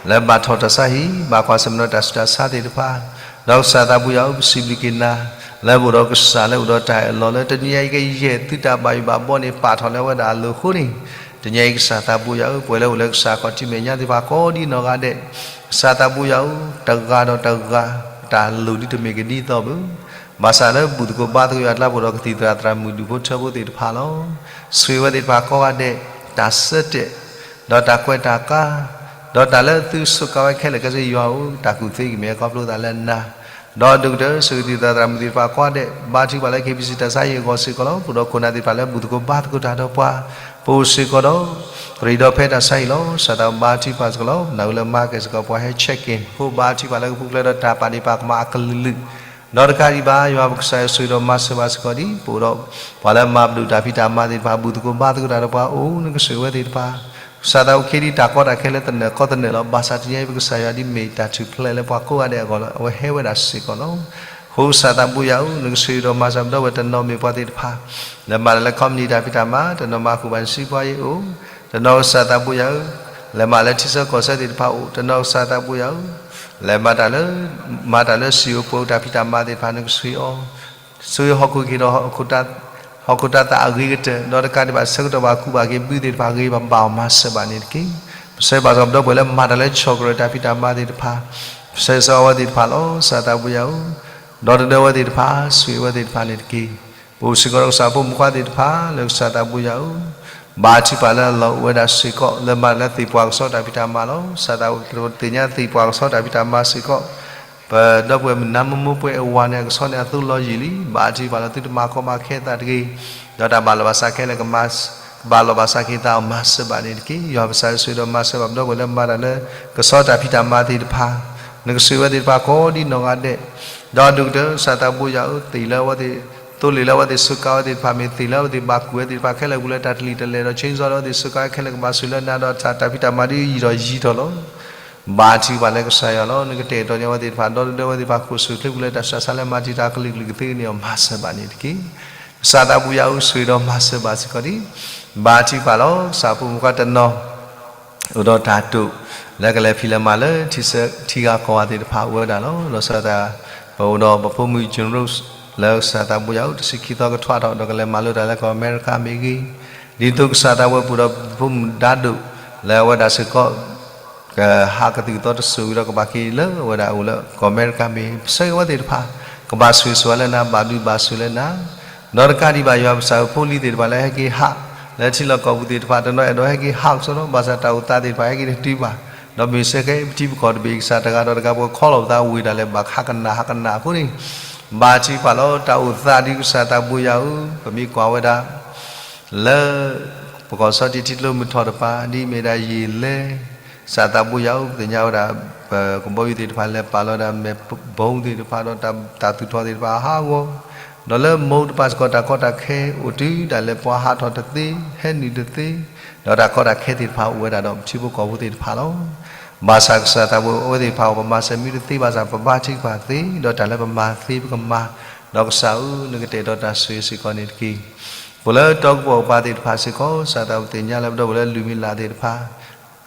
လၢဘၣ်ထီၣ်တၢ်ဆါဟံၣ် ဘၣ်ကွၢ်ဆၢၣ်မဲာ်ဒီးတၢ်ဆူးတၢ်ဆါသ့ၣ်တဖၣ် ဒီးကစၢ်သးဘိယွၤဧၢ ပစံးဘျုးက့ၤနၤ လၢပအိၣ်ဒီးကစၢ်လၢအိၣ်ဒီးတၢ်အၢၣ်လီၤလၢတနံၤအံၤကယဲၢ်သုတၢ်ဘၣ်ယိၣ်ဘၣ်ဘီန့ၣ် ပာ်ထီၣ်လၢအဝဲဒၣ်အလိၤအဃိန့ၣ် တနံၤအံၤကစၢ်သးဘိယွၤဧၢ ပဝဲလၢအိၣ်လၢကစၢ်အခီၣ်ထံးမဲာ်ညါသ့ၣ်တဖၣ် ကိးဒံးနီၢ်ဂၤဒဲး ကစၢ်သးဘိယွၤဧၢ တဂၤဒီးတဂၤ တၢ်လိၣ်ဒ်တမ့ၢ်ကဒ်သိးဘၣ် ဘၣ်ဆၣ်လၢဘူၣ်သကိးဘါသကိးယွၤအကျါ ပအိၣ်ဒီးကသံၣ်သရၣ်သရၣ်မုၣ်ဒူၣ်ဖိထၢဖိသ့ၣ်တဖၣ်လီၤ. ဆိၣ်ဂ့ၤဝဲသ့ၣ်တဖၣ်ကိးဂၤဒဲး တၢ်ဆၢတဲာ် ဒီးတၢ်ကွဲးတၢ်ကါ ဒီးတၢ်လၢသုစူးကါဝဲခဲလၢာ်ခဲဆ့ ယွၤဧၢ တၢ်ကူၣ်သ့ကမ့ၢ်ခီဖျိသးလၢနၤ ဒီးဒိၣ်ကတၢၢ် ဆိၣ်ဂ့ၤကသံၣ်သရၣ်သရၣ်မုၣ်သ့ၣ်တဖၣ်ကိးဂၤဒဲး ဘါထုကဖၣ်လၢ KBC တၢ်ဆါဟံၣ်အဂီၢ်စ့ၢ်ကီးလီၤ. ပအိၣ်ဒီးခိၣ်နၢ်သ့ၣ်တဖၣ်လၢဘူၣ်သကိးဘါသကိးတၢ်ဒီးပှၤ ပအိၣ်စ့ၢ်ကီးဒီး ရ့ဒီးဖဲတၢ်ဆါဟံၣ်လီၤ. ကစၢ်သးဘိယွၤဘါထုကဖၣ်စ့ၢ်ကီးလီၤ. နၢ်ဝဲလၢမၤကဲၢ်စ့ၢ်ကီးပှၤဟဲ check in အဃိ ဘါထုကဖၣ်လၢကပူၤဖျဲးဒီးတၢ်ပာ်ဒ့ၣ်ပာ်ကမၣ်အကလုာ်ကလုာ် ဒီးတကးဒံးဘၣ် ယွၤပကစၢ်ယွၤဆိၣ်ဂ့ၤဒီးမၤစၢၤဘၣ်စ့ၢ်ကီးဒ် ပအိၣ်ဒီးပှၤလၢမၤဘျုးတၢ်ဖံးတၢ်မၤသ့ၣ်တဖၣ် ဘူၣ်သကိးဘါသကိးတၢ်ဒီးပှၤအိၣ် နကဆိၣ်ဂ့ၤဝဲသ့ၣ်တဖၣ် ကစၢ်သးအိၣ်ခ့ဒံးတၢ်ကီတၢ်ခဲလၢတနၢၤကီတနၢၤလီၤ. ဘၣ်ဆၣ်တနံၤအံၤပကစၢ်ယွၤဒ်မ့ၢ်တၢ်ထူၣ်ဖျဲးလၢပှၤကိးဂၤဒဲးအဂီၢ်လၢ အဝဲဟဲဝဲဒၣ်စ့ၢ်ကီးလီၤ. အဃိကစၢ်သးဘိယွၤဧၢ နကဆိၣ်ဂ့ၤဒီးမၤစၢၤပဒီပုၢ်ဝဲၢ်တနီၤမ့ၢ်ပှၤသ့ၣ်တဖၣ် လဲၤမၤတၢ်လၢ company တၢ်ဖံးတၢ်မၤ တနီၤမၤဃုာ်ဘၣ်နစံးပှၤယ့ၣ်အိၣ် တနီၤကစၢ်သးဘိယွၤဧၢ လဲၤမၤလၢထံဆၢကီၢ်ဆၢသ့ၣ်တဖၣ်အိၣ် တနီၤကစၢ်သးဘိယွၤဧၢ လဲၤမၤတၢ်လၢ မၤတၢ်လၢစံၣ်ဧိၤပှဲၤဧိၤတၢ်ဖံးတၢ်မၤသ့ၣ်တဖၣ် နကဆိၣ်ဂ့ၤအီၤ ဆိၣ်ဂ့ၤဟီၣ်ခိၣ်က့ၤဒီး ဟီၣ်ခိၣ်တၢ်သးအဂ့ၤကတၢၢ် ဒီးတကးဒံးဘၣ်ဆၢကတီၢ်ဘၣ်ကူဘၣ်က့ၤဘုသ့ၣ်တဖၣ် ဂ့ၤဘၣ်ဘၣ်အီၤမၤစၢၤဘၣ်န့ၣ်တက့ၢ်. ပဆၢဘၣ်စ့ၢ်ကီးပဒီပုၢ်ဝဲၢ်လၢမၤတၢ်လၢဆီၣ်ကရၢၢ်တၢ်ဖံးတၢ်မၤသ့ၣ်တဖၣ် ပဆၢဂ့ၤဆၢဝါဝဲသ့ၣ်တဖၣ်လီၤ. ကစၢ်သးဘိယွၤဧၢ ဒီတဒၢဝဲသ့ၣ်တဖၣ် ဆိၣ်ဂ့ၤဝဲသ့ၣ်တဖၣ်န့ၣ်တက့ၢ်. ပအိၣ်စ့ၢ်ကီးဒီးကစၢ်ဖိမုၣ်ခွါသ့ၣ်တဖၣ် လၢကစၢ်သးဘိယွၤဧၢ, ဘါထုကဖၣ်လၢအလီၢ်အိၣ်ဝဲဒၣ်စ့ၢ်ကီး လၢမၤလၢသ့ၣ်ပှၢ်ကဆှီတၢ်ဖံးတၢ်မၤလီၤ. ကစၢ်သးဘိယွၤသ့ၣ်ညါသ့ၣ်ပှၢ်ကဆှီတၢ်ဖံးတၢ်မၤစ့ၢ်ကီး ပဒီပုၢ်ဝဲၢ်မုၣ်နါမိၢ်မိၢ်ပှဲၤအဝၤန့ၣ် အကဆှီန့ၣ်အသိလီၤယံာ်လံ. ဘါထုကဖၣ်လီၤ သုတမၤကီမၤခဲသးတဂ့ၤ, ဒီးတၢ်ဘၣ်လီၤဘၣ်စးခဲလၢာ်ကမၤ ကဘၣ်လီၤဘၣ်စးက့ၤသးအီၤမၤစၢၤဘၣ်န့ၣ်တက့ၢ်. ယွၤပကစၢ်ဆိၣ်ဂ့ၤဒီးမၤစၢၤဘၣ်ပဒီပုၢ်ဝဲၢ်လၢမၤတၢ်လၢ ကဆှီတၢ်ဖံးတၢ်မၤသ့ၣ်တဖၣ်, နကဆိၣ်ဂ့ၤဝဲသ့ၣ်တဖၣ်ကိးဒ်နီၢ်ဂၤဒဲး, ဒီးအဒိၣ်ကတၢၢ် ကစၢ်သးဘိယွၤဧၢ, သ့ၣ်လၢအဝဲသ့ၣ် သိလ့ၣ်လၢအဝဲသ့ၣ်စူးကါဝဲသ့ၣ်တဖၣ် မ့ၢ်သ့ၣ်လၢအဝဲသ့ၣ်ဘၣ်ကူၣ်ဝဲသ့ၣ်တဖၣ်ခဲလၢာ်ပူၤလၢတၢ်တလံၣ်တလဲၢ်ဒီး chainsaw ဒီးအဝဲသ့ၣ်စူးကါခဲလၢာ်ကဘၣ်ဆိၣ်လၢနၤဒီး တၢ်ဖံးတၢ်မၤဒ်ယံာ်ဒီးယံာ်ထီၣ်လီၤ. ဘါထုကဖၣ်လၢကစၢ်ယွၤလီၤ. နကတဲာ်ကတီၤန့ၢ်အဝဲသ့ၣ်တဖၣ် ဒီတဒၢဝဲသ့ၣ်တဖၣ် ခိၣ်ဆူၣ်ချ့ပူၤလၢတၢ်ဆူးတၢ်ဆါလၢမၤတံာ်တာ်ကလုာ်ကလုာ်ကသ့န့ၣ်အီၤ မၤစၢၤဘၣ်န့ၣ်တက့ၢ်. ကစၢ်သးဘိယွၤဧၢ, ဆိၣ်ဂ့ၤဒီးမၤစၢၤဘၣ်စ့ၢ်ကီးဒံး. ဘါထုကဖၣ်လီၤ. ကစၢ်ဖိမုၣ်ခွါတနီၤ အိၣ်ဒီးတၢ်တိာ် လၢကလဲၤဖံးလဲၤမၤလၢ ထံဂၤကီၢ်ဂၤသ့ၣ်တဖၣ်အိၣ်ဝဲဒၣ်လီၤ. လီၤဆီဒၣ်တၢ် ပအိၣ်ဒီးပဖိမုၣ် June Rose လၢကစၢ်သးဘိယွၤဧၢ တဆံခံသီကထွဲထီၣ် ဒီးကလဲၤမၤလိတၢ်လၢကီၢ်အမဲရကၤမ့ၢ်ဂ့ၤ, ဒ်သိးကစၢ်သးဘိယွၤပအိၣ်ဒီးပဖိမုၣ်ဒါဒိၣ် လၢအဝဲဒၣ်စ့ၢ်ကီး ကဟးကသုၣ်ကသီတစိၤဝံၤဒီးကဘၣ်က့ၤလၢအဝဲဒၣ်အိၣ်လၢကီၢ်အမဲရကၤမ့ၢ်ဂ့ၤ, ပဆၢဂ့ၤဝဲသ့ၣ်တဖၣ် ကဘၣ်ဆိၣ်ဂ့ၤဆိၣ်ဝါလၢနၤ ဘၣ်ဘျုးဘၣ်ဆိၣ်လၢနၤ ဒီးတကးဒံးဘၣ် ယွၤပကစၢ်ဧၢ ဖိလံၤသ့ၣ်တဖၣ်လၢဟဲက့ၤဟး လၢထံလီၢ်ကီၢ်ပူၤသ့ၣ်တဖၣ် တနီၤအဲၣ်ဒိးဟဲက့ၤဟးကစီဒီ ဘၣ်ဆၣ်တၢ်အိၣ်သးသ့ၣ်တဖၣ်ဟဲက့ၤတတုၤဘၣ်, ဒီးမ့ၢ်စ့ၢ်ကီးပထံပကီၢ်တဘ့ၣ် ကစၢ်တဂၤဒီးတဂၤ ပကခီလီၤပသးဝံၤဒၣ်လဲာ် ဘၣ်ဟးကနၣ်ဟးကနၣ်အဃိန့ၣ်, ဘါထုကဖၣ်လီၤ တၢ်အိၣ်သးဒ်ကစၢ်သးဘိယွၤဧၢ, ပမ့ၢ်ကွၢ်ဝဲဒၣ် လၢ ပကီၢ်စီၤတံၢ်ထံကျိမုၢ်ထီၣ်တပၤ ဒ်မ့ၢ်ဒၣ်ယံာ်လဲၣ် ကစၢ်သးဘိယွၤဧၢ ပသ့ၣ်ညါဝဲဒၣ် ပကဘီယူၤသ့ၣ်တဖၣ်လဲၤပာ်လီၤဝဲဒၣ် မဲာ်ဘီသ့ၣ်တဖၣ်ဒီးတၢ်သူၣ်ထီၣ်သ့ၣ်တဖၣ်အဟးဂီၤ, ဒီးလၢမူးတပၤစ့ၢ်ကီး တၢ်ကီတၢ်ခဲအိၣ်တုၤဒၣ်လဲာ် ပှၤဟးထီၣ်တသ့ ဟဲနုာ်တသ့, ဒီးတၢ်ကီတၢ်ခဲသ့ၣ်တဖၣ်အိၣ်ဝဲဒၣ်ဒီးပထံဖိကီၢ်ဖိသ့ၣ်တဖၣ်လီၤ. ဘၣ်ဆၣ်ကစၢ်သးဘိယွၤ အဝဲသ့ၣ်တဖၣ်အံၤ ပမၤစၢၤမံတသ့ဘၣ်ဆၣ် ပဘါထုကဖၣ်သ့ ဒီးတၢ်လၢပမၤသ့ပကမၤ, ဒီးကစၢ်ဧၢ နကတဲာ်ကတီၤတၢ်ဆိၣ်ဂ့ၤစ့ၢ်ကီးန့ၣ်တက့ၢ်. ပှၤလၢတီကပိာ်ကပၤသ့ၣ်တဖၣ်စ့ၢ်ကီး ကစၢ်သးဘိယွၤ ပသ့ၣ်ညါလၢပဒီပုၢ်ဝဲၢ်လၢလုၢ်မံလၢ်သ့ၣ်တဖၣ်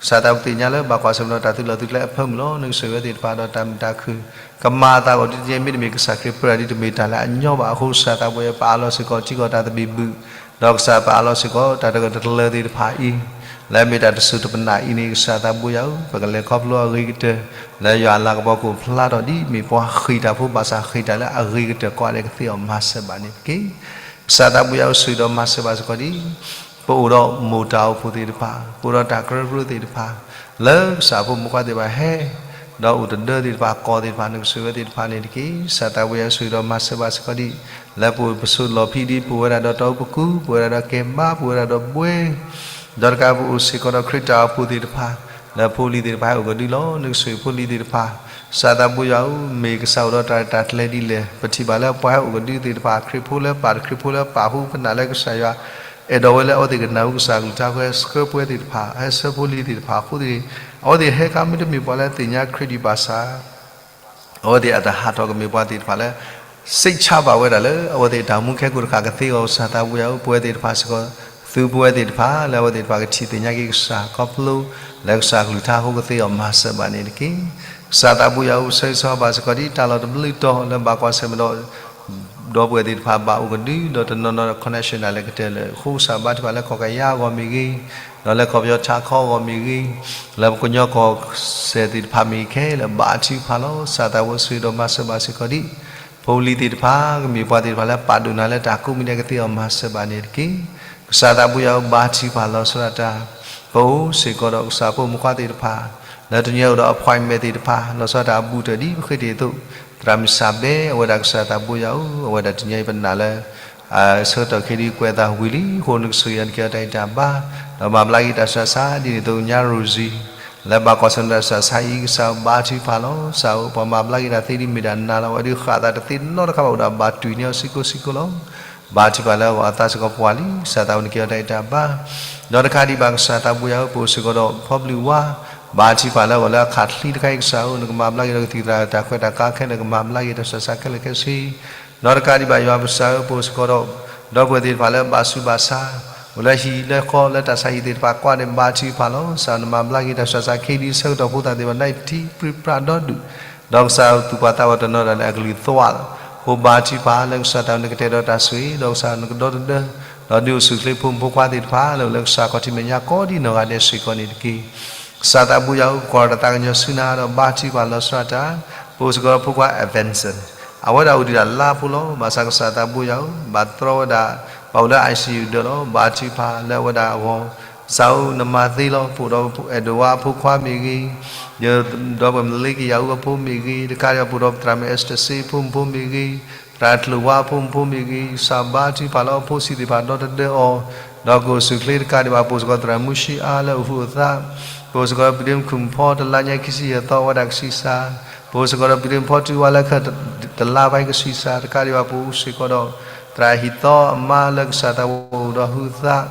ကစၢ်သးဘိယွၤ ပသ့ၣ်ညါလၢဘၣ်ကွၢ်ဆၢၣ်မဲာ်ဒီးတၢ်သုးလီၢ်သုးကျဲအဖၢမုၢ်လီၤ. နကဆိၣ်ဂ့ၤဝဲသ့ၣ်တဖၣ်ဒီးတၢ်မုာ်တၢ်ခုၣ်, ကမၤအသးအဂီၢ်ဒ်တမ့ၢ် မ့တမ့ၢ်ကစၢ်ခရံာ်ပၢတၢ်ဒ်တမ့ၢ်တၢ်လၢအညီဘၣ်အဃိ ကစၢ်သးဘိယွၤ ပအးလီၤစ့ၢ်ကီးထံကီၢ်တၢ်သဘံၣ်ဘုၣ်, ဒီးကစၢ်ပအးလီၤစ့ၢ်ကီး တၢ်တဂၢၢ်တကျၢၤသ့ၣ်တဖၣ်အံၤ လၢအမ့ၢ်တၢ်တစိၢ်တပနၢ်အံၤန့ၣ် ကစၢ်သးဘိယွၤဧၢ ပကလဲၤခီဖျိအဂ့ၤကတၢၢ် လၢယွၤအလၤကပီၤကအိၣ်ဖျါထီၣ်ဒ်မ့ၢ်ပှၤဃ့ၢ်တၢ်ဖိ ဘၣ်ဆၣ်ဃ့ၢ်တၢ်လၢအဂ့ၤကတၢၢ်ကိးဂၤဒဲးကသ့အီၤ မၤစၢၤဘၣ်န့ၣ်တက့ၢ်. ကစၢ်သးဘိယွၤဧၢ ဆိၣ်ဂ့ၤဒီးမၤစၢၤဘၣ်စ့ၢ်ကီးဒ် ပအိၣ်ဒီးမိၢ်တၢ်အိၣ်ဖှိၣ်သ့ၣ်တဖၣ်, ပအိၣ်ဒီးတၢ်ကရၢကရိသ့ၣ်တဖၣ်, လၢကစၢ်ဖိမုၣ်ဖိခွါသ့ၣ်တဖၣ်ဟဲ ဒီးအိၣ်တဒၢသ့ၣ်တဖၣ် ကီၢ်သ့ၣ်တဖၣ် နကဆိၣ်ဂ့ၤဝဲသ့ၣ်တဖၣ်န့ၣ်တက့ၢ်. ကစၢ်သးဘိယွၤ ဆိၣ်ဂ့ၤဒီးမၤစၢၤဘၣ်စ့ၢ်ကီးဒ် လၢပအိၣ်ပဆိးလီၢ်ဖံးဒ် ပအိၣ်ဝဲဒၣ်ဒီးတၢ်အိၣ်ပကူး, ပအိၣ်ဝဲဒၣ်ဒီးကဲဘါ, ပအိၣ်ဝဲဒၣ်ဒီးဘှဲ ဒီးတကးပအိၣ်စ့ၢ်ကီးဒီးခရံာ်တၢ်အိၣ်ဖှိၣ်သ့ၣ်တဖၣ်, လၢဖိလံၤသ့ၣ်တဖၣ်ဟဲအိၣ်ကဒုလီၤ. နကဆိၣ်ဂ့ၤဖိလံၤသ့ၣ်တဖၣ်, ကစၢ်သးဘိယွၤဧၢ, မ့ၢ်ကစၢ်အိၣ်ဒီးတၢ်ရဲၣ်တၢ်ကျဲၤဒ်လဲၣ်, ပထံၣ်ဘၣ်လၢပှၤဟဲအိၣ်ကဒုသ့ၣ်တဖၣ် ခရံာ်ဖိလၢပာ်တခရံာ်ဖိလၢပာ်ဃုာ် ပနာ်လၢကစၢ်ယွၤ အဲၣ်ဒိးဝဲလၢအဝဲသ့ၣ်ကနၢ်ဟူကစၢ်အကလုၢ်ကထါ ဟဲဆှၢပှဲၤသ့ၣ်တဖၣ်, ဟဲဆှၢဖိလံၤသ့ၣ်တဖၣ်အဃိသ့ၣ်, အဝဲသ့ၣ်ဟဲခါမ့တမ့ၢ်ပှၤလၢသ့ၣ်ညါခရံာ်ဒံးဘၣ်ဆၣ် အဝဲသ့ၣ်အတၢ်ဟးထီၣ်ကမ့ၢ်ပှၤသ့ၣ်တဖၣ်လၢ စိတ်ချဘၣ်ဝဲဒၣ်လၢ အဝဲသ့ၣ်တၢ်မူခဲကိာ်တဃၣ်ကသ့အဂီၢ် ကစၢ်သးဘိယွၤဧၢ, ပဝဲသ့ၣ်တဖၣ်စ့ၢ်ကီး သုပဝဲသ့ၣ်တဖၣ် လၢအဝဲသ့ၣ်တဖၣ်ကထံၣ်သ့ၣ်ညါက့ၤကစၢ်ခီဖျိ လၢကစၢ်အကလုၢ်ကထါအဃိကသ့အီၤ မၤစၢၤဘၣ်န့ၣ်တက့ၢ်. ကစၢ်သးဘိယွၤဧၢ, ပဆၢဂ့ၤဆၢဝါဘၣ်စ့ၢ်ကီးဒ်တၢ်လီၢ်တဘျုးတီၤ လၢဘၣ်ကွၢ်ဆၢၣ်မဲာ်ဒီး ဒီပုၢ်ဝဲၢ်သ့ၣ်တဖၣ်ဘၣ်အိၣ်ကဒု ဒီးတနီၤနီၤ connection ဒၣ်လဲာ်ကတၢၢ်လၢ အဃိကစၢ်ဘါထုကဖၣ်လၢကီၢ်ကယၤအဂီၢ်မ့ၢ်ဂ့ၤ, ဒီးလၢကီၢ်ပယီၤထးခီအဂီၢ်မ့ၢ်ဂ့ၤ, လၢပကညီကီၢ်စဲၣ်သ့ၣ်တဖၣ်မ့ၢ်ဂ့ၤခဲလၢာ် ဘါထုကဖၣ်လီၤ. ကစၢ်သးဘိယွၤ ဆိၣ်ဂ့ၤဒီးမၤစၢၤဘၣ်စ့ၢ်ကီးဒ် ဖိလံၤသ့ၣ်တဖၣ် ကမ့ၢ်ပှၤသ့ၣ်တဖၣ်လၢပာ်ဒိၣ်နၤလၢတၢ်ကိးမံၤဒဲးကသ့အီၤ မၤစၢၤဘၣ်န့ၣ်တက့ၢ်. ကစၢ်သးဘိယွၤဧၢ, ဘါထုကဖၣ်လီၤဆီဒၣ်တၢ် ပအိၣ်စ့ၢ်ကီးဒီးကစၢ်ဖိမုၣ်ဖိခွါသ့ၣ်တဖၣ် လၢတနံၤအံၤအိၣ်ဒီး appointment သ့ၣ်တဖၣ် လီၤဆီဒၣ်တၢ်အဘူးတၢၢ်ဒ်ပဃ့တ့ၢ်အသိး သရၣ်မုၣ်စၢ်ဘဲ အဝဲဒၣ်ကစၢ်သးဘိယွၤဧၢ, အဝဲဒၣ်တနံၤအံၤပနာ်လၢ ဆၢကတီၢ်ခဲအံၤဒ်ကွဲးအသးဝံၤလံအဃိ နကဆိၣ်ဂ့ၤအီၤ နကဲအီၤတၢ်ဂံၢ်တၢ်ဘါ, ဒီးမၤဘျါက့ၤတၢ်ဆူးတၢ်ဆါ ဒ်န့ၣ်အသိး ညါ Rosie လၢဘၣ်ကွၢ်ဆၢၣ်မဲာ်တၢ်ဆူးတၢ်ဆါအံၤ ကစၢ်ဧၢ ဘါထုကဖၣ်လီၤ. ကစၢ်ဧၢ ပှၤမၤဘျါက့ၤတၢ်သ့ဒ်မ့ၢ်ဒၣ်နၤလီၤ. အဝဲဒၣ်ဃၣ်အသးတသ့နီတခါဘၣ် အိၣ်ဒီးအဘၣ်တွံၢ်န့ၢ်အီၤစ့ၢ်ကီးစ့ၢ်ကီးလီၤ. ဘါထုကဖၣ်လၢအဂီၢ်အသးစ့ၢ်ကီးပှၢ်လံ, ကစၢ်သးဘိ နကဲအီၤတၢ်ဂံၢ်တၢ်ဘါ, ဒီးတခါဒံးဘၣ် ကစၢ်သးဘိယွၤဧၢ, ပအိၣ်စ့ၢ်ကီးဒီး ဖီဘျုးဝါ, ဘါထုကဖၣ်လၢအဂီၢ်လၢအခးချံတခါအံၤ ကစၢ်ဧၢ နကမၤဘျါက့ၤဒီးကသံၣ်သရၣ်တၢ်ခွဲးတၢ်ကါခဲလၢာ် ကမၤဘျါက့ၤတၢ်ဆူးတၢ်ဆါခဲလၢာ်ခဲဆ့ ဒီးတကးဒံးဘၣ်ယွၤပကစၢ်ဧၢ, ပအိၣ်စ့ၢ်ကီးဒီး ဒီပုၢ်ဝဲၢ်သ့ၣ်တဖၣ်လၢဘၣ်ဆူးဘၣ်ဆါ, အိၣ်လၢဟံၣ်လၢဃီလၢတၢ်ဆါဟံၣ်သ့ၣ်တဖၣ်ကိးဂၤဒဲး ဘါထုကဖၣ်လီၤ. ကစၢ်နမၤဘျါက့ၤတၢ်ဆူးတၢ်ဆါ ခဲအံၤဒ်ဆၢကတီၢ်ဖိသၣ်သ့ၣ်တဖၣ် နအံၤပထံပရံးပြးဒီဒူၣ်, ဒီးကစၢ်သူၣ်ပှၢ်သးပှၢ်တနီၤဒၣ်လဲာ်အကလုၢ်သီၣ်လီၤ. အဃိဘါထုကဖၣ်လၢကစၢ်သးနကတဲာ်ဒီးတၢ်ဆိၣ်ဂ့ၤ, ဒီးကစၢ်နကဒီတဒၢ, ဒီးဒုးအိၣ်ဆူၣ်ချ့ဖိမုၣ်ဖိခွါသ့ၣ်တဖၣ် လၢအိၣ်လၢကစၢ်ခီၣ်ထံးမဲာ်ညါကိးဒ်နီၢ်ဂၤဒဲးစ့ၢ်ကီးန့ၣ်တက့ၢ်. ကစၢ်သးဘိယွၤဧၢ, ပကွၢ်တၢ်သးကညီၤဆူနၤဒီးဘါထုကဖၣ်လီၤဆီဒၣ်တၢ်, ပအိၣ်စ့ၢ်ကီးဖိခွါ Evanson အဝဲဒၣ်အိၣ်ဒံးဒၣ်လါဖိလီၤ. ဘၣ်ဆၣ်ကစၢ်သးဘိယွၤဧၢ, ဘၣ်တြီဝဲဒၣ်, ဘၣ်အိၣ်လၢ I C U ဒၢးလီၤ. ဘါထုကဖၣ်လၢအဝဲဒၣ်အဂီၢ်, ကစၢ်ဧၢ နမၤသ့လီၤ. ပအိၣ်ဒီးအဲၣ်ဒိးဝါအဖိခွါမ့ၢ်ဂ့ၤ, ယဒီပုၢ်ဝဲၢ်မလ့ကယၤအူအဖိမ့ၢ်ဂ့ၤ, တကးဒံးဘၣ် ပအိၣ်ဒီးပသရၣ်မုၣ် Esther စ့ဖိမုၣ်ဖိမ့ၢ်ဂ့ၤ, သရၣ်ကျိၤဝါအဖိမုၣ်ဖိမ့ၢ်ဂ့ၤ, ကစၢ်ဘါထုကဖၣ်လၢအဖိဆံးသ့ၣ်တဖၣ်ဒီတဒၢအီၤ, ဒီးကအိၣ်ဆူၣ်ချ့တကးဒံးဘၣ် ပအိၣ်စ့ၢ်ကီးသရၣ်မုၢ်ဆံအါလၢအအိၣ်ဃုာ်အိၣ်သး, ပအိၣ်စ့ၢ်ကီးဒီးပဒ့မုၣ်ခုၣ်မုၣ်ဖီတလါညါခံဆံယဲၢ်သီအဝဲဒၣ်ကဆံးစၢ်, ပအိၣ်စ့ၢ်ကီးဒီးပဒ့မုၣ်ဖီတုၤဝါလၢခၢၣ်တလါဘၣ်ကဆံးစၢ်, တကးဒံးဘၣ် ပအိၣ်စ့ၢ်ကီးဒီး သရၣ်ဟံၣ်သီအမါလၢကစၢ်သးဘိအိၣ်ဒီးဟုသး,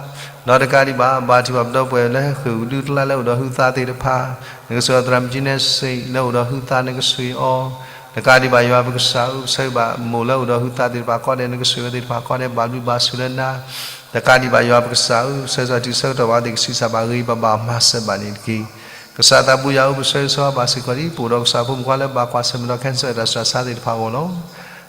ဒီးတကးဒံးဘၣ် ဘါထုကဖၣ်ပဒီပုၢ်ဝဲၢ်လၢဃ့ၢ်ဒူတလါလၢအိၣ်ဒီးဟုသးသ့ၣ်တဖၣ်, နကဆိၣ်ဂ့ၤသရၣ်မုၣ်ကၠံနဲစ့လၢအိၣ်ဒီးဟုသးနကဆိၣ်ဂ့ၤအီၤ, တကးဒံးဘၣ်ယွၤပကစၢ်ဧၢ, ပဆၢဂ့ၤဘၣ်မိၢ်လၢအိၣ်ဒီးဟုသးသ့ၣ်တဖၣ်ကိးဂၤဒဲး နကဆိၣ်ဂ့ၤအီၤသ့ၣ်တဖၣ်ကိးဂၤဒဲး ဘၣ်ဘျုးဘၣ်ဆိၣ်လၢနၤ, တကးဒံးဘၣ်ယွၤပကစၢ်ဧၢ, ပဆၢဂ့ၤဆၢဝါတုၤဆၢကတီၢ်ဘၣ်သ့ၣ် ကဆံးစၢ်ဘၣ်ဂ့ၤဘၣ်ဘၣ်မၤစၢၤဘၣ်န့ၣ်တက့ၢ်. ကစၢ်သးဘိယွၤဧၢ, ပဆၢဂ့ၤဆၢဝါဘၣ်စ့ၢ်ကီးဒံး ပအိၣ်ဒီးကစၢ်ဖိမုၣ်ခွါလၢဘၣ်ကွၢ်ဆၢၣ်မဲာ်ဒီး cancer တၢ်ဆူးတၢ်ဆါသ့ၣ်တဖၣ်အဂီၢ်လီၤ.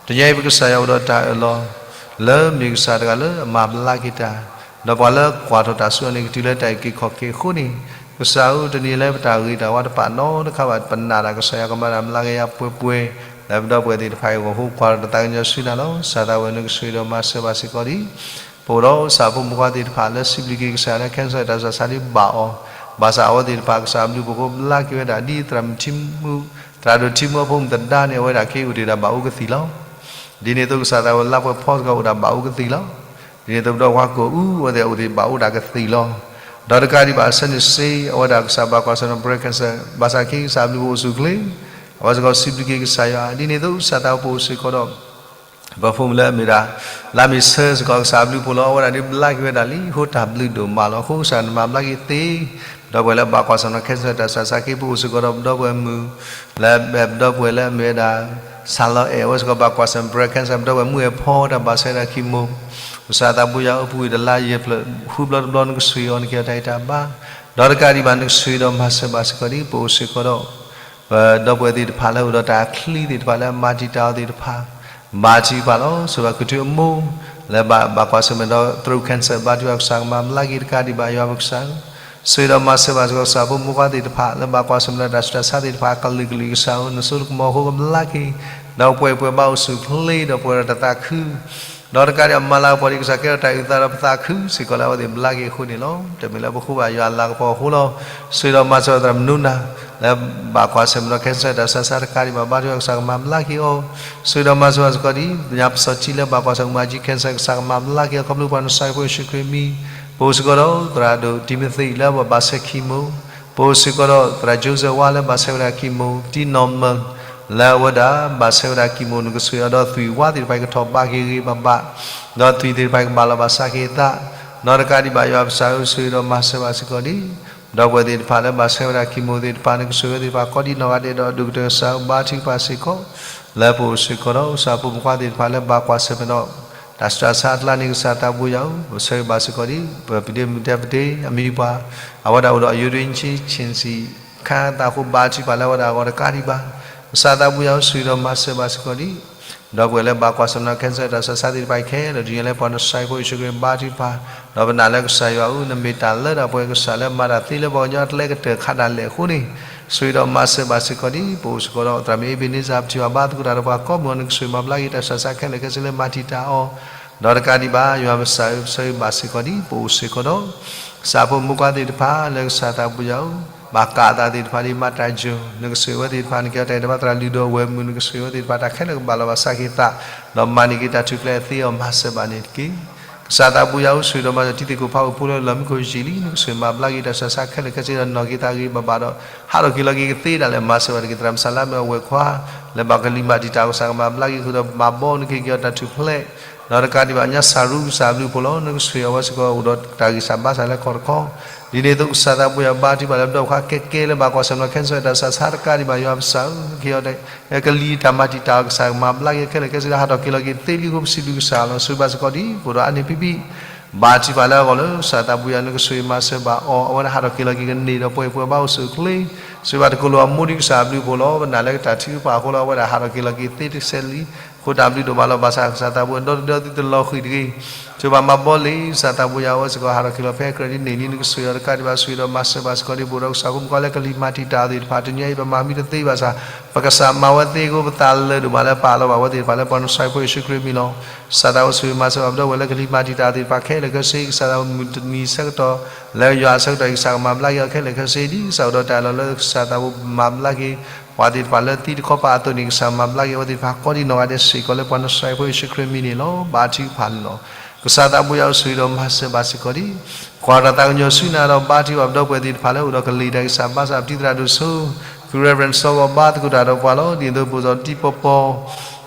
တနံၤအံၤပကစၢ်ယွၤအိၣ်ဒီးတၢ်အၢၣ်လီၤ လၢမ့ၢ်ကစၢ်တဂၤလၢအမၤဘျါက့ၤတၢ်, ဒီးပှၤလၢကွၢ်ထီၣ်တၢ်ဆူအီၤန့ၣ် ကတုၤလၢတၢ်အုၣ်က့ၤခီၣ်က့ၤအဃိန့ၣ်, ကစၢ်ဧၢ, တနံၤလၢပတၢ်ဂ့ၤတၢ်ဝါတပာ်နီတခါဘၣ် ပနာ်တၢ်ကစၢ်ယွၤကမၤတၢ်မၤလၢကယၤပှဲၤပှဲၤ, လၢပဒီပုၢ်ဝဲၢ်သ့ၣ်တဖၣ်အံၤအဂီၢ်အဃိ ကွၢ်ထီၣ်တၢ်သးကညီၤဆူနၤလီၤ. ကစၢ်သးဘိယွၤဧၢ, နကဆိၣ်ဂ့ၤဒီးမၤစၢၤဘၣ်စ့ၢ်ကီးဒံး ပအိၣ်ဒီးကစၢ်ဖိမုၣ်ဖိခွါသ့ၣ်တဖၣ်လၢစံးဘျုးက့ၤကစၢ်လၢ cancer တၢ်ဆူးတၢ်ဆါဒ်ဘၣ်အီၤ, ဘၣ်ဆၣ်အဝဲသ့ၣ်တဖၣ်ကစၢ်အဘျုးအဖှိၣ်အဃိဘျါက့ၤဝဲဒၣ်ဒ်သရၣ်မုၣ်ထံမူ, သရၣ်ဒိၣ်ထံမူအဖိမုၣ်သဒါန့ၣ် အဝဲဒၣ်က့ၤအိၣ်တ့ၢ်ဒၣ်ဘၣ်အိၣ်ကသံၣ်လီၤ. ဒ်န့ၣ်အသိးကစၢ်သးဘိယွၤလါပှဲၤဖီစ့ၢ်ကီးအိၣ်ဒၣ်ဘၣ်အိၣ်ကသံၣ်လီၤ. ဒ်န့ၣ်အသိးပဒီပုၢ်ဝဲၢ်ကိးအူ အဝဲသ့ၣ်အိၣ်တ့ၢ်ဘၣ်အိၣ်ဒၣ်ကသံၣ်လီၤ. ဒီးတကးဒံးဘၣ် ဆၢန့ၣ်စ့ အဝဲဒၣ်ကစၢ်ဘၣ်ကွၢ်ဆၢၣ်မဲာ်ဒီး breast cancer ဘၣ်ဆၣ်က့ၤကစၢ်အဘျုးအဖှိၣ်အိၣ်ဆူၣ်အိၣ်ချ့, အဝဲစ့ၢ်ကီးစံးဘျုးက့ၤကစၢ်ယွၤ, ဒ်န့ၣ်အသိးကစၢ်သးဘိယွၤပအိၣ်စ့ၢ်ကီးဒီး ပဖိမုၣ်လၢအမ့ၢ်ဒၣ် လါမ့ၤဆၢစ့ၢ်ကီးကစၢ်အဘျုးအဖှိၣ်လီၤ. အဝဲဒၣ်ဒ်ဘျါက့ၤဝဲဒၣ်လံ အဃိတၢ်ဘျုးဒိၣ်မးလီၤ. အဃိကစၢ်နမၤဘျါက့ၤသ့ ပဒီပုၢ်ဝဲၢ်လၢဘၣ်ကွၢ်ဆၢၣ်မဲာ်ဒီး cancer တၢ်ဆူးတၢ်ဆါက့ၤ ပအိၣ်စ့ၢ်ကီးဒီးပဒီပုၢ်ဝဲၢ်မုၣ် လၢပဒီပုၢ်ဝဲၢ်လၢအမ့ၢ်ဝဲဒၣ် စၢ်လီၤအဲၣ် အဝဲစ့ၢ်ကီးဘၣ်ကွၢ်ဆၢၣ်မဲာ် breast cancer ပဒီပုၢ်ဝဲၢ်မုၣ်အဲၣ်ဖီတၢ်ဘၣ်ဆၢဝဲဒၣ် chemo, ကစၢ်သးဘိယွၤဧၢ, ပဝံၤတလါယဲၢ်ဖျၢၣ် ဃုဘျီတဘျီ နကဆိၣ်ဂ့ၤအီၤ နကဟ့ၣ်အီၤတၢ်ဂံၢ်တၢ်ဘါ, ဒီးတကးဒံးဘၣ် နကဆိၣ်ဂ့ၤဒီးမၤစၢၤဘၣ်စ့ၢ်ကီးဒ် ပအိၣ်စ့ၢ်ကီးဒီး ပဒီပုၢ်ဝဲၢ်သ့ၣ်တဖၣ်လၢအိၣ်ဒီးတၢ်ချံသ့ၣ်တဖၣ်လၢအမၤတံာ်တာ်အီၤသ့ၣ်တဖၣ်, ဘါထုကဖၣ်လီၤ. ဆိၣ်ဂ့ၤဘၣ်ကထူအမိၢ် လၢဘၣ်ကွၢ်ဆၢၣ်မဲာ်ဒီး throat cancer ဘါထုကဖၣ်ကစၢ်ကမၤဘျါက့ၤတကးဒံးဘၣ် ယွၤပကစၢ်ဧၢ, ဆိၣ်ဂ့ၤဒီးမၤစၢၤဘၣ်စ့ၢ်ကီးကစၢ်ဖိမုၣ်ဖိခွါသ့ၣ်တဖၣ် လၢဘၣ်ကွၢ်ဆၢၣ်မဲာ်ဒီးတၢ်ဆူးတၢ်ဆါသ့ၣ်တဖၣ် အကလုာ်ကလုာ်ကစၢ်ဧၢ, နစိနကမီၤအဃိကဘျါက့ၤ, ဒီးပှဲၤပှဲၤဘၣ်အိၣ်ဆူၣ်အိၣ်ချ့ ဒီးပှဲၤဒီးတၢ်သးခု ဒီးတကးဒံးဘၣ် မၤလၤကပီၤဒံးကစၢ်ကဲထီၣ်တၢ်အုၣ်သးဒီးပသးခုစ့ၢ်ကီးလၢအဝဲသ့ၣ်ဘျါက့ၤအဃိန့ၣ်လီၤ. တမ့ၢ်လၢပဃိဘၣ်ယွၤအလၤကပီၤအဃိလီၤ. ဆိၣ်ဂ့ၤဒီးမၤစၢၤသရၣ်မုၣ်နိနၤ လၢဘၣ်ကွၢ်ဆၢၣ်မဲာ်ဒီး cancer တၢ်ဆူးတၢ်ဆါတကးဒံးဘၣ် ဘါထုကဖၣ်ကစၢ်ကမၤဘျါက့ၤအီၤ, ဆိၣ်ဂ့ၤဒီးမၤစၢၤဘၣ်စ့ၢ်ကီးဒ် ညါပစီၤထံလၢဘၣ်ကွၢ်ဆၢၣ်မဲာ် cancer ကစၢ်ကမၤဘျါက့ၤအီၤ ခီဖျိပှၤနစၢ်ဖိယ့ၣ်ၡူးခရံာ်အမံၤ, ပအိၣ်စ့ၢ်ကီးဒီးသရၣ်ဒိၣ် Timothy လၢအဘၣ်ဆဲး chemo, ပအိၣ်စ့ၢ်ကီးဒီးသရၣ် Joseph ဝါလၢဘၣ်ဆဲးဝဲဒၣ် chemo, ဒ် normal လၢအဝဲဒၣ်ဘၣ်ဆဲးဝဲဒၣ် chemo နကဆိၣ်ဂ့ၤအီၤဒီးသွံၣ်ဝါသ့ၣ်တဖၣ်ကထီၣ်ဘးက့ၤဂ့ၤဂ့ၤဘၣ်ဘၣ်, ဒီးသွံၣ်သ့ၣ်တဖၣ်ကဘၣ်လီၤဘၣ်စးက့ၤအသး, ဒီးတကးဒံးဘၣ်ယွၤပကစၢ်ဧၢ ဆိၣ်ဂ့ၤဒီးမၤစၢၤဘၣ်စ့ၢ်ကီးဒ် ဒီပုၢ်ဝဲၢ်သ့ၣ်တဖၣ်လၢဘၣ်ဆဲးဝဲဒၣ် chemo သ့ၣ်တဖၣ် နကဆိၣ်ဂ့ၤသ့ၣ်တဖၣ်ကိးဒံးနီၢ်ဂၤဒဲးဒီး ဒိၣ်ကတၢၢ်ကစၢ်ဧၢ ဘါထုကဖၣ်စ့ၢ်ကီး, လၢပအိၣ်စ့ၢ်ကီးဒီး ကစၢ်ဖိမုၣ်ဖိခွါသ့ၣ်တဖၣ်လၢဘၣ်ကွၢ်ဆၢၣ်မဲာ်ဒီး တၢ်ဆူးတၢ်ဆါအကျါန့ၣ် ကစၢ်သးဘိယွၤဧၢ, ပဆၢဂ့ၤဘၣ်စ့ၢ်ကီးဒ် ပပဒ့မုၣ်တဲပဒ့ အမံၤပှၢ် အဝဲဒၣ်အိၣ်ဒီးအယိဒ့ ဆံးဆံး ခါသးဃိဘါထုကဖၣ်လၢအဝဲဒၣ်အဂီၢ်တကးဒံးဘၣ်, ကစၢ်သးဘိယွၤဧၢ ဆိၣ်ဂ့ၤဒီးမၤစၢၤဘၣ်စ့ၢ်ကီးဒ် ဒီပုၢ်ဝဲၢ်လၢဘၣ်ကွၢ်ဆၢၣ်မဲာ်ဒီး cancer တၢ်ဆူးတၢ်ဆါသ့ၣ်တဖၣ်ခဲလၢာ် ဒ်န့ၣ်လၢပှၤနစၢ်ဖိယ့ၣ်ၡူးခရံာ်ဘါထုကဖၣ်, ဒီးပနာ်လၢကစၢ်ယွၤဧၢ နမ့ၢ်တၢ်လၢတၢ်ပှဲၤကစၢ်လၢမၤတၢ်သ့လၢပှၤကညီအကျဲကတၢၢ်ခးဒၣ်လဲာ်အဃိန့ၣ်, ဆိၣ်ဂ့ၤဒီးမၤစၢၤဘၣ်စ့ၢ်ကီးဒ် ပအိၣ်စ့ၢ်ကီးဒီး သရၣ်မုၣ်အ့ဘ့နံစၢ် ပထံၣ်ဘၣ်ဘါသကိးတၢ်ဒီးပှၤကိးမုၢ်အီၤ နကဆိၣ်ဂ့ၤမၤဘျါက့ၤတၢ်ဆူးတၢ်ဆါခဲလၢာ်ခဲဆ့လၢမၤတံာ်တာ်အီၤ, ဒီးတကးဒံးဘၣ် ယွၤပကစၢ်ဧၢ ပဆၢဂ့ၤဘၣ်စ့ၢ်ကီးဒ် ပအိၣ်စ့ၢ်ကီးဒီး ကစၢ်ဖိမုၣ်ဖိခွါသ့ၣ်တဖၣ်လၢကစၢ်သးဘိယွၤဧၢ, ဘၣ်ကးအသးသ့ၣ်တဖၣ်ဒ်မၤတၢ်ယိာ် နကဆိၣ်ဂ့ၤဝဲသ့ၣ်တဖၣ် နကဲထီၣ်တၢ်အံၤတဘၣ်သရၣ်လုၢ်ဒိၣ်အဝဲၢ်မုၣ် နကဆိၣ်ဂ့ၤဝဲသ့ၣ်တဖၣ် တၢ်ခဲလၢာ်ကဘၣ်လီၤဘၣ်စးက့ၤသး, ဒီးမၤန့ၢ်က့ၤတၢ်ထူၣ်ဖျဲးသ့အီၤ မၤစၢၤဘၣ်န့ၣ်တက့ၢ်. ကစၢ်သးဘိယွၤဧၢ ဆိၣ်ဂ့ၤဒီးမၤစၢၤတံၤသကိးဖးအိၣ်ဖိလၢလီၢ်မံခိၣ်ယံာ်လံ နကဆိၣ်ဂ့ၤမၤဘျါက့ၤတၢ်ဆူးတၢ်ဆါခဲလၢာ်ခဲဆ့ဒီး နီၢ်က့ၤသးဂ့ၤဘၣ်ဘၣ်ဒီး ဟးထီၣ်က့ၤလီၤက့ၤကသ့ဒၣ်လဲာ် မၤစၢၤဘၣ်တက့ၢ်. သရၣ်မုၣ်စၢ်လါမ့ၢ်အဝဲၢ်ခွါ လၢဘၣ်ကလံၤမၤတံာ်တာ် ကစၢ်ကမၤဘျါက့ၤဃုာ်ဒီးမၤဘီနက့ၤက့ၤအီၤတၢ်ထူၣ်ဖျဲး, ဒီးတကးဒံးဘၣ် ညါစၢ်ရူ ကစၢ်အဘျုးအဖှိၣ်လီၤ နကဆိၣ်ဂ့ၤအဝဲစ့ၢ်ကီးအိၣ်ဒီးတၢ်ဂံၢ်စၢ်ဘါစၢ်လၢခီၣ်တခီ, ဒ်န့ၣ်အသိးကစၢ်သးဘိယွၤဘါထုကဖၣ်လၢပဒီပုၢ်ဝဲၢ်ခွါကဲကဲလၢဘၣ်ကွၢ်ဆၢၣ်မဲာ်ဒီး cancer တၢ်ဆူးတၢ်ဆါတကးဒံးဘၣ် ယွၤပကစၢ်ဧၢ က့ၤအီၤ ကလံၤတၢ်မၤတံာ်တာ်အီၤ ကစၢ်ကမၤဘျါက့ၤခဲလၢာ်ခဲဆ့ဒီး ဟးထီၣ်က့ၤလီၤက့ၤသ့လံအဃိ ပစံးဘျုးကစၢ်လီၤ. ဆိၣ်ဂ့ၤဘၣ်စ့ၢ်ကီးဒ် ပအိၣ်ဒီးအါန့ၢ်ဖံးဖံး ဘါထုကဖၣ်လၢအဂီၢ်လၢ ကစၢ်သးဘိယွၤ နကဆိၣ်ဂ့ၤမၤစၢၤဘၣ်အီၤ အဝဲဒၣ်ဟးထီၣ်က့ၤလီၤက့ၤကန့ၢ်ဒီး ပှဲၤပှဲၤဘၣ်အိၣ်ဆူၣ်အိၣ်ချ့, ဆိၣ်ဂ့ၤဘၣ်တကိးလိာ်အမိၢ်ဒ်ကစၢ်အဘျုးအဖှိၣ်လီၤ. ပနာ်လၢကတၢ်ထုကဖၣ်အဃိလီၤ အဝဲဒၣ်ဟးထီၣ်က့ၤလီၤက့ၤသ့တဆဲးလံ အဃိတၢ်ဘျုးဒိၣ်မးလီၤ. ဘၣ်ဆၣ်ကစၢ်သးဘိဒီတဒီသုတလီၤဃံၤတဂ့ၤ. ဆိဘၣ်မၤဘီလ့ၣ် ကစၢ်သးဘိယွၤ အဝဲစ့ၢ်ကီးဟးထီၣ်က့ၤလီၤဖဲ credit န့ၣ် ဒ်နကစၢ်ယွၤတကးဒံးဘၣ် ဆိၣ်ဂ့ၤဒီးမၤစၢၤဘၣ်စ့ၢ်ကီး ဒ်ပအိၣ်ဒီးကစၢ်ဖိမုၣ်ကီးလၢကလံၤမၤတံာ်တာ်အီၤသ့ၣ်တဖၣ် တနံၤအံၤပမၤမံတသ့ဘၣ်ဆၣ် ပကစၢ်မၤဝဲသ့အဃိ ပသးလၢာ်ဒိၣ်မးလၢပာ်လီၤဘၣ်ဝဲသ့ၣ်တဖၣ်လၢပှၤနစၢဖှိၣ်ယ့ၣ်ၡူးခရံာ်မံၤလီၤ. ကစၢ်သးဘိဆိၣ်ဂ့ၤမၤစၢၤဘၣ်ပဒီပုၢ်ဝဲၢ်လၢကလံၤမၤတံာ်တာ်အီၤသ့ၣ်တဖၣ် ခဲလၢာ်ခဲဆ့ ကစၢ်သးဘိမုၢ်တနံၤဆၢကတီၢ် လၢယွၤအဆၢကတီၢ်အံၤ ကစၢ်ကမၤဘျါက့ၤအီၤခဲလၢာ်ခဲဆ့ ဒ်ကစၢ်အိၣ်ဒီးတၢ်အၢၣ်လီၤလၢကစၢ်သးဘိမၤဘျါက့ၤ ပှၤသ့ၣ်တဖၣ်လၢသံတခီပၤအသိးန့ၣ် ကစၢ်မၤဘျါက့ၤအဝဲသ့ၣ်တဖၣ်ကိးဒံးနီၢ်ဂၤဒဲးစ့ၢ်ကီးလၢပှၤနစၢဖှိၣ်ယ့ၣ်ၡူးခရံာ်မံၤန့ၣ်လီၤ. ဘါထုကဖၣ်န့ၣ်လီၤ. ကစၢ်သးဘိယွၤ ဆိၣ်ဂ့ၤဒီးမၤစၢၤဘၣ်စ့ၢ်ကီးဒံး ကွၢ်တၢ်သးကညီၤဆူနၤဒီးဘါထုကဖၣ်ပဒီပုၢ်ဝဲၢ်သ့ၣ်တဖၣ်လၢအိၣ်ဒီးကလံၤတၢ်ဂံၢ်စၢ်ဘါစၢ် ပတံၤသရၣ်ဒိၣ်စိ သုး Reverend စီၤဂီၤဘါသကိးတၢ်ဒီးပှၤလီၤ. ဒ်သိးပအိၣ်ဒီးတံၤပီၤပီၤ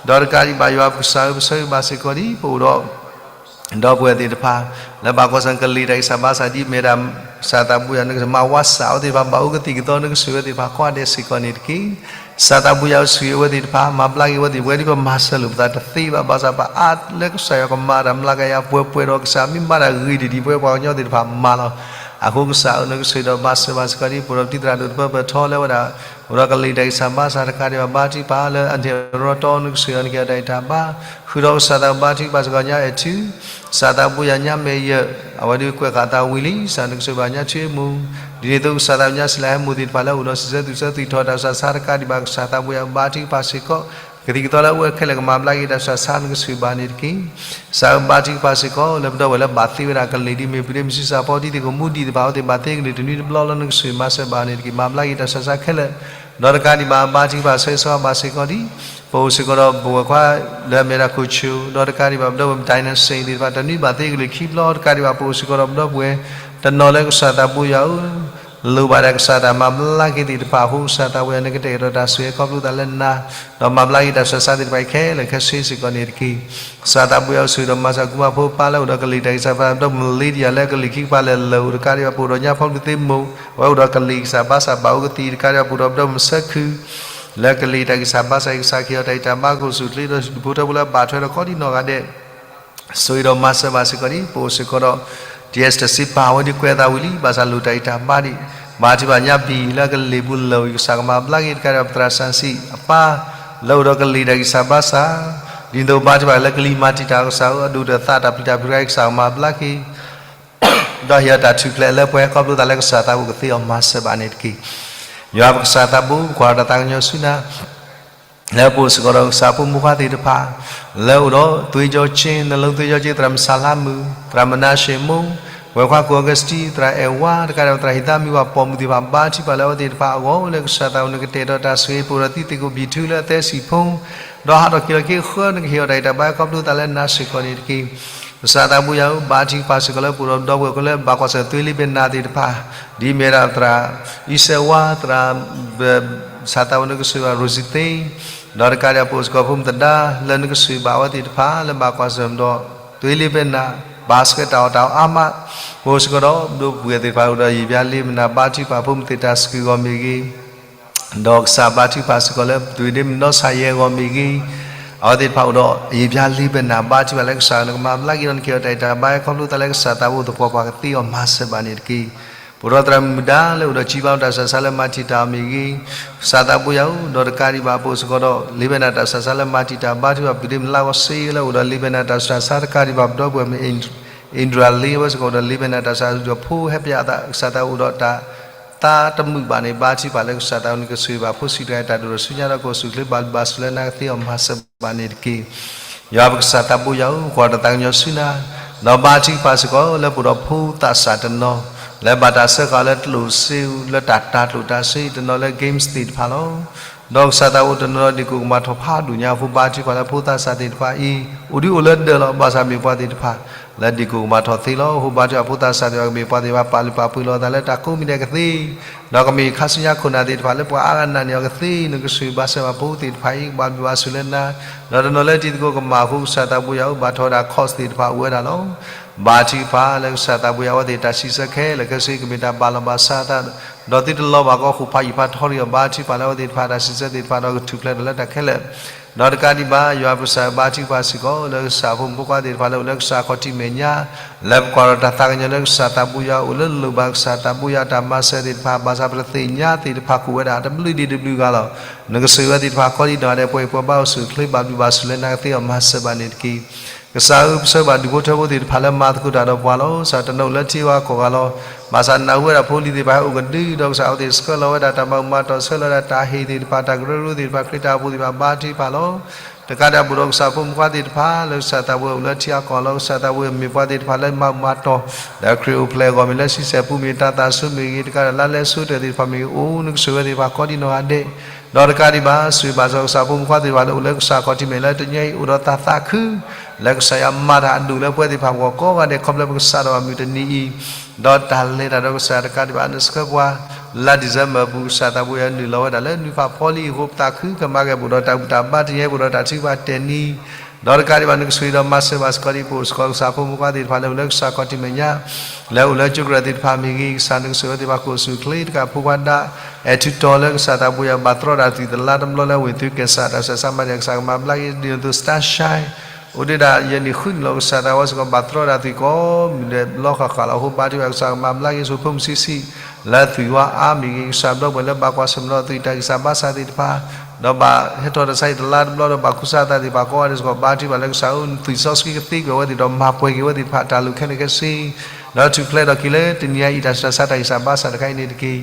ဒီးတကးဒံးဘၣ်ယွၤပကစၢ်ဧၢ ပဆၢဂ့ၤဘၣ်စ့ၢ်ကီးဒံး ပအိၣ်ဒီး ဒီပုၢ်ဝဲၢ်သ့ၣ်တဖၣ် လၢဘၣ်ကွၢ်ဆၢၣ်ကလံၤတၢ်ဂံၢ်စၢ်ဘါစၢ်ဒ်မ့ၢ်ဒၣ် ကစၢ်သးဘိယွၤ နကမၤဝါစၢ်အဝဲသ့ၣ်တဖၣ် ဘၣ်အိၣ်ကသံၣ်ကသီ နကဆိၣ်ဂ့ၤဝဲသ့ၣ်တဖၣ်ကိးဂၤဒဲးစ့ၢ်ကီးန့ၣ်တက့ၢ်. ကစၢ်သးဘိယွၤ ဆိၣ်ဂ့ၤဝဲသ့ၣ်တဖၣ် မၤဘျါက့ၤဝဲသ့ၣ်တဖၣ် ဒ်ပမၤစၢၤလိာ်ပသးတသ့ဘၣ် ဘၣ်ဆၣ်ပအါလၢကစၢ်ယွၤကမၤတၢ်မျးကယၤပှဲၤပှဲၤဒီး ကစၢ်မ့ၢ်မၤတၢ်ဂ့ၤတဒံးပှဲၤပှၤကညီသ့ၣ်တဖၣ်မၤလီၤ. အဃိကစၢ်ဧၢ နကဆိၣ်ဂ့ၤဒီးမၤစၢၤဘၣ်စ့ၢ်ကီးဒံး ပအိၣ်ဒီးပတံၤသရၣ်ဒိၣ်တပၢၢ်ပၢၢ်ထီလၢဝဲဒၣ် အိၣ်ဒီးကလံၤတၢ်ဂံၢ်စၢ်ဘါစၢ်တကးဒံးဘၣ် ဘါထုကဖၣ်လၢအန့ၣ်ရီတီ နကဆိၣ်ဂ့ၤအီၤ နကဟ့ၣ်အီၤတၢ်အံၣ်တၢ်ဘါ ဃုာ်ဒီးကစၢ်သးဘိ ဘါထုကဖၣ်စ့ၢ်ကီးညါအဲၣ်ထူ ကစၢ်သးဘိယွၤညါမဲာ်ယၢၢ် အဝဲဒၣ်ကွဲးဃာ်သးဝံၤလံ ကစၢ်နကဆိၣ်ဂ့ၤဘၣ်ညါထူအမူး ဒ်န့ၣ်အသိးကစၢ်သးဘိညါစံးလၢဟဲမူးသ့ၣ်တဖၣ်လၢအိၣ်ဒီးစံးဆၢသူၣ်ဆၢသွံၣ်ထီၣ်တၢ်ဆၢဆါတကးဒံးဘၣ် ကစၢ်သးဘိယွၤ ဘါထုကဖၣ်စ့ၢ်ကီး ကသံၣ်ကသီလၢအအိၣ်ဝဲခဲလၢာ်ကမၤဘျါက့ၤတၢ်ဆၢဆါ နကဆိၣ်ဂ့ၤဘၣ်န့ၣ်တက့ၢ်. ကစၢ်ဧၢ ဘါထုကဖၣ်စ့ၢ်ကီး လၢပဒီပုၢ်ဝဲၢ်လၢဘၣ်သ့ဝဲဒၣ်ကလံၤဒ်မ့ၢ်ပူၤဒ့မ့ၢ်ဆံးစၢ်ဖီဒ်သ့ၣ်ကမူဒံးသ့ၣ်တဖၣ် အဝဲသ့ၣ်ဘၣ်သ့ကလံၤတနွံတဘျီလၢနကဆိၣ်ဂ့ၤမၤစၢၤဘၣ်န့ၣ်တက့ၢ်. မၤဘျါက့ၤတၢ်ဆၢဆါခဲလၢာ် ဒီးတကးဒံးဘၣ် ဘါထုကဖၣ်ဆၢဂ့ၤဆၢဝါဘၣ်စ့ၢ်ကီးဒံး ပအိၣ်စ့ၢ်ကီးဒီးပဝဲၢ်ခွါ လၢအမ့ၢ်ဒၣ်ခိၣ်ဆူၣ် ဒီးတကးဒံးဘၣ် ပဒီပုၢ်ဝဲၢ် dynasty သ့ၣ်တဖၣ် တနွံဘၣ်သ့ကလံၤခံဘျီ တကးဒံးဘၣ် ပအိၣ်စ့ၢ်ကီးဒီးပဒီပုၢ်ဝဲၢ် တနီၤလၢကစၢ်သးဘိယွၤဧၢ လိၣ်ဘၣ်ဒၣ်ကစၢ်တၢ်မၤဘျါက့ၤသ့ၣ်တဖၣ်အဃိ ကစၢ်သးဘိယွၤ နကတဲာ်ကတီၤတၢ်ဆိၣ်ဂ့ၤခီဖျိသးလၢနၤ ဒီးမၤဘျါက့ၤတၢ်ဆၢဆါသ့ၣ်တဖၣ်အံၤခဲလၢာ်ခဲဆ့စ့ၢ်ကီးန့ၣ်တက့ၢ်. ကစၢ်သးဘိယွၤ ဆိၣ်ဂ့ၤဒီးမၤစၢၤကူမၤဖိပၢ်လၢအိၣ်ဒီးကလံၤတၢ်ဂံၢ်စၢ်ဘါစၢ် ဒီးမလ့တယၤလၢကလံၤခံကပၤလၢာ်လၢာ်အိၣ်တကးဒံးဘၣ် ပအိၣ်ဒီးညါဖီမုၢ်သ့မိၢ် အဝဲအိၣ်ဒီးကလံၤဂံၢ်စၢ်ဘါစၢ်ဘၣ်အိၣ်ကသံၣ်တကးဒံးဘၣ် ပအိၣ်ဒီးပဒီပုၢ်ဝဲၢ်မုၣ်ဆၢခု လၢကလံၤတၢ်ဂံၢ်စၢ်ဘါစၢ်အံၤ ကစၢ်ကဟ့ၣ်အီၤတၢ်အံၣ်တၢ်ဘါ ကအိၣ်ဆူၣ်အိၣ်ချ့ဒီးဒူၣ်ဖိထၢဖိလၢအဘၣ်ထွဲဒီးကိးဒံးနီၢ်ဂၤဒဲး ဆိၣ်ဂ့ၤဒီးမၤစၢၤဘၣ်စ့ၢ်ကီးဒံး ပအိၣ်စ့ၢ်ကီးဒီး တယဲၢ်တစ့ပာ်ဝဲဒ်ကွဲးသးဝံၤလံ ဘၣ်ဆၣ်လိၣ်တၢ်အံၣ်တၢ်ဘါဒံး ဘါထုကဖၣ်ညါဘံၣ်လၢကလံၤပူၤလၢာ်ဝံၤ ကစၢ်ကမၤဘျါက့ၤတကးဒံးဘၣ် ပသရၣ်စၣ်စံၣ်အပၢ် လၢအိၣ်ဒီးကလံၤတၢ်ဂံၢ်စၢ်ဘါစၢ် ဒ်သိးဘါထုကဖၣ်လၢကလံၤမၤတံာ်တာ် ကစၢ်ဧၢ အဒိၣ်ဒီးသးတၢ်ပျံၤတၢ်ဖုးတခါအံၤ ကစၢ်ကမၤဘျါက့ၤ ဒီးဟ့ၣ်အီၤတၢ်ထူၣ်ဖျဲးလၢပှဲၤ ခီဖျိသးလၢကစၢ်သးဘိကသ့အီၤ မၤစၢၤဘၣ်န့ၣ်တက့ၢ်. ယွၤပကစၢ်သးဘိ ကွၢ်တၢ်သးကညီၤဆူနၤ လၢပအိၣ်စ့ၢ်ကီးဒီးကစၢ်ဖိမုၣ်ခွါသ့ၣ်တဖၣ် လၢအိၣ်ဒီး သွေးကြောချင်း နှလုံးသွေးကြောချင်း သရၣ်မုၣ်ဆၣ်လါမုၣ် သရၣ်မုၣ်နါၡ့မိၣ် ဝဲၢ်ခွါကိၣ်အီကူးစတံ သရၣ်အဲၣ်ဝါ တကးဒံးဘၣ် သရၣ်ဟံၣ်သးမံၤ ပှၤပိာ်မုၣ်သ့ၣ်တဖၣ် ဘါထုကဖၣ်လၢအဝဲသ့ၣ်တဖၣ်အဂီၢ် အိၣ်လၢကစၢ်သးဘိ နကတဲာ်ကတီၤတၢ်ဆိၣ်ဂ့ၤ ပအိၣ်ဒီးသံသ့ၣ်ကိၣ်ဘံၣ်ထူလၢအသဲစံာ်ဖိ ဒီးဟးထီၣ်က့ၤလီၤက့ၤဃၢ နကဟ့ၣ်အီၤတၢ်အံၣ်တၢ်ဘါ ခီဖျိသးလၢနၤစ့ၢ်ကီးန့ၣ်တက့ၢ်. ကစၢ်သးဘိယွၤဧၢ ဘါထုကဖၣ်စ့ၢ်ကီးလၢပအိၣ်ဒီးပဒီပုၢ်ဝဲၢ်လၢဘၣ်ကွၢ်ဆၢၣ်သွေးလံဘဲနၢ်သ့ၣ်တဖၣ် ဒ်မ့ၢ်ဒၣ်သရၣ်အံၣ်စဲးဝါ သရၣ် ဆၣ်သးဘိ နကဆိၣ်ဂ့ၤဘၣ် ရိၣ်စံသ့ ဒီးတကးဒံးဘၣ် ပအိၣ်စ့ၢ်ကီးဖိမုၣ်သဒါ လၢနကဆိၣ်ဂ့ၤဘၣ်အဝဲသ့ၣ်တဖၣ် လၢဘၣ်ကွၢ်ဆၢၣ်ဒီး သွေးလံဘဲနၢ် ဘါစကဲတၢ်အီၣ်တၢ်အီအါမး ပအိၣ်စ့ၢ်ကီးဒီး ပဒီပုၢ်ဝဲၢ်သ့ၣ်တဖၣ် အိၣ်ဒီးယံာ်ဘျါလံဘဲနၢ် ဘါထုကဖၣ်ဖိမုၣ်သ့ၣ်တၢ်စကူၤအဂီၢ်မ့ၢ်ဂ့ၤ ဒီးကစၢ်ဘါထုကဖၣ်စ့ၢ်ကီးလၢ ပတုၤဒ့မုၣ်နီၢ်ဆါယဲအဂီၢ်မ့ၢ်ဂ့ၤ, အဝဲသ့ၣ်တဖၣ်အိၣ်ဒီး ယံာ်ဘျါလံဘဲနၢ် ဘါထုကဖၣ်လၢကစၢ်နကမၤဘျါက့ၤဒီး နကဟ့ၣ်အီၤတၢ်အံၣ်တၢ်ဘါ ခီဖျိသးလၢကစၢ်သးဘိသပှၢ်ပှၢ်ကသ့အီၤမၤစၢၤဘၣ်န့ၣ်တက့ၢ်. ပအိၣ်ဒီးသရၣ်မုၣ်မုၢ်ဒါလၢအိၣ်ဒီး ကံဘါတၢ်ဆူးတၢ်ဆါလၢမၤတံာ်တာ်အီၤမ့ၢ်ဂ့ၤ, ကစၢ်သးဘိယွၤဧၢ ဒီးတကးဒံးဘၣ် ပအိၣ်စ့ၢ်ကီးဒီး လံဘဲနၢ်တၢ်ဆူးတၢ်ဆါလၢမၤတံာ်တာ်ဘါထုကဖၣ် ပတုၤဒ့မုၣ်လါဂီၤစ့လၢအိၣ်ဒီး လံဘဲနၢ်တၢ်ဆူးတၢ်ဆါတကးဒံးဘၣ် ပဒီပုၢ်ဝဲၢ်မ့ၢ် အ့ဒြံလ့ အဝဲစ့ၢ်ကီးအိၣ်ဒီး လံဘဲနၢ်တၢ်ဆူးတၢ်ဆါ ဒီးဖိဟဲပၠးအသး ကစၢ်သးအိၣ်ဒီးတၢ် သးတမုာ်ဘၣ်န့ၣ် ဘါထုကဖၣ်လၢကစၢ်သးဘိ နကဆိၣ်ဂ့ၤဘၣ်ဖိဆံးတဂၤ တၢ်ဒိၣ်ထီၣ်ဆူညါဒီး ကအိၣ်ဆူၣ်အိၣ်ချ့ဘၣ်ဘျုးဘၣ်ဆိၣ်လၢနၤကသ့အီၤမၤစၢၤဘၣ်န့ၣ်တက့ၢ်. ယွၤပကစၢ်သးဘိယွၤဧၢ ကွၢ်တၢ်သးကညီၤဆူနၤ, ဒီးဘါထုကဖၣ်စ့ၢ်ကီးလၢပအိၣ်ဒီးဖိသးစၢ်တနီၤ လၢဘၣ်တၢ်စၢဃာ်လၢကျိၣ်စ့ လၢတၢ်တၤကျိၣ်တၤစ့တနီၤလၢ games သ့ၣ်တဖၣ်လီၤ. ဒီးကစၢ်သးဘိတနီၤဒီး ဒ့ၣ်ကိၣ်ကမၣ်ထီၣ်ဖးဒိၣ်ညါအဃိ ဘါထုကဖၣ်လၢဖိသးစၢ်သ့ၣ်တဖၣ်အံၤ အိၣ်ဒုးအိၣ်လၢဒၢးလီၤ ဘၣ်ဆၣ်မ့ၢ်ပှၤသ့ၣ်တဖၣ် လၢဒ့ၣ်ကိၣ်ကမၣ်ထီၣ်သ့လီၤ. အဃိဘါထုကဖၣ်ဖိသးစၢ်သ့ၣ်တဖၣ် ကမ့ၢ်ပှၤသ့ၣ်တဖၣ် ပာ်လုၢ်ပာ်ပှ့ၤလီၤသးလၢတၢ်ကိးမံၤဒဲးကသ့ ဒီးကမ့ၢ်ခါဆူညါခိၣ်နၢ်သ့ၣ်တဖၣ်လၢပှၤအါဂၤနာ်န့ၢ်အီၤကသ့ နကဆိၣ်ဂ့ၤဘၣ်စၢၤဘၣ်ဖိသ့ၣ်တဖၣ်အံၤ ကဘၣ်ဘျုးဘၣ်ဆိၣ်လၢနၤ, ဒီးတနီၤလၢတံၤသကိးကမၣ်အဃိ ကစၢ်သးဘိယွၤဧၢ ဘၣ်ထီၣ်ဝဲဒၣ် course သ့ၣ်တဖၣ်အိၣ်ဝဲဒၣ်လီၤ. ဘါထုကဖၣ်လၢကစၢ်သးဘိယွၤ အဝဲသ့ၣ်တၢ်စံးဆၢခဲလၢာ်ခဲဆ့ ကမ့ၢ်တၢ်ဘၣ်လီၤဘၣ်စးအသး ဒီးသုတလီၤဘၣ်ကီးဃိာ်ဖးယံာ်ဖးထီဒီး ဘါထုကဖၣ်လၢအဝဲသ့ၣ်တဖၣ်တၢ်စံးဆၢသ့ၣ်တဖၣ်ဒီးကထူၣ်ဖျဲးထီၣ်လၢတၢ်ခဲလၢာ် ဒီးတကးဒံးဘၣ် ယွၤပကစၢ်ဘါထုကဖၣ်စ့ၢ်ကီး လၢကစၢ်ဖိမုၣ်ဖိခွါသ့ၣ်တဖၣ်လၢအိၣ်လၢကစၢ်ခီၣ်ထံးမဲာ်ညါ, လၢပကွၢ်ဒီးတၢ်သးကညီၤလၢကစၢ်သးဘိယွၤအိၣ်လၢလိၣ်ဘၣ် ကစၢ်သးဘိယွၤတၢ်မၤစၢၤသ့ၣ်တဖၣ် ဘၣ်ဆၣ်ပတသ့ၣ်ညါသ့ၣ်တဖၣ် ကအိၣ်ဝဲဒၣ်တဘျုးဒံးတဘျုးဂၤလီၤ. နကဆိၣ်ဂ့ၤဝဲသ့ၣ်တဖၣ်ကိးဒံနီၢ်ဂၤဒဲး ပှဲၤပှဲၤဘါအိၣ်ဆူၣ်အိၣ်ချ့ ဘၣ်ဘျုးဘၣ်ဆိၣ်လၢနကသ့အီၤမၤစၢၤဘၣ်န့ၣ်တက့ၢ်. ကစၢ်ဧၢပဆၢဘၣ်ဒူၣ်ဖိထၢဖိသ့ၣ်တဖၣ်လၢမၤသကိးတၢ်ဒီးပှၤလီၤ. ကစၢ်တနီၤအိၣ်လၢထံဂၤကီၢ်ဂၤလီၤ. ဘၣ်ဆၣ်နၢ်ဟူဝဲဒၣ်ဖိလံၤသ့ၣ်တဖၣ်ဟဲအိၣ်ကဒု ဒီးကစၢ်အဝဲသ့ၣ်ဆှၢလီၤဝဲဒၣ်တၢ်မၤမၤတီၢ် ဆှၢလီၤဝဲဒၣ်တၢ်ဟ့ၣ်သ့ၣ်တဖၣ် တၢ်ကရၢကရိသ့ၣ်တဖၣ် ခရံာ်တၢ်အိၣ်ဖှိၣ်သ့ၣ်တဖၣ် ဘါထုကဖၣ်လီၤ. တကးဒံးဘၣ်ဒီးကစၢ်ဖိမုၣ်ဖိခွါသ့ၣ်တဖၣ် လၢကစၢ်သးဘိယွၤအိၣ်လၢထံဂၤကီၢ်ဂၤလီၤ. ကစၢ်သးဘိယွၤမ့ၢ်ပှၤသ့ၣ်တဖၣ်လၢမၤမၤတီၢ် လၢခရံာ်အိၣ်ဖျဲၣ်အဂီၢ်မ့ၢ်ဂ့ၤ လၢဆံဆဲၣ်ပူၤမ့ၢ်ဂ့ၤ တၢ်သးစူၤမ့ၢ်ဂ့ၤ တကးဒံးလၢလၢဆူတၢၢ်သ့ၣ်တဖၣ်မ့ၢ်ဂ့ၤ အိၣ်နကဆိၣ်ဂ့ၤဝဲသ့ၣ်တဖၣ်ကိးဒံနီၢ်ဂၤဒဲး ဒီးတကးဒံးဘၣ် ဆိၣ်ဂ့ၤဘၣ်စ့ၢ်ကီးကစၢ်ဖိမုၣ်ဖိခွါသ့ၣ်တဖၣ်လၢအိၣ်လၢကစၢ်ခီၣ်ထံးမဲာ်ညါလၢတနံၤအံၤ အိၣ်ဒီးတၢ်သးခု လၢကစၢ်ယွၤမၤတၢ်အဒိၣ်လၢပဝဲသ့ၣ်တဖၣ်အဂီၢ်ကိးဂၤဒဲး ခီဖျိပကစးထီၣ်ဘၣ်မုၢ်တနံၤအံၤ ဒီးတၢ်လဲၤတၢ်ဒီးကစၢ်တကးဒံးဘၣ် နဆှၢပှၤ လါ December အပူၤ ကစၢ်သးဘိယွၤနုာ်လီၤဝဲဒၣ်လၢနွံဖးဖီလံအဃိ ပသးခု ကမၤကဲပအိၣ်ဒီးတၢ်ဘူၣ်တၢ်ဘါတနံၤအံၤ ပအိၣ်ဒီးတၢ်ထုကဖၣ်တဲာ်နံၤ ဒီးတကးဒံးဘၣ် နကဆိၣ်ဂ့ၤဒီးမၤစၢၤဘၣ်စ့ၢ်ကီးဒ်ပအိၣ်စ့ၢ်ကီးကစၢ်ဖိမုၣ်ဖိခွါသ့ၣ်တဖၣ်လၢအိၣ်လၢကစၢ်ခီၣ်ထံးမဲာ်ညါ လၢအိၣ်လၢကၠိကရၢသ့ၣ်တဖၣ်မ့ၢ်ဂ့ၤ ကစၢ်နကဆိၣ်ဂ့ၤဝဲသ့ၣ်တဖၣ်ကိးဆူၣ်ချ့ တကးဖိခွါဒါ အဲၣ်ထုတီၤလၢကစၢ်သးဘိယွၤဘၣ်တြီတၢ်သွံၣ်တလါတဘျီလၢအဝ့ၢ်သုးကဲၤစး တၢ်ဆဲးစးမၤန့ၣ် ကစၢ်ကမၤဘျါက့ၤ ဒ်သိး Star Shine အိၣ်ဒံးဒၣ်ယဲၢ်နံၣ်ဃုနံၣ်လီၤ ကစၢ်သးဝဲစ့ၢ်ကီး ဘၣ်တြီတၢ်သွံၣ်ကိးမုၢ်ဒဲးဘျီဃၣ်ဃၣ်လီၤ အဃိဘါထုကဖၣ်ကစၢ်ကမၤဘျါက့ၤဆူဖိမုၣ်ဆံးဆံး လၢသွံၣ်ဝါအါမ့ၢ်ဂ့ၤ ကစၢ်ပဒီပုၢ်ဝဲၢ်လၢဘၣ်ကွၢ်ဆၢၣ်မဲာ်ဒီးသွံၣ်တၢ်ဂံၢ်စၢ်ဘါစၢ်သ့ၣ်တဖၣ် ဒီးဘၣ်ဟဲထီၣ်တၢ်ဆါဟံၣ်တလါတဘျီဒီးဘၣ်ခူၣ်စးသးသ့ၣ်တဖၣ်ကိးဂၤဒဲးစ့ၢ်ကီး ဘါထုကဖၣ်လၢကစၢ်ဧၢ နသွံၣ်စီဆှံကသ့ကွံာ်အဝဲသ့ၣ်ဒီးမၤပှဲၤက့ၤဝဲသ့ၣ်တဖၣ်တၢ်လိၣ်ခဲလၢာ်ခဲဆ့ ဒီးထူၣ်ဖျဲးထီၣ်က့ၤလၢတနံၤအံၤ တၢ်ဆဲးစးတၢ်ဂံၢ်စၢ်ဘါစၢ်တခါအံၤန့ၣ်တက့ၢ်.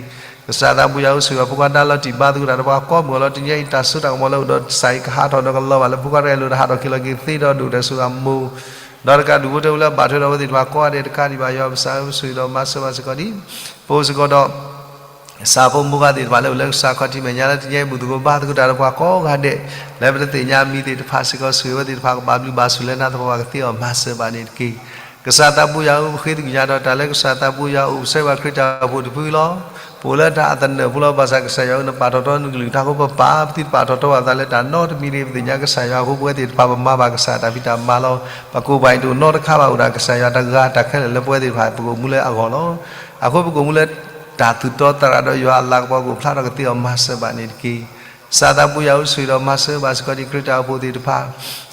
ကစၢ်သးဘိယွၤဧၢ ဆိၣ်ဂ့ၤဖိခွါဒါလီၤတံၢ်ဘါသကိးတၢ်ဒီးပှၤကိးမုၢ်အလီၤ တနံၤအံၤ တၢ်စိတၢ်ကမီၤလၢအိၣ်ဒီးစးအံၤ ကဟးထီၣ်ဒီးကလီၤဘၣ်လၢဖိခွါတဂၤအလိၤ တဟးထီၣ်က့ၤလီၤက့ၤသ့ဒီးဒိၣ်တၢ်စိအမိၢ် ဒီးတကးဒူၣ်ဖိထၢဖိလၢဘၣ်ထွဲဒီးအဝဲသ့ၣ်တဖၣ်ကိးဂၤဒဲးတကးဒံးဘၣ် ယွၤပကစၢ်ဧၢ ဆိၣ်ဂ့ၤဒီးမၤစၢၤဘၣ်စ့ၢ်ကီးဒ် ပအိၣ်စ့ၢ်ကီးဒီး ကစၢ်ဖိမုၣ်ဖိခွါသ့ၣ်တဖၣ်လၢအိၣ်လၢကစၢ်ခီၣ်ထံးမဲာ်ညါလၢတနံၤအံၤ ဘူၣ်သကိးဘါသကိးတၢ်ဒီးပှၤကိးဂၤဒဲး လၢပတသ့ၣ်ညါမံၤသ့ၣ်တဖၣ်စ့ၢ်ကီး ဆိၣ်ဂ့ၤဝဲသ့ၣ်တဖၣ်ကဘၣ်ဘျုးဘၣ်ဆိၣ်လၢနၤသပှၢ်ပှၢ်ကသ့အီၤမၤစၢၤဘၣ်န့ၣ်တက့ၢ်. ကစၢ်သးဘိယွၤဧၢ ပဃ့သကွံာ်ညါဒီးတၢ်လၢကစၢ်သးဘိယွၤအိၣ် ပဆၢဘၣ်ခရံာ်တၢ်အိၣ်ဖှိၣ်တဖုလီၤ. ပအိၣ်လၢတၢ်အသနၢၣ်ဖိလီၤ. ဘၣ်ဆၣ်ကစၢ်ယွၤဧၢ နပာ်ထီၣ်ထီနကလုၢ်ကထါအဃိ ပပာ်ပသံတပာ်ထီၣ်ထီဘၣ်ပသးလၢတၢ်နီတမံၤန့ၣ် ပသ့ၣ်ညါကစၢ်ယွၤအဃိ ပဝဲသ့ၣ်တဖၣ်ပမၤဘၣ်ကစၢ်တၢ်ဖံးတၢ်မၤလီၤ. ပကိးပှၤအံၤတအိၣ်နီတခါဘၣ် အိၣ်ဒၣ်ကစၢ်ယွၤတဂၤတၢ်ခဲလၢာ်လၢပဝဲသ့ၣ်တဖၣ် ပကအိၣ်မူလၢအဂီၢ်လီၤ. အဃိပကအိၣ်မူလၢတၢ်သူၣ်တီသရၣ်ဒီးယွၤအလၤကပီၤကအိၣ်ဖျါထီၣ်ကသ့အီၤမၤစၢၤဘၣ်န့ၣ်တက့ၢ်. ကစၢ်သးဘိယွၤဧၢ ဆိၣ်ဂ့ၤဒီးမၤစၢၤဘၣ်စ့ၢ်ကီးဒ်ခရံာ်တၢ်အိၣ်ဖှိၣ်သ့ၣ်တဖၣ်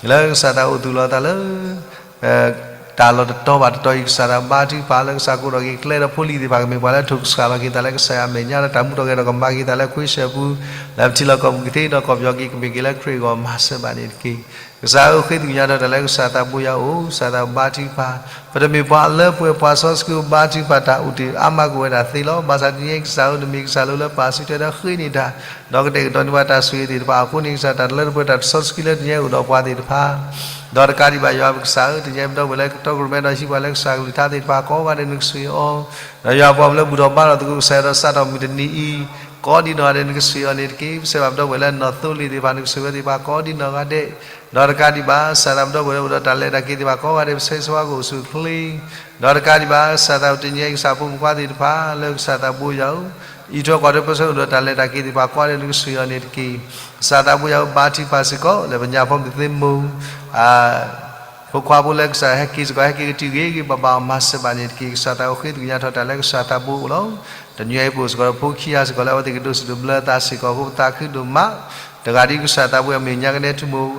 လၢကစၢ်သးအိၣ်သူၣ်လီၤသးလၢ တၢ်လီၢ်တတီၤဘၣ်တတီၤအံၤ ကစၢ်သးဘါထုကဖၣ်လၢကစၢ်ကိးထီၣ်က့ၤကျဲဒီးဖိလံၤသ့ၣ်တဖၣ် ကမ့ၢ်ပှၤလၢထိၣ်ကစၢ်လီၤက့ၤသးလၢကစၢ်ယွၤအမဲာ်ညါလၢတၢ်မူထီၣ်ဂဲၤထီၣ်ကမၤက့ၤသးလၢခွ့ဆၢၣ်ပူၤ လၢပထံလီၢ်ကီၢ်ပူၤကသ့ဒီးကီၢ်ပယီၤက့ၤကမ့ၢ်က့ၤလၢခရံာ်အဂီၢ်မၤစၢၤဘၣ်န့ၣ်တက့ၢ်. ကစၢ်ဧၢ ဃ့သကွံာ်ညါထီၣ်တၢ်လၢကစၢ်သးဘိယွၤအိၣ် ကစၢ်သးဘါထုကဖၣ် ပတမ့ၢ်ပှၤလၢပှဲၤပှၤစီဆှံဘါထုကဖၣ်တၢ်အိၣ်တ့ၢ်အါမးကအိၣ်ဝဲဒၣ်သ့လီၤ. ဘၣ်ဆၣ်တနံၤအံၤကစၢ်ဧၢ နမ့ၢ်ကစၢ်လၢလၢပာ်စုထွဲဒီးဃ့န့ၢ်တၢ် ဒီးကတဲာ်ကတီၤန့ၢ်ပှၤတၢ်ဆိၣ်ဂ့ၤသ့ၣ်တဖၣ်အဃိန့ၣ် ကစၢ်တၢ်လၢတပှဲၤတၢ်တစီဆှံလၢတနံၤအံၤအိၣ်ဒီးပှၤသ့ၣ်တဖၣ် ဒီးတကးဒံးဘၣ်ယွၤပကစၢ်ဧၢ တနံၤအံၤပဒီပုၢ်ဝဲၢ်လၢကတီၢ်ကရူၢ်မဲဒီးဟံးပှၤလၢကစၢ်ကလုၢ်ကထါသ့ၣ်တဖၣ်ကိးဂၤဒဲးနကဆိၣ်ဂ့ၤအီၤ ဒီးယွၤပှၤလၢဘူၣ်ထီၣ်ဘါထီၣ်သကိးကစၢ်ယွၤဒီးစးထီၣ်မုၢ်တနံၤအံၤ ကိးဒံနီၢ်ဂၤဒဲးနကဆိၣ်ဂ့ၤအီၤန့ၣ်တက့ၢ်. ပဆၢဘၣ်ပဒီပုၢ်ဝဲၢ်လၢနီၢ်သိလ့ၣ်သ့ၣ်တဖၣ် နကဆိၣ်ဂ့ၤဝဲသ့ၣ်တဖၣ်ကိးဒံနီၢ်ဂၤဒဲး ဒီးတကးဒံးဘၣ် ကစၢ်သးပဒီပုၢ်ဝဲၢ်လၢအိၣ်ဒီးတၢ်လဲၤတၢ်က့ၤသ့ၣ်တဖၣ်ကိးဂၤဒဲး ပဆၢဂ့ၤဆၢဝါကအိၣ်ဆူၣ်အိၣ်ချ့ ဒီးတကးဒံးဘၣ် ကစၢ်သးပတနံၤအံၤ ကစၢ်ဖိမုၣ်ဖိခွါသ့ၣ်တဖၣ် လၢကစၢ်သးဘိယွၤဧၢ အံးထွဲကွၢ်ထွဲပၢဆှၢအိၣ်ဒီးတၢ်လဲၤတၢ်က့ၤသ့ၣ်တဖၣ်ကိးဂၤဒဲးနကဆိၣ်ဂ့ၤအီၤန့ၣ်တက့ၢ်. ကစၢ်သးဘိယွၤဧၢ ဘါထုကဖၣ်စ့ၢ်ကီး လၢပညါဖိမုၣ်သ့ၣ်မိၢ် ဖိခွါဖိလၢကစၢ်ဟဲက့ၤစ့ၢ်ကီး ဟဲက့ၤကတုၤဂ့ၤဂ့ၤဘၣ်ဘၣ်အီၤမၤစၢၤဘၣ်န့ၣ်တက့ၢ်. ကစၢ်သးအိၣ်ဃ့သကွံာ်ညါထီၣ်တၢ်လၢကစၢ်သးဘိအိၣ်လီၤ. တနံၤအံၤပအိၣ်စ့ၢ်ကီးဒီးဖိခံဂၤစ့ၢ်ကီးလၢအဝဲသ့ၣ်ကဒိးစံးဒိးဘျၢသးစ့ၢ်ကီးအဃိ ပသးခုဒိၣ်မး တဂၤဒ်ကစၢ်သးဘိယွၤမ့ၢ်ညါကနဲထူမိၢ်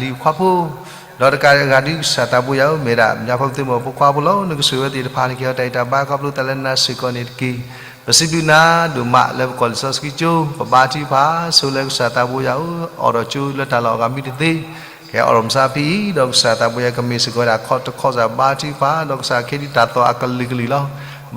လံၤခွါဖိ ဒီးတကးဂၤဒ်ကစၢ်သးဘိယွၤဧၢ မ့ၢ်ဒၣ်ပညါဖိမုၣ်သ့ၣ်မိၢ်ဖိခွါဖိလီၤ. နကဆိၣ်ဂ့ၤဝဲသ့ၣ်တဖၣ် နကဟ့ၣ်အီၤတၢ်ဂံၢ်တၢ်ဘါခီဖျိတၢ်လၢနၤစ့ၢ်ကီးန့ၣ်တက့ၢ်. ပစံးဘျုးနၤဒိၣ်မးလၢပကီၢ်လံာ်စီဆှံကၠိ ပဘါထုကဖၣ်ဆိလၢကစၢ်သးဘိယွၤဧၢ အိးထီၣ်ကၠိလၢတၢ်လီၢ်အဂၤမံတသ့ ကဟဲအိးထီၣ်မုၢ်ဆါဖဲအံၤ ဒီးကစၢ်သးဘိယွၤကမ့ၢ်စ့ၢ်ကီးဝဲဒၣ်ခီၣ်တခီၣ်စ့ၢ်ဘါထုကဖၣ် ဒီးကစၢ်ခ့ဒံးတၢ်သီၣ်အကလုာ်ကလုာ်လီၤ.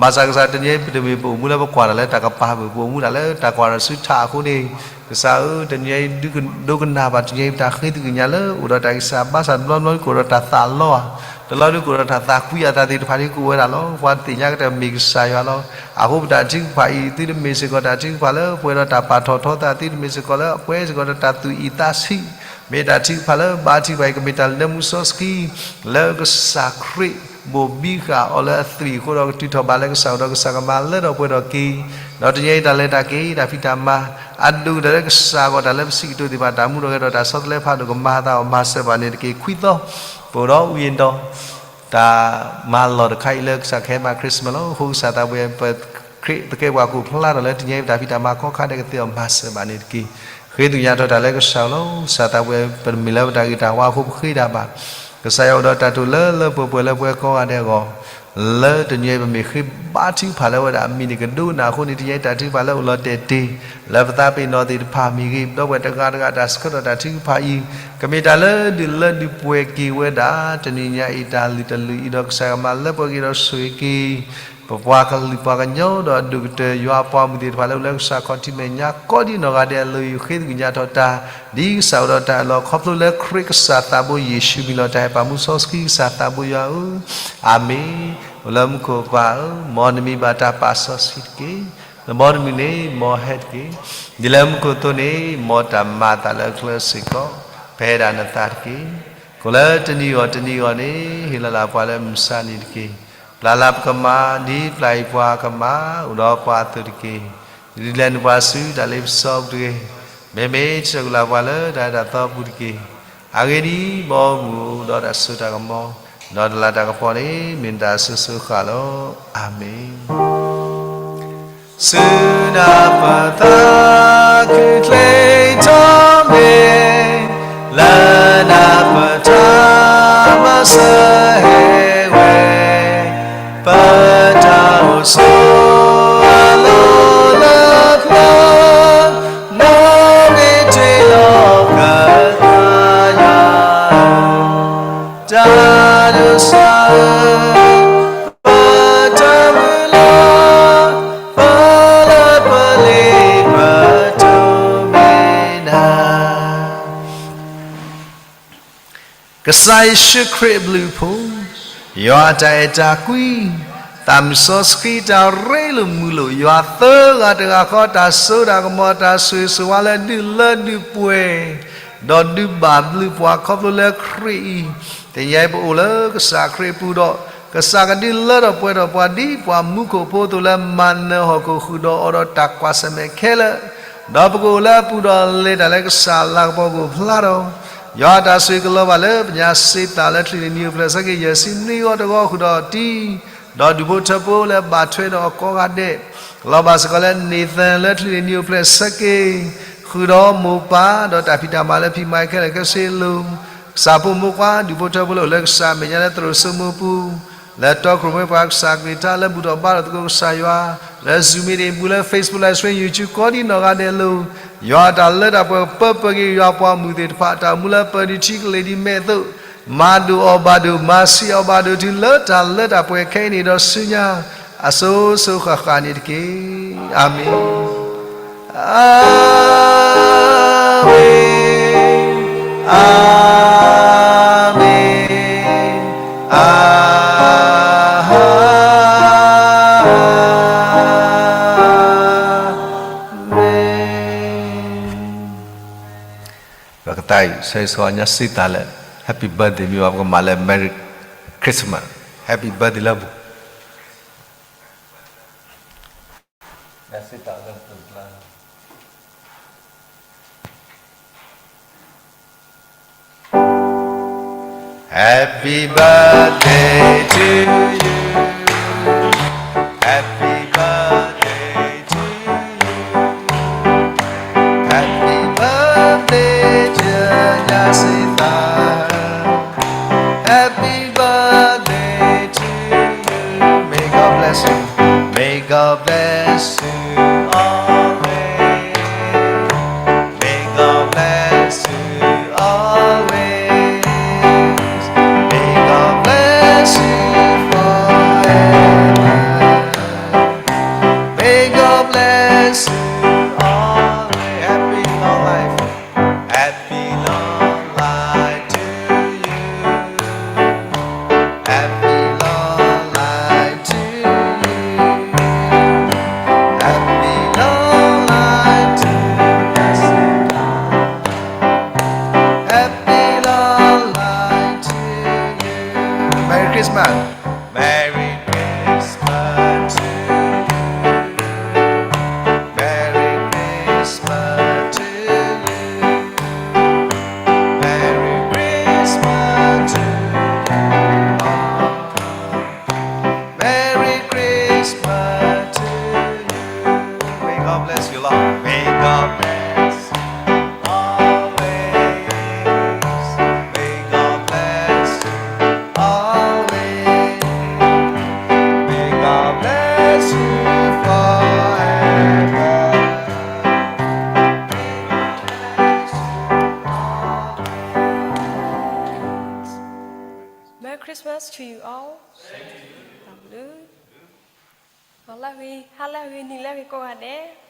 ဘၣ်ဆၣ်ကစၢ်တနံၤအံၤ ပတမ့ၢ်ပအိၣ်မူလၢပကွၢ်တၢ်လၢတၢ်ကပၤဘၣ် ပအိၣ်မူတၢ်လၢတၢ်ကွၢ်တၢ်ဆူထးအဃိန့ၣ် ကစၢ်ဧၢ တနံၤအံၤ ဒိကနၣ်ဘၣ်တနံၤအံၤ ပတၢ်ဃ့သကွံာ်ညါလၢအိၣ်ဒီးတၢ်ဂံၢ်စၢ်ဘါစၢ်တဘျီဘျီဒုးကအိၣ်ဒီးတၢ်သးလီဧါ, တလီဒုးကအိၣ်ဒီးတၢ်သးကွံအသးသ့ၣ်တဖၣ်ဒ်ကအိၣ်ဝဲဒၣ်လီၤ. ပှၤသ့ၣ်ညါကတၢၢ်မ့ၢ်ကစၢ်ယွၤလီၤ. အဃိပတၢ်ထုကဖၣ်အံၤ သုတမ့ၢ်စ့ၢ်ကီးတၢ်ထုကဖၣ်လၢပှဲၤဒီးတၢ်ပာ်ထီၣ်ထီသး, သုတမ့ၢ်စ့ၢ်ကီးလၢပှဲၤစ့ၢ်ကီးဒီးတၢ်သူၣ်အံၣ်သးဆံး, မ့ၢ်တၢ်ထုကဖၣ်လၢဘါထုကဖၣ်အံၤ ကမ့ၢ်တၢ်လၢမူစီဆှံ လၢကစၢ်ခရံာ်ဘိၣ်ဘံဃာ်အီၤလၢအသွံၣ်အဃိဒီး ကတုၤထီၣ်ဘၣ်လၢကစၢ်အအိၣ်ဒီးကစၢ်ကမၤလၢထီၣ်ပှဲၤထီၣ်က့ၤ, ဒီးတနံၤအံၤတၢ်လဲၤတၢ်က့ၤ တၢ်ဖံးတၢ်မၤ အဒိၣ်ကတၢၢ်လၢကစၢ်အဂီၢ် တၢ်လၢပစံးကတိၤသ့ၣ်တဖၣ် တၢ်မူထီၣ်ဂဲၤထီၣ် တၢ်ဆီတလဲဖးဒိၣ်ကမၤအသးအီၤ မၤစၢၤဘၣ်န့ၣ်တက့ၢ်. ခွံသီ ပအိၣ်ဒီးဝံၤအံၤဒီး တၢ်မၤလီၢ်တခါအံၤလၢကစၢ်ကဟဲမၤ Christmas လီၤ. အဃိကစၢ်သးဘိယွၤ ပခရံာ်သကဲးပဝးကအိၣ်ဖျါထီၣ်လၢတနံၤအံၤ ပတၢ်ဖံးတၢ်မၤခီခါဒဲးကသ့အီၤ မၤစၢၤဘၣ်န့ၣ်တက့ၢ်. ဃ့သညးထီၣ်တၢ်လၢကစၢ်လီၤ. ကစၢ်သးပှဲၤ ပတမ့ၢ်လၢပတၢ်ဂ့ၤတၢ်ဝါအဃိပဃ့တၢ်ဘၣ်. ကစၢ်ယွၤအိၣ်ဒီးတၢ်တိာ်လၢလၢပှဲၤပှဲၤလၢပှၤကိးဂၤဒဲးအဂီၢ်, လၢတနံၤအံၤပမ့ၢ်ဃ့ဘါထုကဖၣ်လၢဝဲဒၣ်အမံၤန့ၣ်ကဒိကနၣ်အဃိန့ၣ် တနံၤအံၤတၢ်ထုကဖၣ်လၢအိၣ်လီၤတဲာ်တ့ၢ် လၢပသးပ့ၤနီၣ်သ့ၣ်တဖၣ်မ့ၢ်ဂ့ၤ, ဒီပုၢ်ဝဲၢ်တဂၤတဂၤတၢ်ဆၢကတီၢ်တၢ်ထုကဖၣ်အံၤ ကမ့ၢ်တၢ်လၢဒုးလၢဒုးပှဲၤက့ၤဝဲဒၣ် တနံၤညါအံၤတၢ်လုၢ်တၢ်လုၢ်အံၤဒီးကစၢ်ကမၤလၢပှဲၤက့ၤဒီးဆိၣ်ဂ့ၤက့ၤ ပပှၤကလုာ်ပှၤကညီဒီးအဒိၣ်ကတၢၢ် ယွၤအပှၤမုၢ်သ့ၣ်တဖၣ်လၢအိၣ်လၢကစၢ်ခီၣ်ထံးမဲာ်ညါကိးဒံနီၢ်ဂၤဒဲးအလိၤ ဃ့သညးထီၣ်တၢ် ဒ်ကစၢ်အိၣ်ဒီးတၢ်အၢၣ်လီၤခီဖျိလၢခရံာ်ကစၢ်သးဘိယ့ၣ်ၡူးမံၤလီၤ. တၢ်ဟဲပာ်မူစီဆှံကစၢ်သးဘိယွၤဧၢ, အၤမ့ၣ်. အိၣ်လၢမူခိၣ်ပၢ်ဧၢ, မ်နမံၤဘၣ်တၢ်ပာ်စီဆှံတက့ၢ်. မ်နမုၢ်န့ၣ်မ်ဟဲတက့ၢ်. ဒ်လၢမူခိၣ်အသိးန့ၣ် မ်တၢ်မၤအသးလၢအချၢစ့ၢ်ကီး ပဟဲဒၣ်နသးတက့ၢ်. ကိးလၢတနံၤအဂီၢ်တနံၤအဂီၢ်န့ၣ် ဟ့ၣ်လီၤလၢပှၤလၢမုၢ်ဆါနံၤတက့ၢ်. ပျၢ်လၢပကမၤ ဒ်ပျၢ်အံၤပှၤကမၤ အိၣ်ဒီးပှၤအသိးတက့ၢ်. ဒုးလဲၤနုာ်ပှၤဆူတၢ်လ့ပစီပူၤတဂ့ၤ. မ့မ့ၢ်ဆှၢက့ၤလၢပှၤလၢတၢ်အၢတၢ်သီပူၤတက့ၢ်. အဂ့ၢ်ဒ်အံၤ, မ်အမုၢ်အိၣ်ဒီးတၢ်စိတၢ်ကမီၤ, ဒီးတလၤတၢ်ကပီၤန့ၣ် မ့ၢ်နတၢ်အစိၤစိၤဃၣ်လီၤ. အၤမ့ၣ်. ဆူနၢ်ပၢၢ်သးခုချ့ထီၣ်မ့ၢ်, လၢနၢ်ပၢၢ်တၢ်မၤစၢၤဟဲဝဲ, ပတၢ်အိၣ်ဆိးအလီၢ်လၢပျၢၤ, နီၣ်ဂံၢ်တ့ၢ်လီၤကသးယွၤဧၢ, တၢ်ဒိးစၢၤ ပတၢ်မုၢ်လၢ်, ပလၢပလ့ပတိၢ်မ့ၢ်နၤ. ကစၢ်ယ့ၣ်ၡူးခရံာ်အဘျုးအဖှိၣ်, ယွၤအတၢ်အဲၣ်တၢ်ကွံ, သးမုၢ်စီဆှံတၢ်ရ့လိာ်မုာ်လိာ်, ယွၤသၢဂၤတဂၤဃီတၢ်စိတၢ်ကမီၤ တၢ်ဆိၣ်ဂ့ၤဆိၣ်ဝါလၢဒုးလၢဒုးပှဲၤ ဒီးဒုးဘၣ်ဘျုးပှၤခီဖျိလၢခရံာ်အံၤ, တနံၤအံၤပအိၣ်လၢကစၢ်ခရံာ်အပူၤဒီး ကစၢ်ကဒုးလၢထီၣ်ပှဲၤထီၣ်ပှၤဒ်ပှၤမူခိၣ်ဖိအသိးလၢမၤနၢၤဟီၣ်ခိၣ်ဃုာ်ဒီးအီၤဒီးတၢ်ကွၢ်ဆၢၣ်မဲာ်ခဲလၢာ်, ဒီးပကအိၣ်လၢအပူၤဒီးလဲၤတၢ်လၢကစၢ်လၤကပီၤကအိၣ်ဖျါဒီး ယွၤအတၢ်ဆိၣ်ဂ့ၤကလီၤဘၣ်လၢပညါစ့ၢ်ကီးလၢချံးန့ၢ်နံၣ်အိၣ်ဖျဲၣ်ဆၢက့ၤ ယဲၢ်ဆံနွံဂီၢ်တဂီၢ်ဃုာ်ဒီးတံၢ် ဒီးဒူၣ်ဖိထၢဖိလၢဘၣ်ထွဲဒီးအကိးဂၤဒဲး, လီၤဘၣ်စ့ၢ်ကီးလၢ Nathan လၢချံးန့ၢ်နံၣ်အိၣ်ဖျဲၣ်ဆၢက့ၤ ဃုာ်ဒီးမိၢ်ပၢ် ဒီးတၢ်ဖံးတၢ်မၤလၢဖံးမၤခဲလၢာ်ခဲဆ့အလိၤ, ကစၢ်ဖိမိၢ်ပှၢ် ဒူၣ်ဖိထၢဖိလၢအိၣ်လၢကစၢ်အမဲာ်ညါလၢသရိာ်စိမိပူၤ, လၢတီခိၣ်ရိၣ်မဲပှၤကစၢ်ကလုၢ်ကထါလၢဘူၣ်ထီၣ်ဘါထီၣ်သကိးကစၢ်ယွၤ, လၢ Zoom meeting ပူၤလၢ Facebook Live Stream YouTube ကိးဒံနီၢ်ဂၤဒဲးအလိၤ, ယွၤအတၢ်လၢတၢ်ပှဲၤပၢပၢက့ၤယွၤပှၤမုၢ်သ့ၣ်တဖၣ် တၢ်အိၣ်မူလၢပၢဒံးထံကလ့ၤဒံးမဲာ်အသိး မၤဒိၣ်အီၣ်ဘၣ်ဒိၣ် မၤဆံးအီၣ်ဘၣ်ဒိၣ် တုၤလၢတၢ်လၢတၢ်ပှဲၤခဲအံၤန့ၣ်ဒီးဆူညါ အစိၤစိၤဃၣ်ဃၣ်န့ၣ်တက့ၢ်. အၤမ့ၣ်, အၤမ့ၣ်, အၤမ့ၣ်, အၤ မ့ၢ်. ပကသးအံၤ ဆၢဂ့ၤဆၢဝါညါစံးသးလၢ Happy birthday မ့ၢ်ဘၣ် ပကမၤလၢ Merry Christmas, Happy birthday လၢပူၤ Happy birthday to you. Happy birthday to you. Happy birthday, dear Yasita. Happy birthday to you. May God bless you. May God bless you always. May God bless you always. May God bless you forever. May God bless you always. Happy long life. Happy long life to you. Happy long life to you. Happy long life to you. Happy long life to you. Merry Christmas. Merry Christmas to you. Merry Christmas to you. Merry Christmas to you all. Merry Christmas to you. May God bless you, Lord. May God bless. Christmas to you all. လၢဂ့ၤ, ဟါလၢဂ့ၤ, နံၤလၢဂ့ၤကိးဂၤဒဲး.